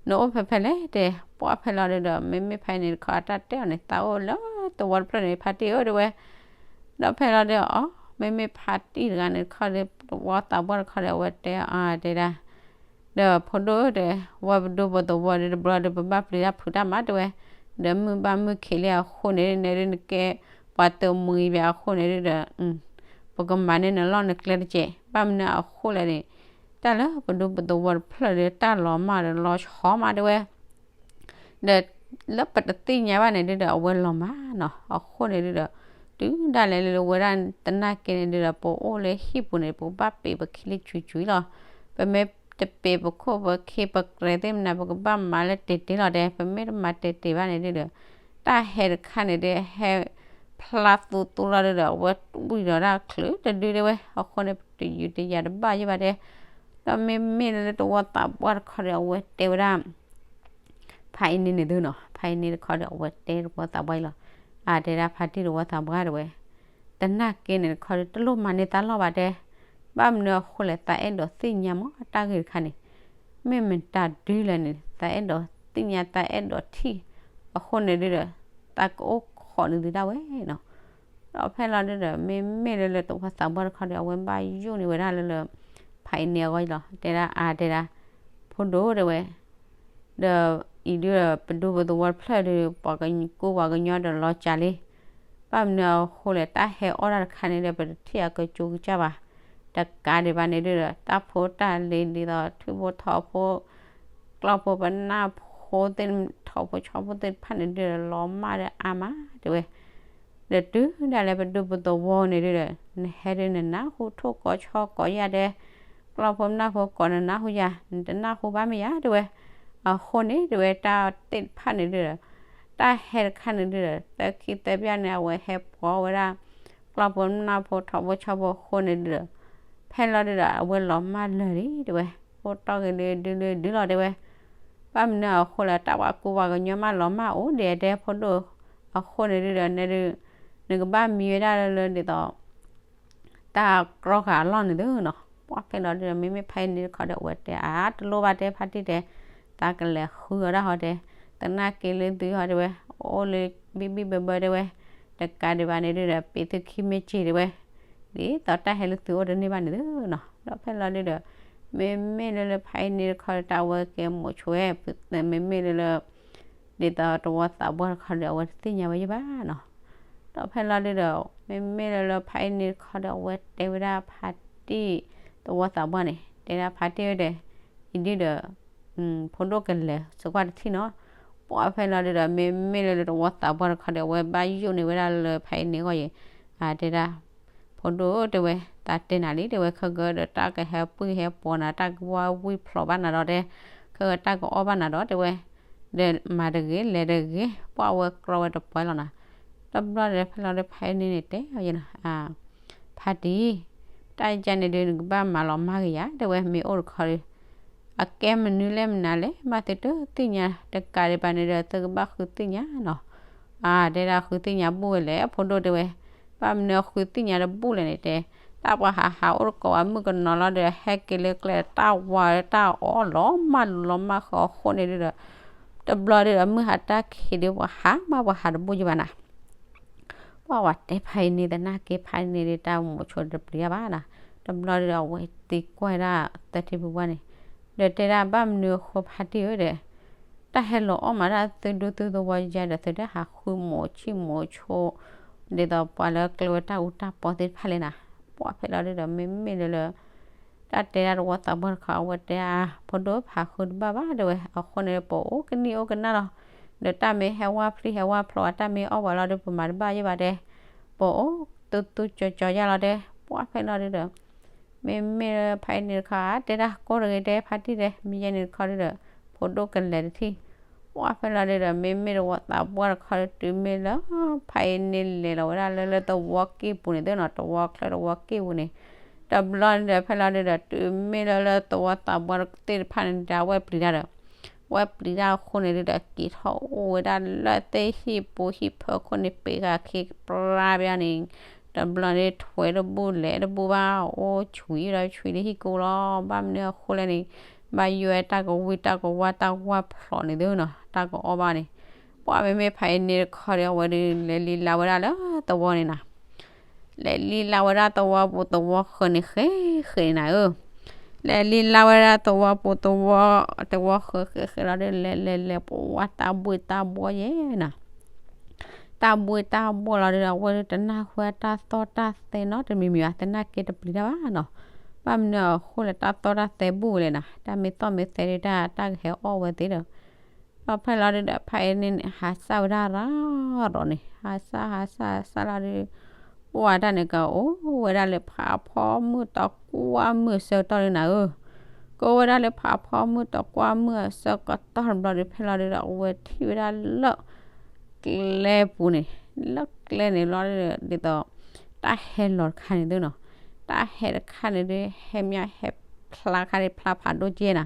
နအိၣ်ဖဲဖဲလဲၣ်တဲ. ပှၢ်ဖဲလီၤဒုးဒီး မ့မ့ၢ်ဖါအံၤန့ၣ်တခီ အတၢ်တဲအီၤန့ၣ် သးအိၣ်လၢသဝီတဖျၢၣ်န့ၣ် ဖါတံၢ်ဧၢတဲဝဲ. ဒီးဖဲလီၤဒုးဒီး အီၤ မ့မ့ၢ်ဖါတံၢ်တဂၤန့ၣ်တခီဒီး သဝီသးပှၢ်တခီဒီး အဝဲတဲအီၤတဲဒၣ် ဒီးဖိဒိၣ်ဧၢတဲ, ဝဲပဒူပသဝီဒီးတဘျီဒီး ပဘၣ်ပျံၤတၢ်ဖုးတၢ်မၤတဲဝဲ, ဒီးမုၢ်ဘၣ်မုၢ်ခံးလံအဃိန့ၣ် နဲဒုးနကဲပှၤသုးမုၢ်ဘၣ်အဃိန့ၣ်ဒုးဒီး ပကမၤန့ၢ်နလီၢ်နကျဲတက့ၢ်. ဘၣ်မနုၤအဃိလဲၣ်န့ၣ် တၢ်လၢပဒူပသဝီတဖျၢၣ်ဒီး တၢ်လီၤမၢ်ဒီးလီၤဆီမးတဲဝဲ ဒီးလၢပတသ့ၣ်ညါဘၣ်န့ၣ်ဒုးဒီး အဝဲလီၤမၢ်နီၤ. အဃိန့ၣ်ဒုးဒီး တုၤဒၣ်လဲာ်လၢဝဲဒၣ်သနာ်က့န့ၣ်ဒုးဒီး ပအိၣ်လၢဟံၣ်ပူၤန့ၣ် ပကဘၣ်ပံၤပခံလံကွံာ်ကွံာ်လီၤ. ပမ့ၢ်တပံၤပခိၣ်ပခံပကရဲၤသ့ၣ်မနၤ ပကဘၣ်မၤလၢတဲာ်တဲာ်လီၤတဲ. ပမ့ၢ်တမၤတဲာ်တဲာ်ဘၣ်န့ၣ်ဒုးဒီး တၢ်ဟဲတခါန့ၣ်ဒုး ဟဲဖျါသူသူလီၤဒုးဒီး အဝဲဝံၤဒီးဒၣ်ချုးတဒုတဲဝဲ. အဃိန့ၣ် ပတယူးတယၤတဘၣ်ယဲဘၣ်တဲ. ဒီးမ့မ့ၢ်လၢသဝီသးပှၢ်တခီဒီး အဝဲတဲဝဲဒၣ် ဖါအံၤန့ၣ်န့ၣ်သုနီၤ, ဖါအံၤန့ၣ်တခီဒီး အဝဲတဲသဝီသးပှၢ်အံၤလီၤ. အါ တဲဒၣ်ဖါတံၢ်သဝီသးပှၢ်တဲဝဲ, သနာ်က့န့ၣ်တခီဒီး တလိၣ်မၤန့ၢ်သးလီၢ်ဘၣ်တဲ. ဘၣ်မနုၤအဃိလဲၣ် သးအဲၣ်ဒိးသ့ၣ်ညါမးတၢ်ဂ့ၢ်တခါန့ၣ်, မ့ၢ်မတၤဒုလဲၣ်န့ၣ် သးအဲၣ်ဒိးသ့ၣ်ညါ သးအဲၣ်ဒိးထံၣ်, အဃိန့ၣ်ဒုးဒီး သးကအိၣ်ခိးန့ၢ်သုဒၣ်ဝဲနီၤ. ဒီးဖဲလီၤဒုးဒီး မ့မ့ၢ်လၢလၢသဝီသးပှၢ်တခီဒီး အဝဲဘၣ်ယိၣ်န့ၢ်ဝဲဒၣ်လၢလၢ ဖါအံၤန့ၣ်အဂီၢ်လီၤ. တဲဒၣ်အါ တဲဒၣ် ဖိဒိၣ်တဲဝဲ ဒီးအံၤဒုးဒီးပဒူပသဝီတဖျၢၣ်ဒီး ပှၤကကူပှၤကညီဒီးလီၤစှၤလံ. ဘၣ်မနုၤအဃိလဲၣ် တၢ်ဟဲအီၣ်တၢ်တခါန့ၣ်ဒီး ပတထံၣ်အကကၠိကစၢ်ဘၣ်. တကးဒံးဘၣ်န့ၣ်ဒုးဒီး တၢ်ဖိတၢ်လံၤဒ်သိး ထူဖိထီဖိ ကျီၢ်ဖိပနၢ်ဖိသ့ၣ် ထီဖိဆီဖိသ့ၣ်တဖၣ်န့ၣ်ဒုးဒီး လီၤမၢ်ဒီးအါမးတဲဝဲ ဒီးတုၤဒၣ်လဲာ်ပဒူပသဝီန့ၣ်ဒုးဒီး နဟဲဒုးနနၢ်ဟူထိၣ်ကိးဆီကိးယၢ်ဒီး ကျီၢ်ဖိနၢ်ဖိကိးနနၢ်ဟူယၤ နတနၢ်ဟူဘၣ်မ့ၢ်ယၤတဲဝဲ. အဃိန့ၣ်တဲဝဲ တၢ်သ့ၣ်တဖၣ်န့ၣ်ဒုးဒီး တၢ်ဟဲတခါန့ၣ်ဒုးဒီး သၢခံသၢပျၢ်န့ၣ် အဝဲဟဲပှီၤဝဲဒၣ် ကျီၢ်ဖိနၢ်ဖိထီဖိဆီဖိအဃိန့ၣ်ဒုးဒီး ဖဲလီၤဒုးဒီး အဝဲလီၤမၢ်လၢာ်လံတဲဝဲ. အိၣ်တီၢ်က့ၤလၢဒုလၢဒုလီၤတဲဝဲ. ဘၣ်မနုၤအဃိလဲၣ် တၢ်ပှၤကူပှၤကညီမးလီၤမၢ်အိၣ်ဒံးတဲဖိဒိၣ်. အဃိန့ၣ်ဒုးဒီး နဒုး နကဘၣ်မံဝဲဒၣ်လၢလၢဒ်သိး တၢ်ကြီဃာ်အလီၢ်န့ၣ်သုနီၤ. ပှၢ်ဖဲလီၤဒုးဒီး မ့မ့ၢ်ဖါအံၤန့ၣ်တခီဒီး အဝဲတဲအါ တလိၣ်ဘၣ်တဲဖါတံၢ်တဲ, သးကလဲၤဃုအီၤဒၣ်ဟီတဲ, သနာ်က့လၢသုဟီတဲဝဲ အိၣ်လၢဘံၣ်ဘံၣ်ဘၢဘၢတဲဝဲ, တကးဒံးဘၣ်န့ၣ်ဒုးဒီး ပ့ၤသုခံမ့ၢ်စ့ၢ်တဲဝဲ, ဒ်သိးတၢ်ဟဲလၢသုအိၣ်တန့ၢ်ဘၣ်န့ၣ်သုနီၤ. ဒီးဖဲလီၤဒုးဒီး မ့မ့ၢ်လၢလၢဖါအံၤန့ၣ်တခီဒီး တၢ်အဝဲကဲမိာ်ဆိဝဲ, မ့မ့ၢ်လၢလၢ ဒ်သိးတဝီသးပှၢ်တခီဒီး အဝဲတသ့ၣ်ညါဝဲယဲၢ်ဘၣ်နီၤ. ဒီးဖဲလီၤဒုဒီး မ့မ့ၢ်လၢလၢဖးအံၤန့ၣ်တခီဒီး အဝဲတဲဝဲဒၣ်ဖါတံၢ်သဝီသးပှၢ်န့ၣ် တဲဒၣ်ဖါတံၢ်ဝဲဒီး အံၤဒုဒီး ဖိဒိၣ်ကလဲၤစကွၢ်တထံၣ်နီၤ. ပှၢ်ဖဲလီၤဒုဒီး မ့မ့ၢ်လၢလၢသဝီသးပှၢ်တခီဒီး အဝဲဘၣ်ယိၣ်န့ၢ်ဝဲဒၣ်လၢဖးအံၤန့ၣ်အဂီၢ်အံၤ တဲဒၣ် ဖိဒိၣ်တဲဝဲ သးတဲနၤလံ တဲဝဲ ခဲကဒီးတၢ်ကဟဲပှံၢ်ဟဲပိာ်နၤ တၢ်ကဝၢ်ဝံၢ်ဖျိးဘၣ်နၤဒီးတဲ ခဲကတၢ်ကအီၣ်ဘၣ်နၤဒီးတဲဝဲ ဒီးမၤတဂ့ၤ လဲၤတဂ့ၤ ပှၢ်ဝဲကြီဝဲတပှဲၤလီၤနၤ. တဘျီဒီးဖဲလီၤဒီးဖးအံၤန့ၣ်န့ၣ်တဲအီၤယဲနီၤ ဖါတံၢ် တၢ်ယါန့ၣ်ဒုးနကဘၣ်မၤလီၤမၢ်က့ၤယၤ တဲဝဲမ့ၢ်အိၣ်တခီဒီး အကဲမနုၤလဲၣ်မနုၤလဲၣ် ဘၣ်သုတသ့ၣ်ညါတကးဒံးဘၣ်န့ၣ်ဒီး သုကဘၣ်ဃုသ့ၣ်ညါနီၤ. အါ တဲဒၣ်ဃုသ့ၣ်ညါဘူၣ်ဝဲလဲၣ် ဖိဒိၣ်တဲဝဲ ဘၣ်မနုၤဃုသ့ၣ်ညါတဘူၣ်လဲၣ်န့ၣ်တဲ တၢ်ပှၤဟးဟးအိၣ်တကိးဝဲမုၣ်ကနီၤလီၤဒီး ဟဲက့ၤလၢကျဲတၢ်ဝါတၢ်အီၣ်လီၤမၢ်လူၤလီၤမၢ်ဃုအဃိန့ၣ်ဒုဒီး တဘျီဒုဒီးမုၢ်ဟးတၢ်ခံးဒုပှၤဟးမးပှၤဟးတဘူၣ်ယဘၣ်နၤ ပှၤဝဲတဲဖးအံၤန့ၣ်သနာ်က့ဖးအံၤန့ၣ်ဒုးတၢ်မိၤဆိတပျံၤတၢ်ဘၣ်နၤ. တဘျီဒုဒီးအဝဲသံကွၢ်ဒၣ်သၢထံၣ်ပူၤဝဲန့ၣ် ဒီးတဲဒၣ်ဘၣ်မနုၤအဃိဖါတံၢ်ဧၢဒီး တၢ်ဟဲလီၤအီၣ်မးတၢ်သုဒူသုသဝီယါဒီးသုတဟးဃုမိၤဆံၣ်မိၤဆိ ဒ်သိးပှၤလၢကျဲဝဲတၢ်အူတၢ်ပီသ့ၣ်တဖၣ်လဲၣ်နၤ. ပှၢ်ဖဲလီၤဒုဒီးမ့မ့ၢ်လၢလၢ တၢ်တဲဒၣ်သဝီသးပှၢ်တခီ အဝဲတဲအါ ဖိဒိၣ်ဖးဃုတဘၣ်ဘၣ်တဲဝဲ အဃိန့ၣ်ပအိၣ်ကနံၣ်အိၣ်ကနၣ်လီၤ. ဒီးတၢ်မ့ၢ်ဟဲဝါဖျံဟဲဝါဖျိး တၢ်မ့ၢ်အီၣ်ဝဲလီၤဒုးပမၤတဘၣ်ယဘၣ်တဲ ပအိၣ်သူသူကၠီကၠီယါလီၤတဲ ပှၢ်ဖဲလီၤဒုဒီး မ့မ့ၢ်လၢဖးအံၤန့ၣ်တခီ တဲဒၣ်ကိၢ်တဂ့ၤတဲဖါတံၢ်တဲ မ့ၢ်ယဲန့ၣ်တခီဒုဒီး ဖိဒိၣ်ကလဲၤတထံၣ် ပှၢ်ဖဲလီၤဒုဒီး မ့မ့ၢ်သဝီသးပှၢ်တခီဒု တုၤမ့ၢ်လၢ ဖးအံၤန့ၣ်လဲၤလီၤဝဲဒၣ်လၢလၢသဝီက့ၢ်ပူၤန့ၣ်သ့ၣ်နီၤ သဝီချၢသဝီက့ၢ်ပူၤန့ၣ် တဘျီန့ၣ်ဒီးဖဲလီၤဒုဒီး တုၤမ့ၢ်လၢလၢသဝီသးပှၢ်သ့ၣ်တဖၣ်န့ၣ်ဒီး အဝဲပျံၤတၢ်ဒီး ဝဲပျံၤတၢ်အဃိန့ၣ်ဒုဒီး က့ၤထီၣ်အိၣ်ဝဲဒၣ်လၢသ့ၣ်ဟံၣ်ပူၤဟံၣ်ဖၢခိၣ်န့ၣ် ပ့ၤဂၤခ့ပျါပျါန့ၣ် တဘျီန့ၣ်ထွဲတဘူၣ်လဲၤတဘူၣ်ဘၣ် အိၣ်ဆွံဒီးဆွံလၢဟံၣ်ကိၢ်လီၤ ဘၣ်မနုၤအဃိလဲၣ်န့ၣ် ဘၣ်ယိၣ်ဝဲတၢ်ကဝံၣ်တၢ်ကဝါတၢ်ဝါဖျိးန့ၣ်သ့ၣ်နီၤ တၢ်ကအီၣ်ဘၣ်န့ၣ် ပှၢ်မ့မ့ၢ်ဖးအံၤန့ၣ်တခီဒီး အဝဲဒုးလဲၤလံလါဝဲဒၣ်လၢသဝီန့ၣ်နၤ လဲၤလံလါဝဲဒၣ်သဝီပူၤသဝီဃၢၤန့ၣ်ဃ့ဃ့နၤဧၢ လဲၤလံလါဝဲဒၣ်သဝီပူၤသဝီ သဝီဃၢၤဃ့ဃ့လီၤဒုး လဲၤလဲၤလဲၤ ပဝါတၢ်ဘှ့ၣ်တၢ်ဘှီယဲနၤ တၢ်ဘှ့ၣ်တၢ်ဘှီလီၤဒုး အဝဲဒုးတနၢ်ဟူတၢ်သီၣ်တၢ်သဲနီတမံၤမံၤဘၣ် သနာ်က့တပျံၤတၢ်ဘၣ်နီၤ ဘၣ်မနုၤအဃိလဲၣ် တၢ်သီၣ်တၢ်သဲဘူၣ်ဝဲလဲၣ်နၤ တၢ်မ့ၢ်သီၣ်မ့ၢ်သဲဒုး တၢ်တၢ်ကဟဲအီၣ်ဝဲသ့ဒီး ဒီးဖဲလီၤဒုဒီး ဖးအံၤန့ၣ်န့ၣ် ဟးစၢ်ဝဲဒၣ်ရၤရီၤန့ၣ် ဟးစၢ်ဟးစၢ်ဟးစၢ်လီၤဒုး ပှၢ်တၢ်န့ၣ်ကအိၣ်ဝဲဒၣ်လၢဖးဖီမုၢ်တကွၢ်မုၢ်အဆၢကတီၢ်န့ၣ်နၤဧၢ ကအိၣ်ဝဲဒၣ်လၢဖးဖီမုၢ်တကွၢ်မုၢ်အဆၢကတီၢ်တဘျီဒုး ဖဲလီၤဒုဒီး အဝဲထံၣ်ဝဲဒၣ်လၢ ကျဲပူၤန့ၣ် လၢကျဲန့ၣ်လီၤဒုဒီး ဒ်သိး တၢ်ဟဲလီၤတခါန့ၣ်သ့ၣ်နီၤ တၢ်ဟဲတခါန့ၣ်ဒုး ဟဲမ့ၢ်ဟဲဖျါခါန့ၣ် ဖျါဖးဒိၣ်ကဲနၤ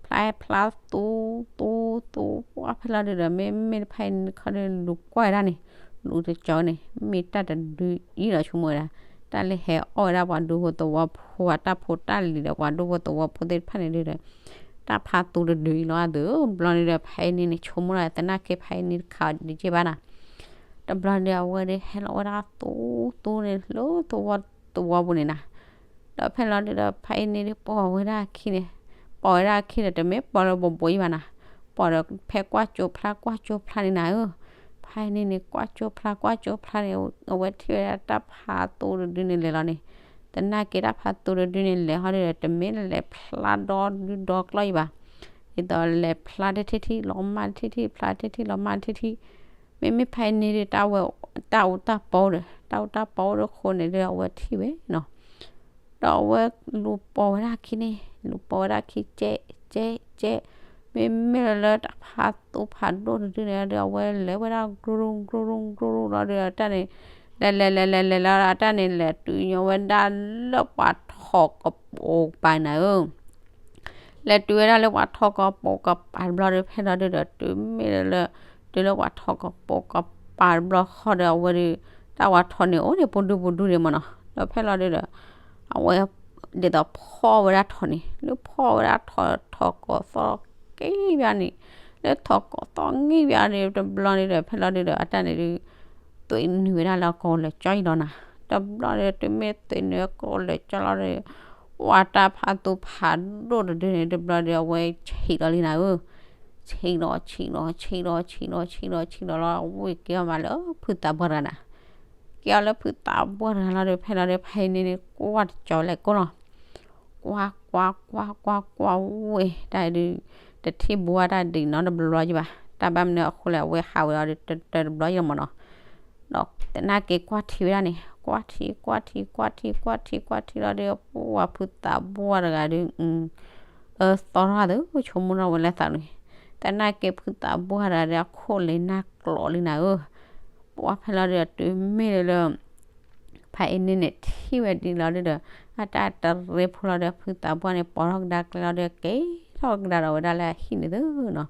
ဖျါဟဲဖျါသူ သူ သူ ပှၢ်ဖဲလီၤဒုဒီး မ့မ့ၢ်တဖၣ်အံၤန့ၣ်တခီဒုး လူၤကွၢ်ဝဲဒၣ်န့ၣ် လူၤတကီန့ၣ် မ့ၢ်တၢ်တဒုအံၤလီၤဆိကမိၣ်ဝဲဒၣ် တၢ်လၢဟဲအီၣ်ဝဲဒၣ်ပှၤဒူဖိသဝီဖိအတၢ်ဖိတၢ်လံၤဒီး ပှၤဒူဖိသဝီဖိသ့ၣ်တဖၣ်န့ၣ်ဒုဒီး တၢ်ဖးသူတဒုအံၤလီၤအသိး ဘျီန့ၣ်ဒီး ဖးအံၤန့ၣ်န့ၣ် ဆိကမိၣ်လီၤ သနာ်က့ဖးအံၤန့ၣ်တခါဒုးကဲဘၣ်နၤ တဘျီန့ၣ်ဒီး အဝဲဒုးဟဲလီၤဝဲဒၣ်သူ သူန့ၣ်လၢသဝီသဝီပူၤန့ၣ်နၤ ဒီးဖဲလီၤဒုဒီး ဖးအံၤန့ၣ်ဒုး ပိာ်ဝဲဒၣ်အခံန့ၣ် ပိာ်ဝဲဒၣ်အခံဒီး တမ့ၢ်ပိာ်လၢဘိးဘိးအံၤဘၣ်နၤ ပိာ်ဒီးဖဲကွၢ်ကၠိဖျါကွၢ်ကၠိဖျါန့ၣ်နၤဧၢ ဖးအံၤန့ၣ်န့ၣ် ကွၢ်ကၠိဖျါကွၢ်ကၠိဖျါန့ၣ် အဝဲထံၣ်ဝဲဒၣ်တၢ်ဖးသူတဒုန့ၣ်လဲၤလီၤန့ၣ် သနာ်က့တၢ်ဖးသူတဒုန့ၣ်လဲၤဟီဒုဒီး တမ့ၢ်လဲၤဖျါဒီဒုဒီကျီၢ်အံၤဘၣ် ဒ်သိးလဲၤဖျါတထံၣ်ထံၣ် လီၤမၢ်တထံၣ်ထံၣ် ဖျါတထံၣ်ထံၣ် လီၤမၢ်တထံၣ်ထံၣ် မ့မ့ၢ်ဖးအံၤန့ၣ်ဒုး တၢ်ဝဲ တၢ်အူတၢ်ပီအိၣ်ဒီး တၢ်အူတၢ်ပီအိၣ်ဒီးအဃိန့ၣ်ဒီး အဝဲထံၣ်ဝဲနီၤ ဒီးအဝဲလူၤပိာ်ဝဲဒၣ်အခံန့ၣ် လူၤပိာ်ဝဲဒၣ်အခံ ကဲ ကဲ ကဲ မ့မ့ၢ်လၢတၢ်ဖးသူဖးဒိၣ်တဒုန့ၣ်ဒီး အဝဲလဲၤဝဲဒၣ် ကရူၢ်ကရူၢ်ကရူၢ်လီၤဒီး အတၢ်န့ၣ် လဲၤလဲၤလဲၤလဲၤလဲၤလီၤ အတၢ်န့ၣ် လဲၤတုၤညီဝဲဒၣ်လၢပှၤထီၣ်ကပိာ်ကပၤနၤဧၢ လဲၤတုၤဝဲဒၣ်လၢပှၤထီၣ်ကပိာ်ကပၤတဘျီဒီး ဖဲလီၤဒုဒီး တုၤမ့ၢ်လၢ တုၤလၢပှၤထီၣ်ကပိာ်ကပၤတဘျီဃီဒီး အဝဲဒုး တၢ်ဝဲထီၣ်န့ၣ် အိၣ်ဒံးပူၤဒူပူၤဒူန့ၣ်မ့ၢ်နီၤ ဒီးဖဲလီၤဒုဒီး အဝဲ ဒ်သိးဖီၣ်ဝဲဒၣ်ထီၣ်န့ၣ် လၢဖီၣ်ဝဲဒၣ်ထီၣ်ထီၣ်ကီးသီၣ်က့ဘၣ်န့ၣ် လၢထီၣ်ကီးသီၣ်ငံၣ်ဘၣ်န့ၣ် တဘျီန့ၣ်ဒီး ဖဲလီၤဒုဒီး အတၢ်န့ၣ်ဒုး သွံၣ်နုာ်ဝဲဒၣ်လၢအကိာ်လၢာ်ကၠီအံၤလီၤနၤ တဘျီဒီး တုၤမ့ၢ်သွံၣ်နုာ်အကိာ်လၢာ်ကၠီလီၤဒီး ဝဲတၢ်ဖးသူဖးဒိၣ်တဒုန့ၣ် တဘျီဒီး အဝဲဆံးလီၤလံနၤဧၢ ဆံးလီၤ ဆံးလီၤ ဆံးလီၤ ဆံးလီၤ ဆံးလီၤ ဆံးလီၤလီၤ ဝံၣ်က့ၤအီၤမးလၢဖုသးပှၢ်တဂၤနၤ က့ၤအီၤလၢဖုသးပှၢ်တဂၤလီၤဒီး ဖဲလီၤဒီး ဖါအ့န့ၣ်န့ၣ် ကွၢ်တကၠီၤလဲၤကိၢ်လီၤ. ကွၢ်ကွၢ်ကွၢ်ကွၢ်ကွၢ်ဝဲ တၢ်ဒုး တထံၣ်ဘိဝဲတၢ်ဒုးနီတဘျီဘျီယံၤဘၣ်. တၢ်ဘၣ်မနုၤအဃိလဲၣ် အဝဲဟးဝဲအီၤဒီး တတၢတဘျီယံၤလီၤမၢ်နီၤ. ဒီးသနာ်က့ကွၢ်ထံဝဲဒၣ်န့ၣ် ကွၢ်ထံကွၢ်ထံကွၢ်ထံကွၢ်ထံကွၢ်ထံလီၤဒီး ပှၢ်ဖုသးပှၢ်တဂၤဒုး အၢသီထီၣ်သး ဆိကမိၣ်ထီၣ်ဝဲလၢသးန့ၣ်, သနာ်က့ဖုသးပှၢ်တဂၤဒီး အခိၣ်လ့ၤနၢ်ကျိးလံနၤဧၢ. ပှၢ်ဖဲလီၤဒီး တုၤမ့ၢ်လၢလၢ ဖါအ့န့ၣ်န့ၣ် ထံၣ်ဝဲဒ်လီၤဒီး အတၢ်တရ့ဖိလီၤဒီး ဖုသးပှၢ်န့ၣ် ပိာ်ထီၣ်ကဒါကျဲလီၤဒီး က့ၤထီၣ်ကဒါဒီးဝဲဒၣ်လၢအဟံၣ်န့ၣ်သုနီၤ.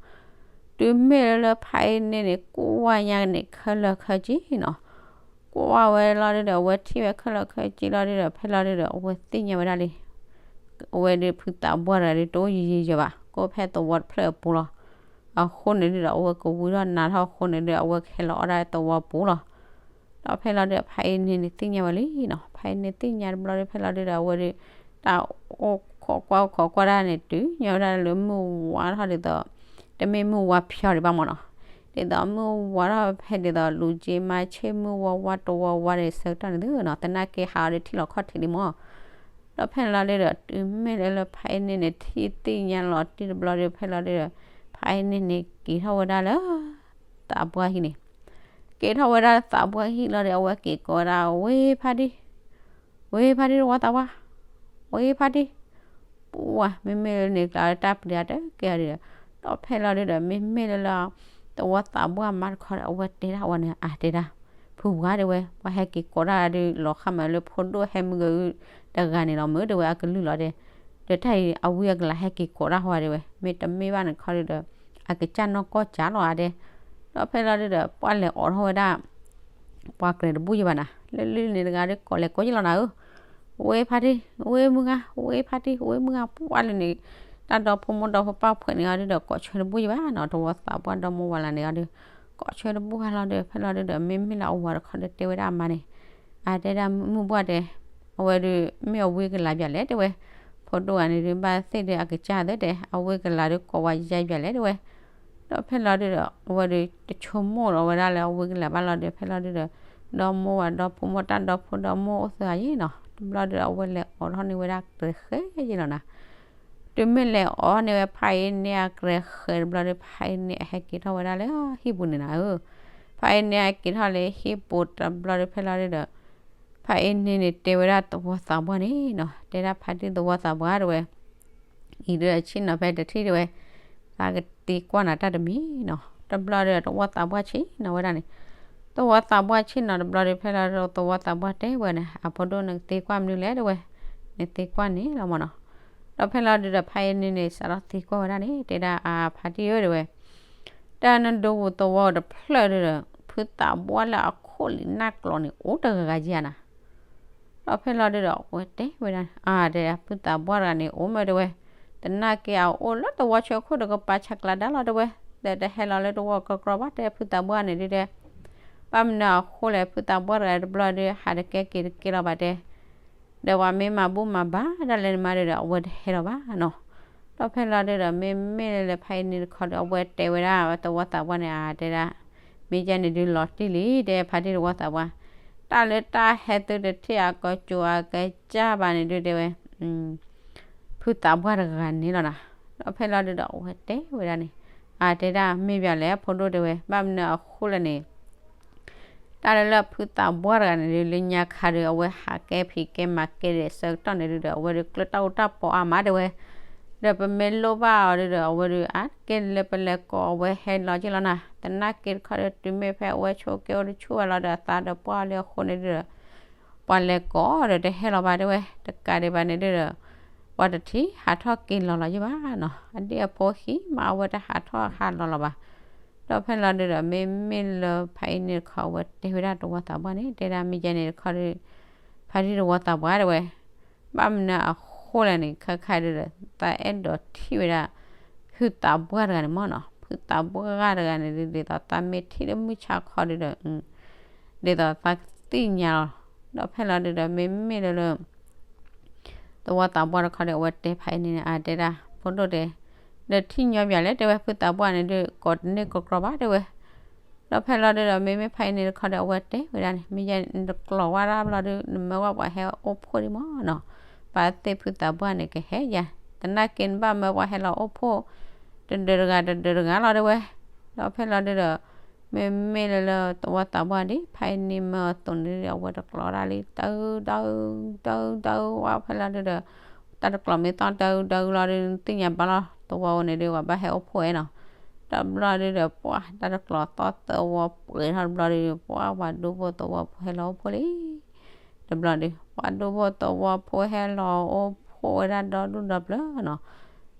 တုၤမ့ၢ်လၢလၢဖါအ့န့ၣ်န့ၣ် ကွၢ်ညါန့ၣ် ခဲလၢာ်ခဲဆ့နီၤ. ကွၢ်ဝဲလီၤဒီး အဝဲထံၣ်ဝဲခဲလၢာ်ခဲဆ့လီၤဒီး ဖဲလီၤဒီး အဝဲသ့ၣ်ညါဝဲဒၣ်လံ အဝဲဒီးဖုသးပှၢ်တဂၤဒီး တအိၣ်ယံာ်ယံာ်ယၤဘၣ် ကအိၣ်ဖဲသဝီတဖျၢၣ်အပူၤလီၤ. အဃိန့ၣ်ဒီး အဝဲကဝံထီၣ်နၤထီၣ်အဃိန့ၣ်ဒီး အဝဲကဟဲလီၤအီၣ်ဒၣ်သဝီပူၤလီၤ. ဒီးဖဲလီၤဒီး ဖါအ့န့ၣ်န့ၣ် သ့ၣ်ညါဝဲလံနီၤ. ဖါအ့န့ၣ်သ့ၣ်ညါတဘျီဒီး ဖဲလီၤဒီး အဝဲဒီး တၢ်အိၣ်ခိးကွၢ်အိၣ်ခိးကွၢ်ဒၣ်န့ၣ် တုၤညါဝဲဒၣ်လၢမုၢ်ဝါထီၣ်ဒ်သိး တမ့ၢ်မုၢ်ဝါဖျီဒံးဘၣ်မၢ်နီၤ. ဒ်သိးမုၢ်ဝါထီၣ်ဖဲဒ်သိး လူၤက့မါဆ့ၣ်မုၢ်ဝါဝါတဝီဝါဒီး ဆၢကတီၢ်န့ၣ်သုနီၤ သနာ်က့ဟးအီၤဒီးထံၣ်လီၤခီၣ်ထံးလံမၢ်. ဒီးဖဲလီၤဒီး တုၤမ့ၢ်လၢလၢဖါအ့န့ၣ်န့ၣ် ထံၣ်သ့ၣ်ညါလီၤတံၢ်တဘျီဒီး ဖဲလီၤဒီး ဖါအ့န့ၣ်န့ၣ် က့ၤထီၣ်ဝဲဒၣ်လၢ သးပှၢ်ဟံၣ်န့ၣ် က့ၤထီၣ်ဝဲဒၣ်သးပှၢ်ဟံၣ်လီၤဒီး အဝဲက့ၤကိးဝဲဒၣ် ဝ့ဖါတံၢ်, ဝ့ဖါတံၢ်တဝီသးပှၢ်, ဝ့ဖါတံၢ်, ပှၢ် မ့မ့ၢ်လၢန့ၣ်ကျါလၢတၢ်ပျံၤအတကဲအီၤဒီး ဒီးဖဲလီၤဒီး မ့မ့ၢ်လၢလၢ သဝီသးပှၢ်မါတခီဒီး အဝဲတဲဒၣ်ဝဲန့ၣ် အတဲဒၣ် ဖုပှၢ်တဲဝဲ ပှၤဟဲက့ၤကိးတၢ်ဒီး လီၤဃာ်မးလၢဖိဒိၣ်ဟဲမုၢ်ဂၤအုၣ်တဂၤန့ၣ်လီၤ မ့ၢ်တဲဝဲ အကလုၢ်လီၤတဲ ဒီးတၢ်အံၤအဝံအကလၤဟဲက့ၤကိးတၢ်ဟီဒီးဝဲ မ့တမ့ၢ်ဘၣ်န့ၣ်ခီဒီး အကစၢ်နီၢ်ကီၢ်ကၢ်လီၤဧါတဲ. ဒီးဖဲလီၤဒီး ပှၢ်လဲၤအိးထီၣ်ဝဲဒၣ် ပှၤကြၢးတဘူၣ်ယံၤဘၣ်နၤ လၢလၢန့ၣ်တဂၤဒီးကိးလဲၤကိးယံၤလီၤနၤဧၢ. ဝ့ဖါတံၢ်, ဝ့မုၢ်ဂၤ, ဝ့ဖါတံၢ်, ဝ့မုၢ်ဂၤ ပှၢ်လၢန့ၣ် တၢ်ဒီဖိမိၢ်ဒီဖိပၢ်ဖှဲးန့ၣ်အီၤဒီး ကိးဆၢတဘူၣ်ယံၤဘၣ်နီၤ သဝီသးပှၢ်ဒီမါဝၤလၢန့ၣ်အီၤဒီး ကိးဆၢတဘူၣ်ဟါလီၤဒီး ဖဲလီၤဒီး မ့မ့ၢ်လၢအဝၤတခီဒီးတဲဝဲဒၣ်အမါန့ၣ် အတဲဒၣ်မုၢ်ပှၢ်တဲ အဝဲဒီး မ့ၢ်အဝံကလၤဘၣ်လဲၣ်တဲဝဲ ဖိဒိၣ်ဂၤန့ၣ်ဒီး ဘၣ်သ့ၣ်ဒီးအကစၢ်သ့ၣ်တဲ အဝံကလၤဒီးကိးဝဲယါဘၣ်လဲၣ်တဲဝဲ. ဒီးဖဲလီၤဒီး အဝဲဒီးတဆိကမိၣ်လီၤဝဲဒၣ်လၢအဝံကလၤဘၣ်လီၤဒီး ဖဲလီၤဒီး ဒီမါဝၤဒီဖိမိၢ်တၢ်ဒီဖိဒီမါအိၣ်သၢဂၤယံၤနီၤ တဘျီဒီး အဝဲလဲၤအိးထီၣ်န့ၢ်ဝဲဒၣ်ကြဲးဃဲးယံၤလီၤနၤ တုၤမ့ၢ်လဲၤအိးန့ၢ်ဝဲဖါအ့န့ၣ်အကြဲးဃဲးတဘျီဒီး ဖါအ့န့ၣ်အဟဲက့ၤထီၣ်ဝဲဒၣ်လၢဟံၣ်ပူၤန့ၣ်နၤဧၢ. ဖါအ့န့ၣ်အက့ၤထီၣ်လၢဟံၣ်ပူၤတဘျီဒီး ဖဲလီၤဒီး ဖါအ့န့ၣ်န့ၣ်တဲဝဲဒၣ်သဝီသးပှၢ်န့ၣ်နီၤ တဲဒၣ်ဖါတံၢ်သဝီသးပှၢ်တဲဝဲ အံၤဒီးဆ့ၣ်နီၤဖဲတထံၣ်တဲဝဲ သးကသံကွၢ်နၤတၢ်တမံၤနီၤ တဘျီဒီးသဝီသးပှၢ်ဆ့ၣ်နီၤဝဲဒၣ်န့ၣ် သဝီသးပှၢ်ဆ့ၣ်နီၤတဘျီဒီး ဖဲလီၤဒီးသဝီသးပှၢ်တဲဝဲန့ၣ် အဖိဒိၣ်နကသံကွၢ်မနုၤလဲၣ်တဲဝဲ နသံကွၢ်န့ၣ်လီၤမၢ်နီၤ. ဒီးဖဲလီၤဒီးဖါအ့န့ၣ်န့ၣ် စးထီၣ်သံကွၢ်ဝဲဒၣ်န့ၣ် တဲဒၣ်အဖါတံၢ်ဧၢတဲဝဲ တၢ်နဒိပူၤသဝီတဖျၢၣ်ဒီး ဖုသးပှၢ်လၢအခိၣ်လံနၢ်ကျိးန့ၣ် အိၣ်တဂၤဂၤဧါနၤ ဒီးဖဲလီၤဒီး အဝဲတဲဝဲဒၣ် အါ တဲဒၣ် ဖုသးပှၢ်တဂၤန့ၣ် အိၣ်မ့ၢ်တဲဝဲ သနာ်က့အအိၣ်လၢသဝီဆၢခိၣ်တကပၤဆးကျးဒါလီၤတဲဝဲ ဒီးတဟဲလီၤလၢသဝီကီကီဘၣ်တဲဖုသးပှၢ်န့ၣ်ဒုတဲ ဘၣ်မနုၤအဃိလဲၣ် ဖုသးပှၢ်တဂၤတဘျီဒီး ဟးတကဲက့ၤတကဲလီၤဘၣ်တဲ ဒီးပှၤမ့ၢ်မၤဘူၣ်မၤဘါဒၣ်လဲာ်န့ၣ်မးဒီး အဝဲတဟဲလီၤဘၣ်နီၤ. ဒီးဖဲလီၤဒုဒီး မ့မ့ၢ်လၢဖါအ့န့ၣ်တခီဒီး အဝဲတဲဝဲဒၣ်သဝီသးပှၢ်န့ၣ် အါ တဲဒၣ် မ့ၢ်ကဲန့ၣ်ဒုလီၤတံၢ်လံ တဲဖါတံၢ်သဝီသးပှၢ် တၢ်လၢတၢ်ဟဲသုတထံၣ်အကီၤကၠိၤအကစၢ်ဘၣ်န့ၣ်ဒုတဲဝဲ ဖုသးပှၢ်တဂၤန့ၣ်လီၤနၤ. ဒီးဖဲလီၤဒုဒီး အဝဲတဲဝဲဒၣ်န့ၣ် အါ တဲဒၣ်မ့ၢ်ဘၣ်လဲၣ် အဖိဒိၣ်တဲဝဲ ဘၣ်မနုၤအဃိလဲၣ်န့ၣ် တၢ်လၢလၢဖုသးပှၢ်တဂၤန့ၣ်ဒု လၢညါခါဒီး အဝဲဟးကဲဖံးကဲမၤကဲဒဲးဆၢကတီၢ်န့ၣ်ဒုဒီး အဝဲဒုကျၢတၢ်အိၣ်တၢ်ပီအါမးတဲဝဲ ဒီးပမ့ၢ်လိၣ်ဘၣ်အီၤဒုဒီး အဝဲဒု အါကဲလၢပလဲၤကိးအဝဲဟဲလီၤက့ၤလီၤနၤ. သနာ်က့တခီဒီး တုၤမ့ၢ်ဖဲအဝဲဆိးက့အိၣ်တဆူၣ်ဝဲလီၤဒီး အသးဒီးပှၢ်လၢအဃိန့ၣ်ဒုဒီး ပှၤလဲၤကိးဒီးတဟဲလီၤဘၣ်တဲဝဲ တကးဒံးဘၣ်န့ၣ်ဒုဒီး ပှၤတထံၣ်ဟးထီၣ်က့ၤလီၤလီၤယံၤဘၣ်နီၤ. အဒ့ၣ်အဖိဟံးမး အဝဲတဟးထီၣ်ဟးလီၤလီၤဘၣ်. ဒီးဖဲလီၤဒုဒီး မ့မ့ၢ်လၢဖါအ့န့ၣ်တခီ အဝဲတဲဝဲဒၣ်သဝီသးပှၢ်န့ၣ် တဲဒၣ်မ့ၢ်ကဲန့ၣ်တခီဒီး ဖါတံၢ်သဝီသးပှၢ်တဲဝဲ ဘၣ်မနုၤအဃိလဲၣ်န့ၣ် ခဲခါဒုဒီး သးအဲၣ်ဒိးထံၣ်ဝဲဒၣ် ဖုသးပှၢ်တဂၤန့ၣ်မ့ၢ်နီၤ. ဖုသးပှၢ်တဂၤန့ၣ်ဒု ဒ်သိးသးမ့ၢ်ထံၣ်လၢမုၢ်ဆါခီဒုဒီး ဒ်သိးသးကသ့ၣ်ညါလီၤ. ဒီးဖဲလီၤဒုဒီး မ့မ့ၢ်လၢလၢ သဝီသးပှၢ်တခီဒီး အဝဲတဲဖါအ့န့ၣ်န့ၣ် အါ တဲဒၣ် ဖိဒိၣ်တဲ ဒီးထံၣ်ညီဘၣ်လဲၣ်တဲဝဲ ဖုသးပှၢ်န့ၣ်ဒု ကိးတန့ၢ်ကီကီဘၣ်တဲဝဲ ဒီးဖဲလီၤဒုဒီး မ့မ့ၢ်ဖဲအံၤန့ၣ်တခီဒီး အဝဲတဲဝဲဒၣ်န့ၣ် မ့ၢ်ယဲနတကျိးဝဲဒၣ်ဘျီဒီး နမၢဝဲပှၤဟဲအိၣ်ဖှိၣ်ဒံးမၢ်နီၤ, ပာ်သ့ၣ်ဖုသးပှၢ်န့ၣ်ကဟဲယၤ, သနာ်က့နဘၣ်မၢပှၤဟဲလီၤအိၣ်ဖှိၣ် တဒၢးတဂၤတဒၢးတဂၤလီၤဒၣ်ဝဲ, ဒီးဖဲလီၤဒုဒီး မ့မ့ၢ်လၢလၢသဝီသးပှၢ်ဒံး ဖဲအံၤန့ၣ်မၢအသိးန့ၣ်ဒီး အဝဲတကျိးဒၣ်လံ တၢ်ဒၢ တၢ်ဒၢဝဲဖဲလီၤဒုဒီး တၢ်တကျိးမ့ၢ်သီၣ်တၢ်ဒၢလီၤဒီး နသ့ၣ်ညါဘၣ်လီၤ သဝီန့ၣ်ဒီး ပှၤဘၣ်ဟဲအိၣ်ဖှိၣ်ဝဲနီၤ, တဘျီဒုဒီး ပှၤတၢ်တကျိးသီၣ်သဝီပှဲၤထီၣ်တဘျီဒီး ပှၤပှၤဒူဖိသဝီဖိဟဲလီၤအိၣ်ဖှိၣ်လံ တဘျီဒီး ပှၤဒူဖိသဝီဖိဟဲလီၤအိၣ်ဖှိၣ်ဝဲဒၣ်ဒီဒူၣ်ဒီပျၢၤနီၤ,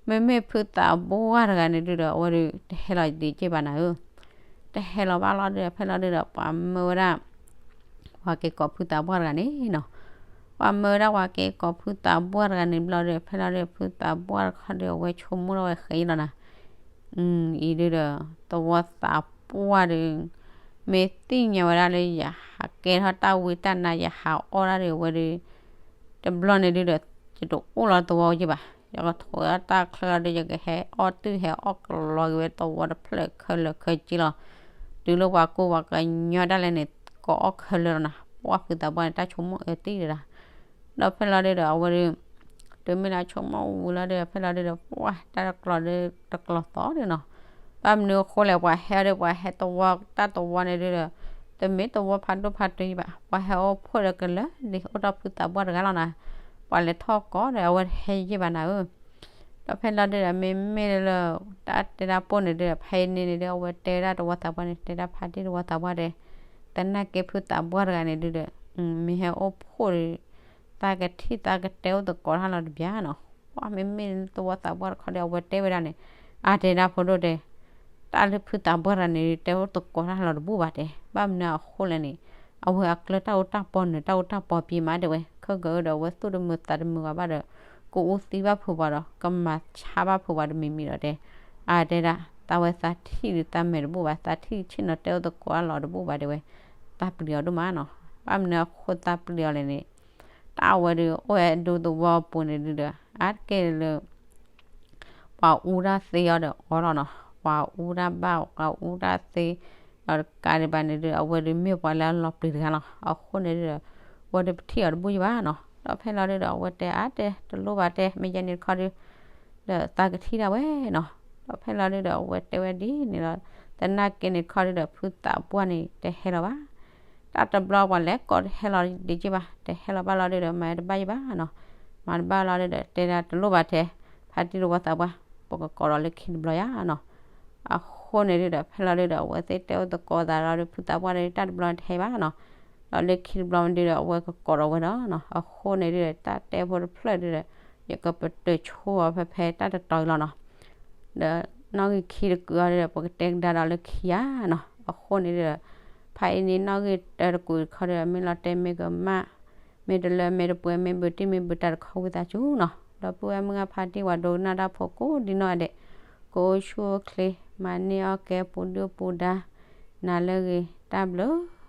မ့မ့ၢ်ဖုသးပှၢ်တဂၤန့ၣ်ဒုဒီး အဝဲဒုးတဟဲလီၤဒံးက့ဘၣ်နၤဧၢ, တဟဲလီၤဘၣ်လီၤဒုဒီး ဖဲလီၤဒုဒီး ပှၤမၢဝဲဒၣ် ပှၤက့ၤကိးဖုသးပှၢ်တဂၤန့ၣ်နီၤ, ပှၤမၢဝဲဒၣ်ပှၤက့ၤကိးဖုသးပှၢ်တဂၤန့ၣ်ဘျီဒီး ဖဲလီၤဒုဒီး ဖုသးပှၢ်တခီဒီး အဝဲဆိကမိၣ်ထီၣ်ဝဲဃဲအံၤလီၤနၤ အံၤဒုဒီး သဝီသးပှၢ်ဒီး မ့ၢ်သ့ၣ်ညါဝဲဒၣ်လၢယဟးကဲထီၣ်တၢ်ဝံတၢ်နါ ယဟးအီၣ်ဒၣ်ဒီးအဝဲဒီး တဘျီန့ၣ်ဒုဒီး ယတအိၣ်လီၤသဝီက့ဘၣ်, ယကထိးတၢ်ချၢလီၤဒီး ယကဟဲအီၣ်တုၢ်ဟဲအီၣ်ကလီၤက့ၤဝဲသဝီတဖျၢၣ်ခဲလၢာ်ခဲဆ့လီၤ, တုၤလၢပှၤကူပှၤကညီဒၣ်လဲာ်န့ၣ် ကအီၣ်ခဲလၢာ်လီၤနၤ, ပှၤဖုသးပှၢ်န့ၣ်တၢ်ဆိကမိၣ်အၢတ့ၢ်ဒီးဒၣ် ဒီးဖဲလီၤဒုဒီး အဝဲဒုး တုၤမ့ၢ်လၢဆိကမိၣ်ဝံၤလီၤဒီး ဖဲလီၤဒုဒီး ပှၤတၢ်တကျိးဒီးတကျိးသီၣ်ဒီးနီၤ, ဘၣ်မနုၤအဃိလဲၣ် ပှၤဟဲဒီးပှၤဟဲသဝီတၢ်သဝီန့ၣ်ဒုဒီး တမ့ၢ်သဝီဖးဒိၣ်ဖးထီဘၣ်, ပှၤဟဲအိၣ်ဖှိၣ်ဒီးကလၢာ်လံ အိၣ်ဒီးဖုသးပှၢ်တဂၤလီၤနၤ, ပှၤလဲၤထီၣ်ကီးဒီး အဝဲတဟဲယံာ်ဘၣ်နၤဧၢ ဒီးဖဲလီၤဒုဒီး မ့မ့ၢ်လၢ တၢ်တဲတၢ်ပိၢ်န့ၣ်ဒုဒီး ဖဲအံၤန့ၣ်န့ၣ်ဒီး အဝဲတဲဝဲဒၣ်သဝီသးပှၢ်န့ၣ် တဲဒၣ်ဖါတံၢ်သဝီသးပှၢ်ဒီး သနာ်က့ဖုသးပှၢ်တဂၤန့ၣ်ဒုဒီး မ့ၢ်ဟဲအိၣ်ဖှိၣ်ဒီး သးကထံၣ်သးကတဲအိၣ်သကိးတၢ်လီၤတဘျီနီၤ, ပှၤမ့မ့ၢ်သဝီသးပှၢ်တခီဒီး အဝဲတဲဝဲဒၣ်န့ၣ် အါတဲဒၣ်ဖိဒိၣ်တဲ တၢ်လၢဖုသးပှၢ်တဂၤန့ၣ် တဲအိၣ်သကိးတၢ်လီၤတဘူၣ်ဘၣ်တဲ, ဘၣ်မနုၤအဃိလဲၣ်န့ၣ် အဝဲအကျဲတၢ်အိၣ်တၢ်ပီနုာ် တၢ်အိၣ်တၢ်ပီပံမးတဲဝဲ, ခဲကၢဒီးအဝဲသူၣ်တမုာ်သးတမုာ်ဘၣ်ဒီး ကအူသံဘၣ်ဖုးပှၤဒီး ကမၤဆါဘၣ်ဖုးပှၤတမံၤမံၤဒီးတဲ, အါတဲဒၣ် သးဝဲသးထံၣ်ဒုးသးမဲာ်တဘူၣ်ဘၣ် သးထံၣ်ဆ့ၣ်နီၤတဲအိၣ်သကိးအလီၤတဘူၣ်ဘၣ်တဲဝဲ, သးပျံၤအီၤဒိၣ်မးနီၤ, ဘၣ်မနုၤအဃိသးပျံၤအီၤလဲၣ်န့ၣ် တၢ်အဝဲဒုးအိၣ်ဝဲဒိသဝီပူၤန့ၣ်ဒုဒီး အါတက့ၢ်လၢ ပှၤအူတၢ်သ့အီၤဒီးအီလီၤနီၤ, ပှၤအူတၢ်ဘၣ် ပှၤအူတၢ်သ့ ဒီးတကးဒံးဘၣ်န့ၣ်ဒုး အဝဲဒုးမ့ၢ်ပှၤလၢအလီၤပျံၤတဂၤလီၤ, အဃိန့ၣ်ဒုဒီး အဝဲဒုးပထံၣ်အီၤတဘူၣ်ယဘၣ်နီၤ, ဒီးဖဲလီၤဒုဒီး အဝဲတဲအါတဲ တလိၣ်ဘၣ်တဲ မ့ၢ်ယဲန့ၣ်တခီဒု ဒီးသးကထံၣ်ဒၣ်ဝဲနီၤ, ဒီးဖဲလီၤဒုဒီး အဝဲတဲဝဲဒ်န့ၣ်လီၤ, သနာ်က့န့ၣ်တခီဒုဒီး ဖုသးပှၢ်န့ၣ် တဟဲလီၤဘၣ် တၢ်တဘျီပှၤလဲၤကိးတဟဲလီၤဒံးက့ဘၣ်, တဟဲလီၤဘၣ်လီၤဒုဒီး မၤတဘၣ်ယဘၣ်နီၤ, မၤတဘၣ်လီၤဒုဒီး တဲဒၣ်တလိၣ်ဘၣ်ထဲ ဖါတံၢ်တဝီသးပှၢ် ပကကိးဒီးလၢခံတဘျီယါနီၤ, အဃိန့ၣ်ဒုဒီး ဖဲလီၤဒုဒီး အဝဲသ့ၣ်တဲအိၣ်သကိးသးလီၤဒု ဖုသးပှၢ်ဒု တၢ်တဘျီတဟဲဘၣ်နီၤ, ဒီးလၢခံတဘျီဒုဒီး အဝဲကကိးဒီးဝဲဒီးနီၤ, အဃိန့ၣ်ဒုဒီး တၢ်တဲဖိတဖျၢၣ်ဒုဒီး ယကပတုာ်ဆိအီၤဖဲဖဲတၢ်တတီၤအံၤလီၤနီၤ ဒီးနီၣ်ဂံၢ်ခံတကုာ်အီၤဒီး ပကတဲကဒါဒီးလၢခံယါနီၤ, အဃိန့ၣ်ဒီး ဖဲအံၤန့ၣ်နီၣ်ဂံၢ်တၢတကုာ်တခီဒီး မ့ၢ်လီၤတဲာ်မ့ၢ်ကမၣ် မ့ၢ်တလၢမ့ၢ်တပှဲၤ မ့ၢ်ဘုးတံၢ်မ့ၢ်ဘုးတၢ်တခီဝံသးစူၤနီၤ, ဒီပုၢ်ဝဲၢ်မုၢ်ဂၢ်ဖါတံၢ်ဝဲဒိကနၣ်တၢ်ဖိကိးဒံနီၢ်ဂၤဒဲး ကအိၣ်ဆူၣ်အိၣ်ချ့ မၤန့ၢ်အီၣ်ကဲပူၤဒုၣ်ပူၤဒါ နၤလၢအဂ့ၤ တၢ်ဘျုး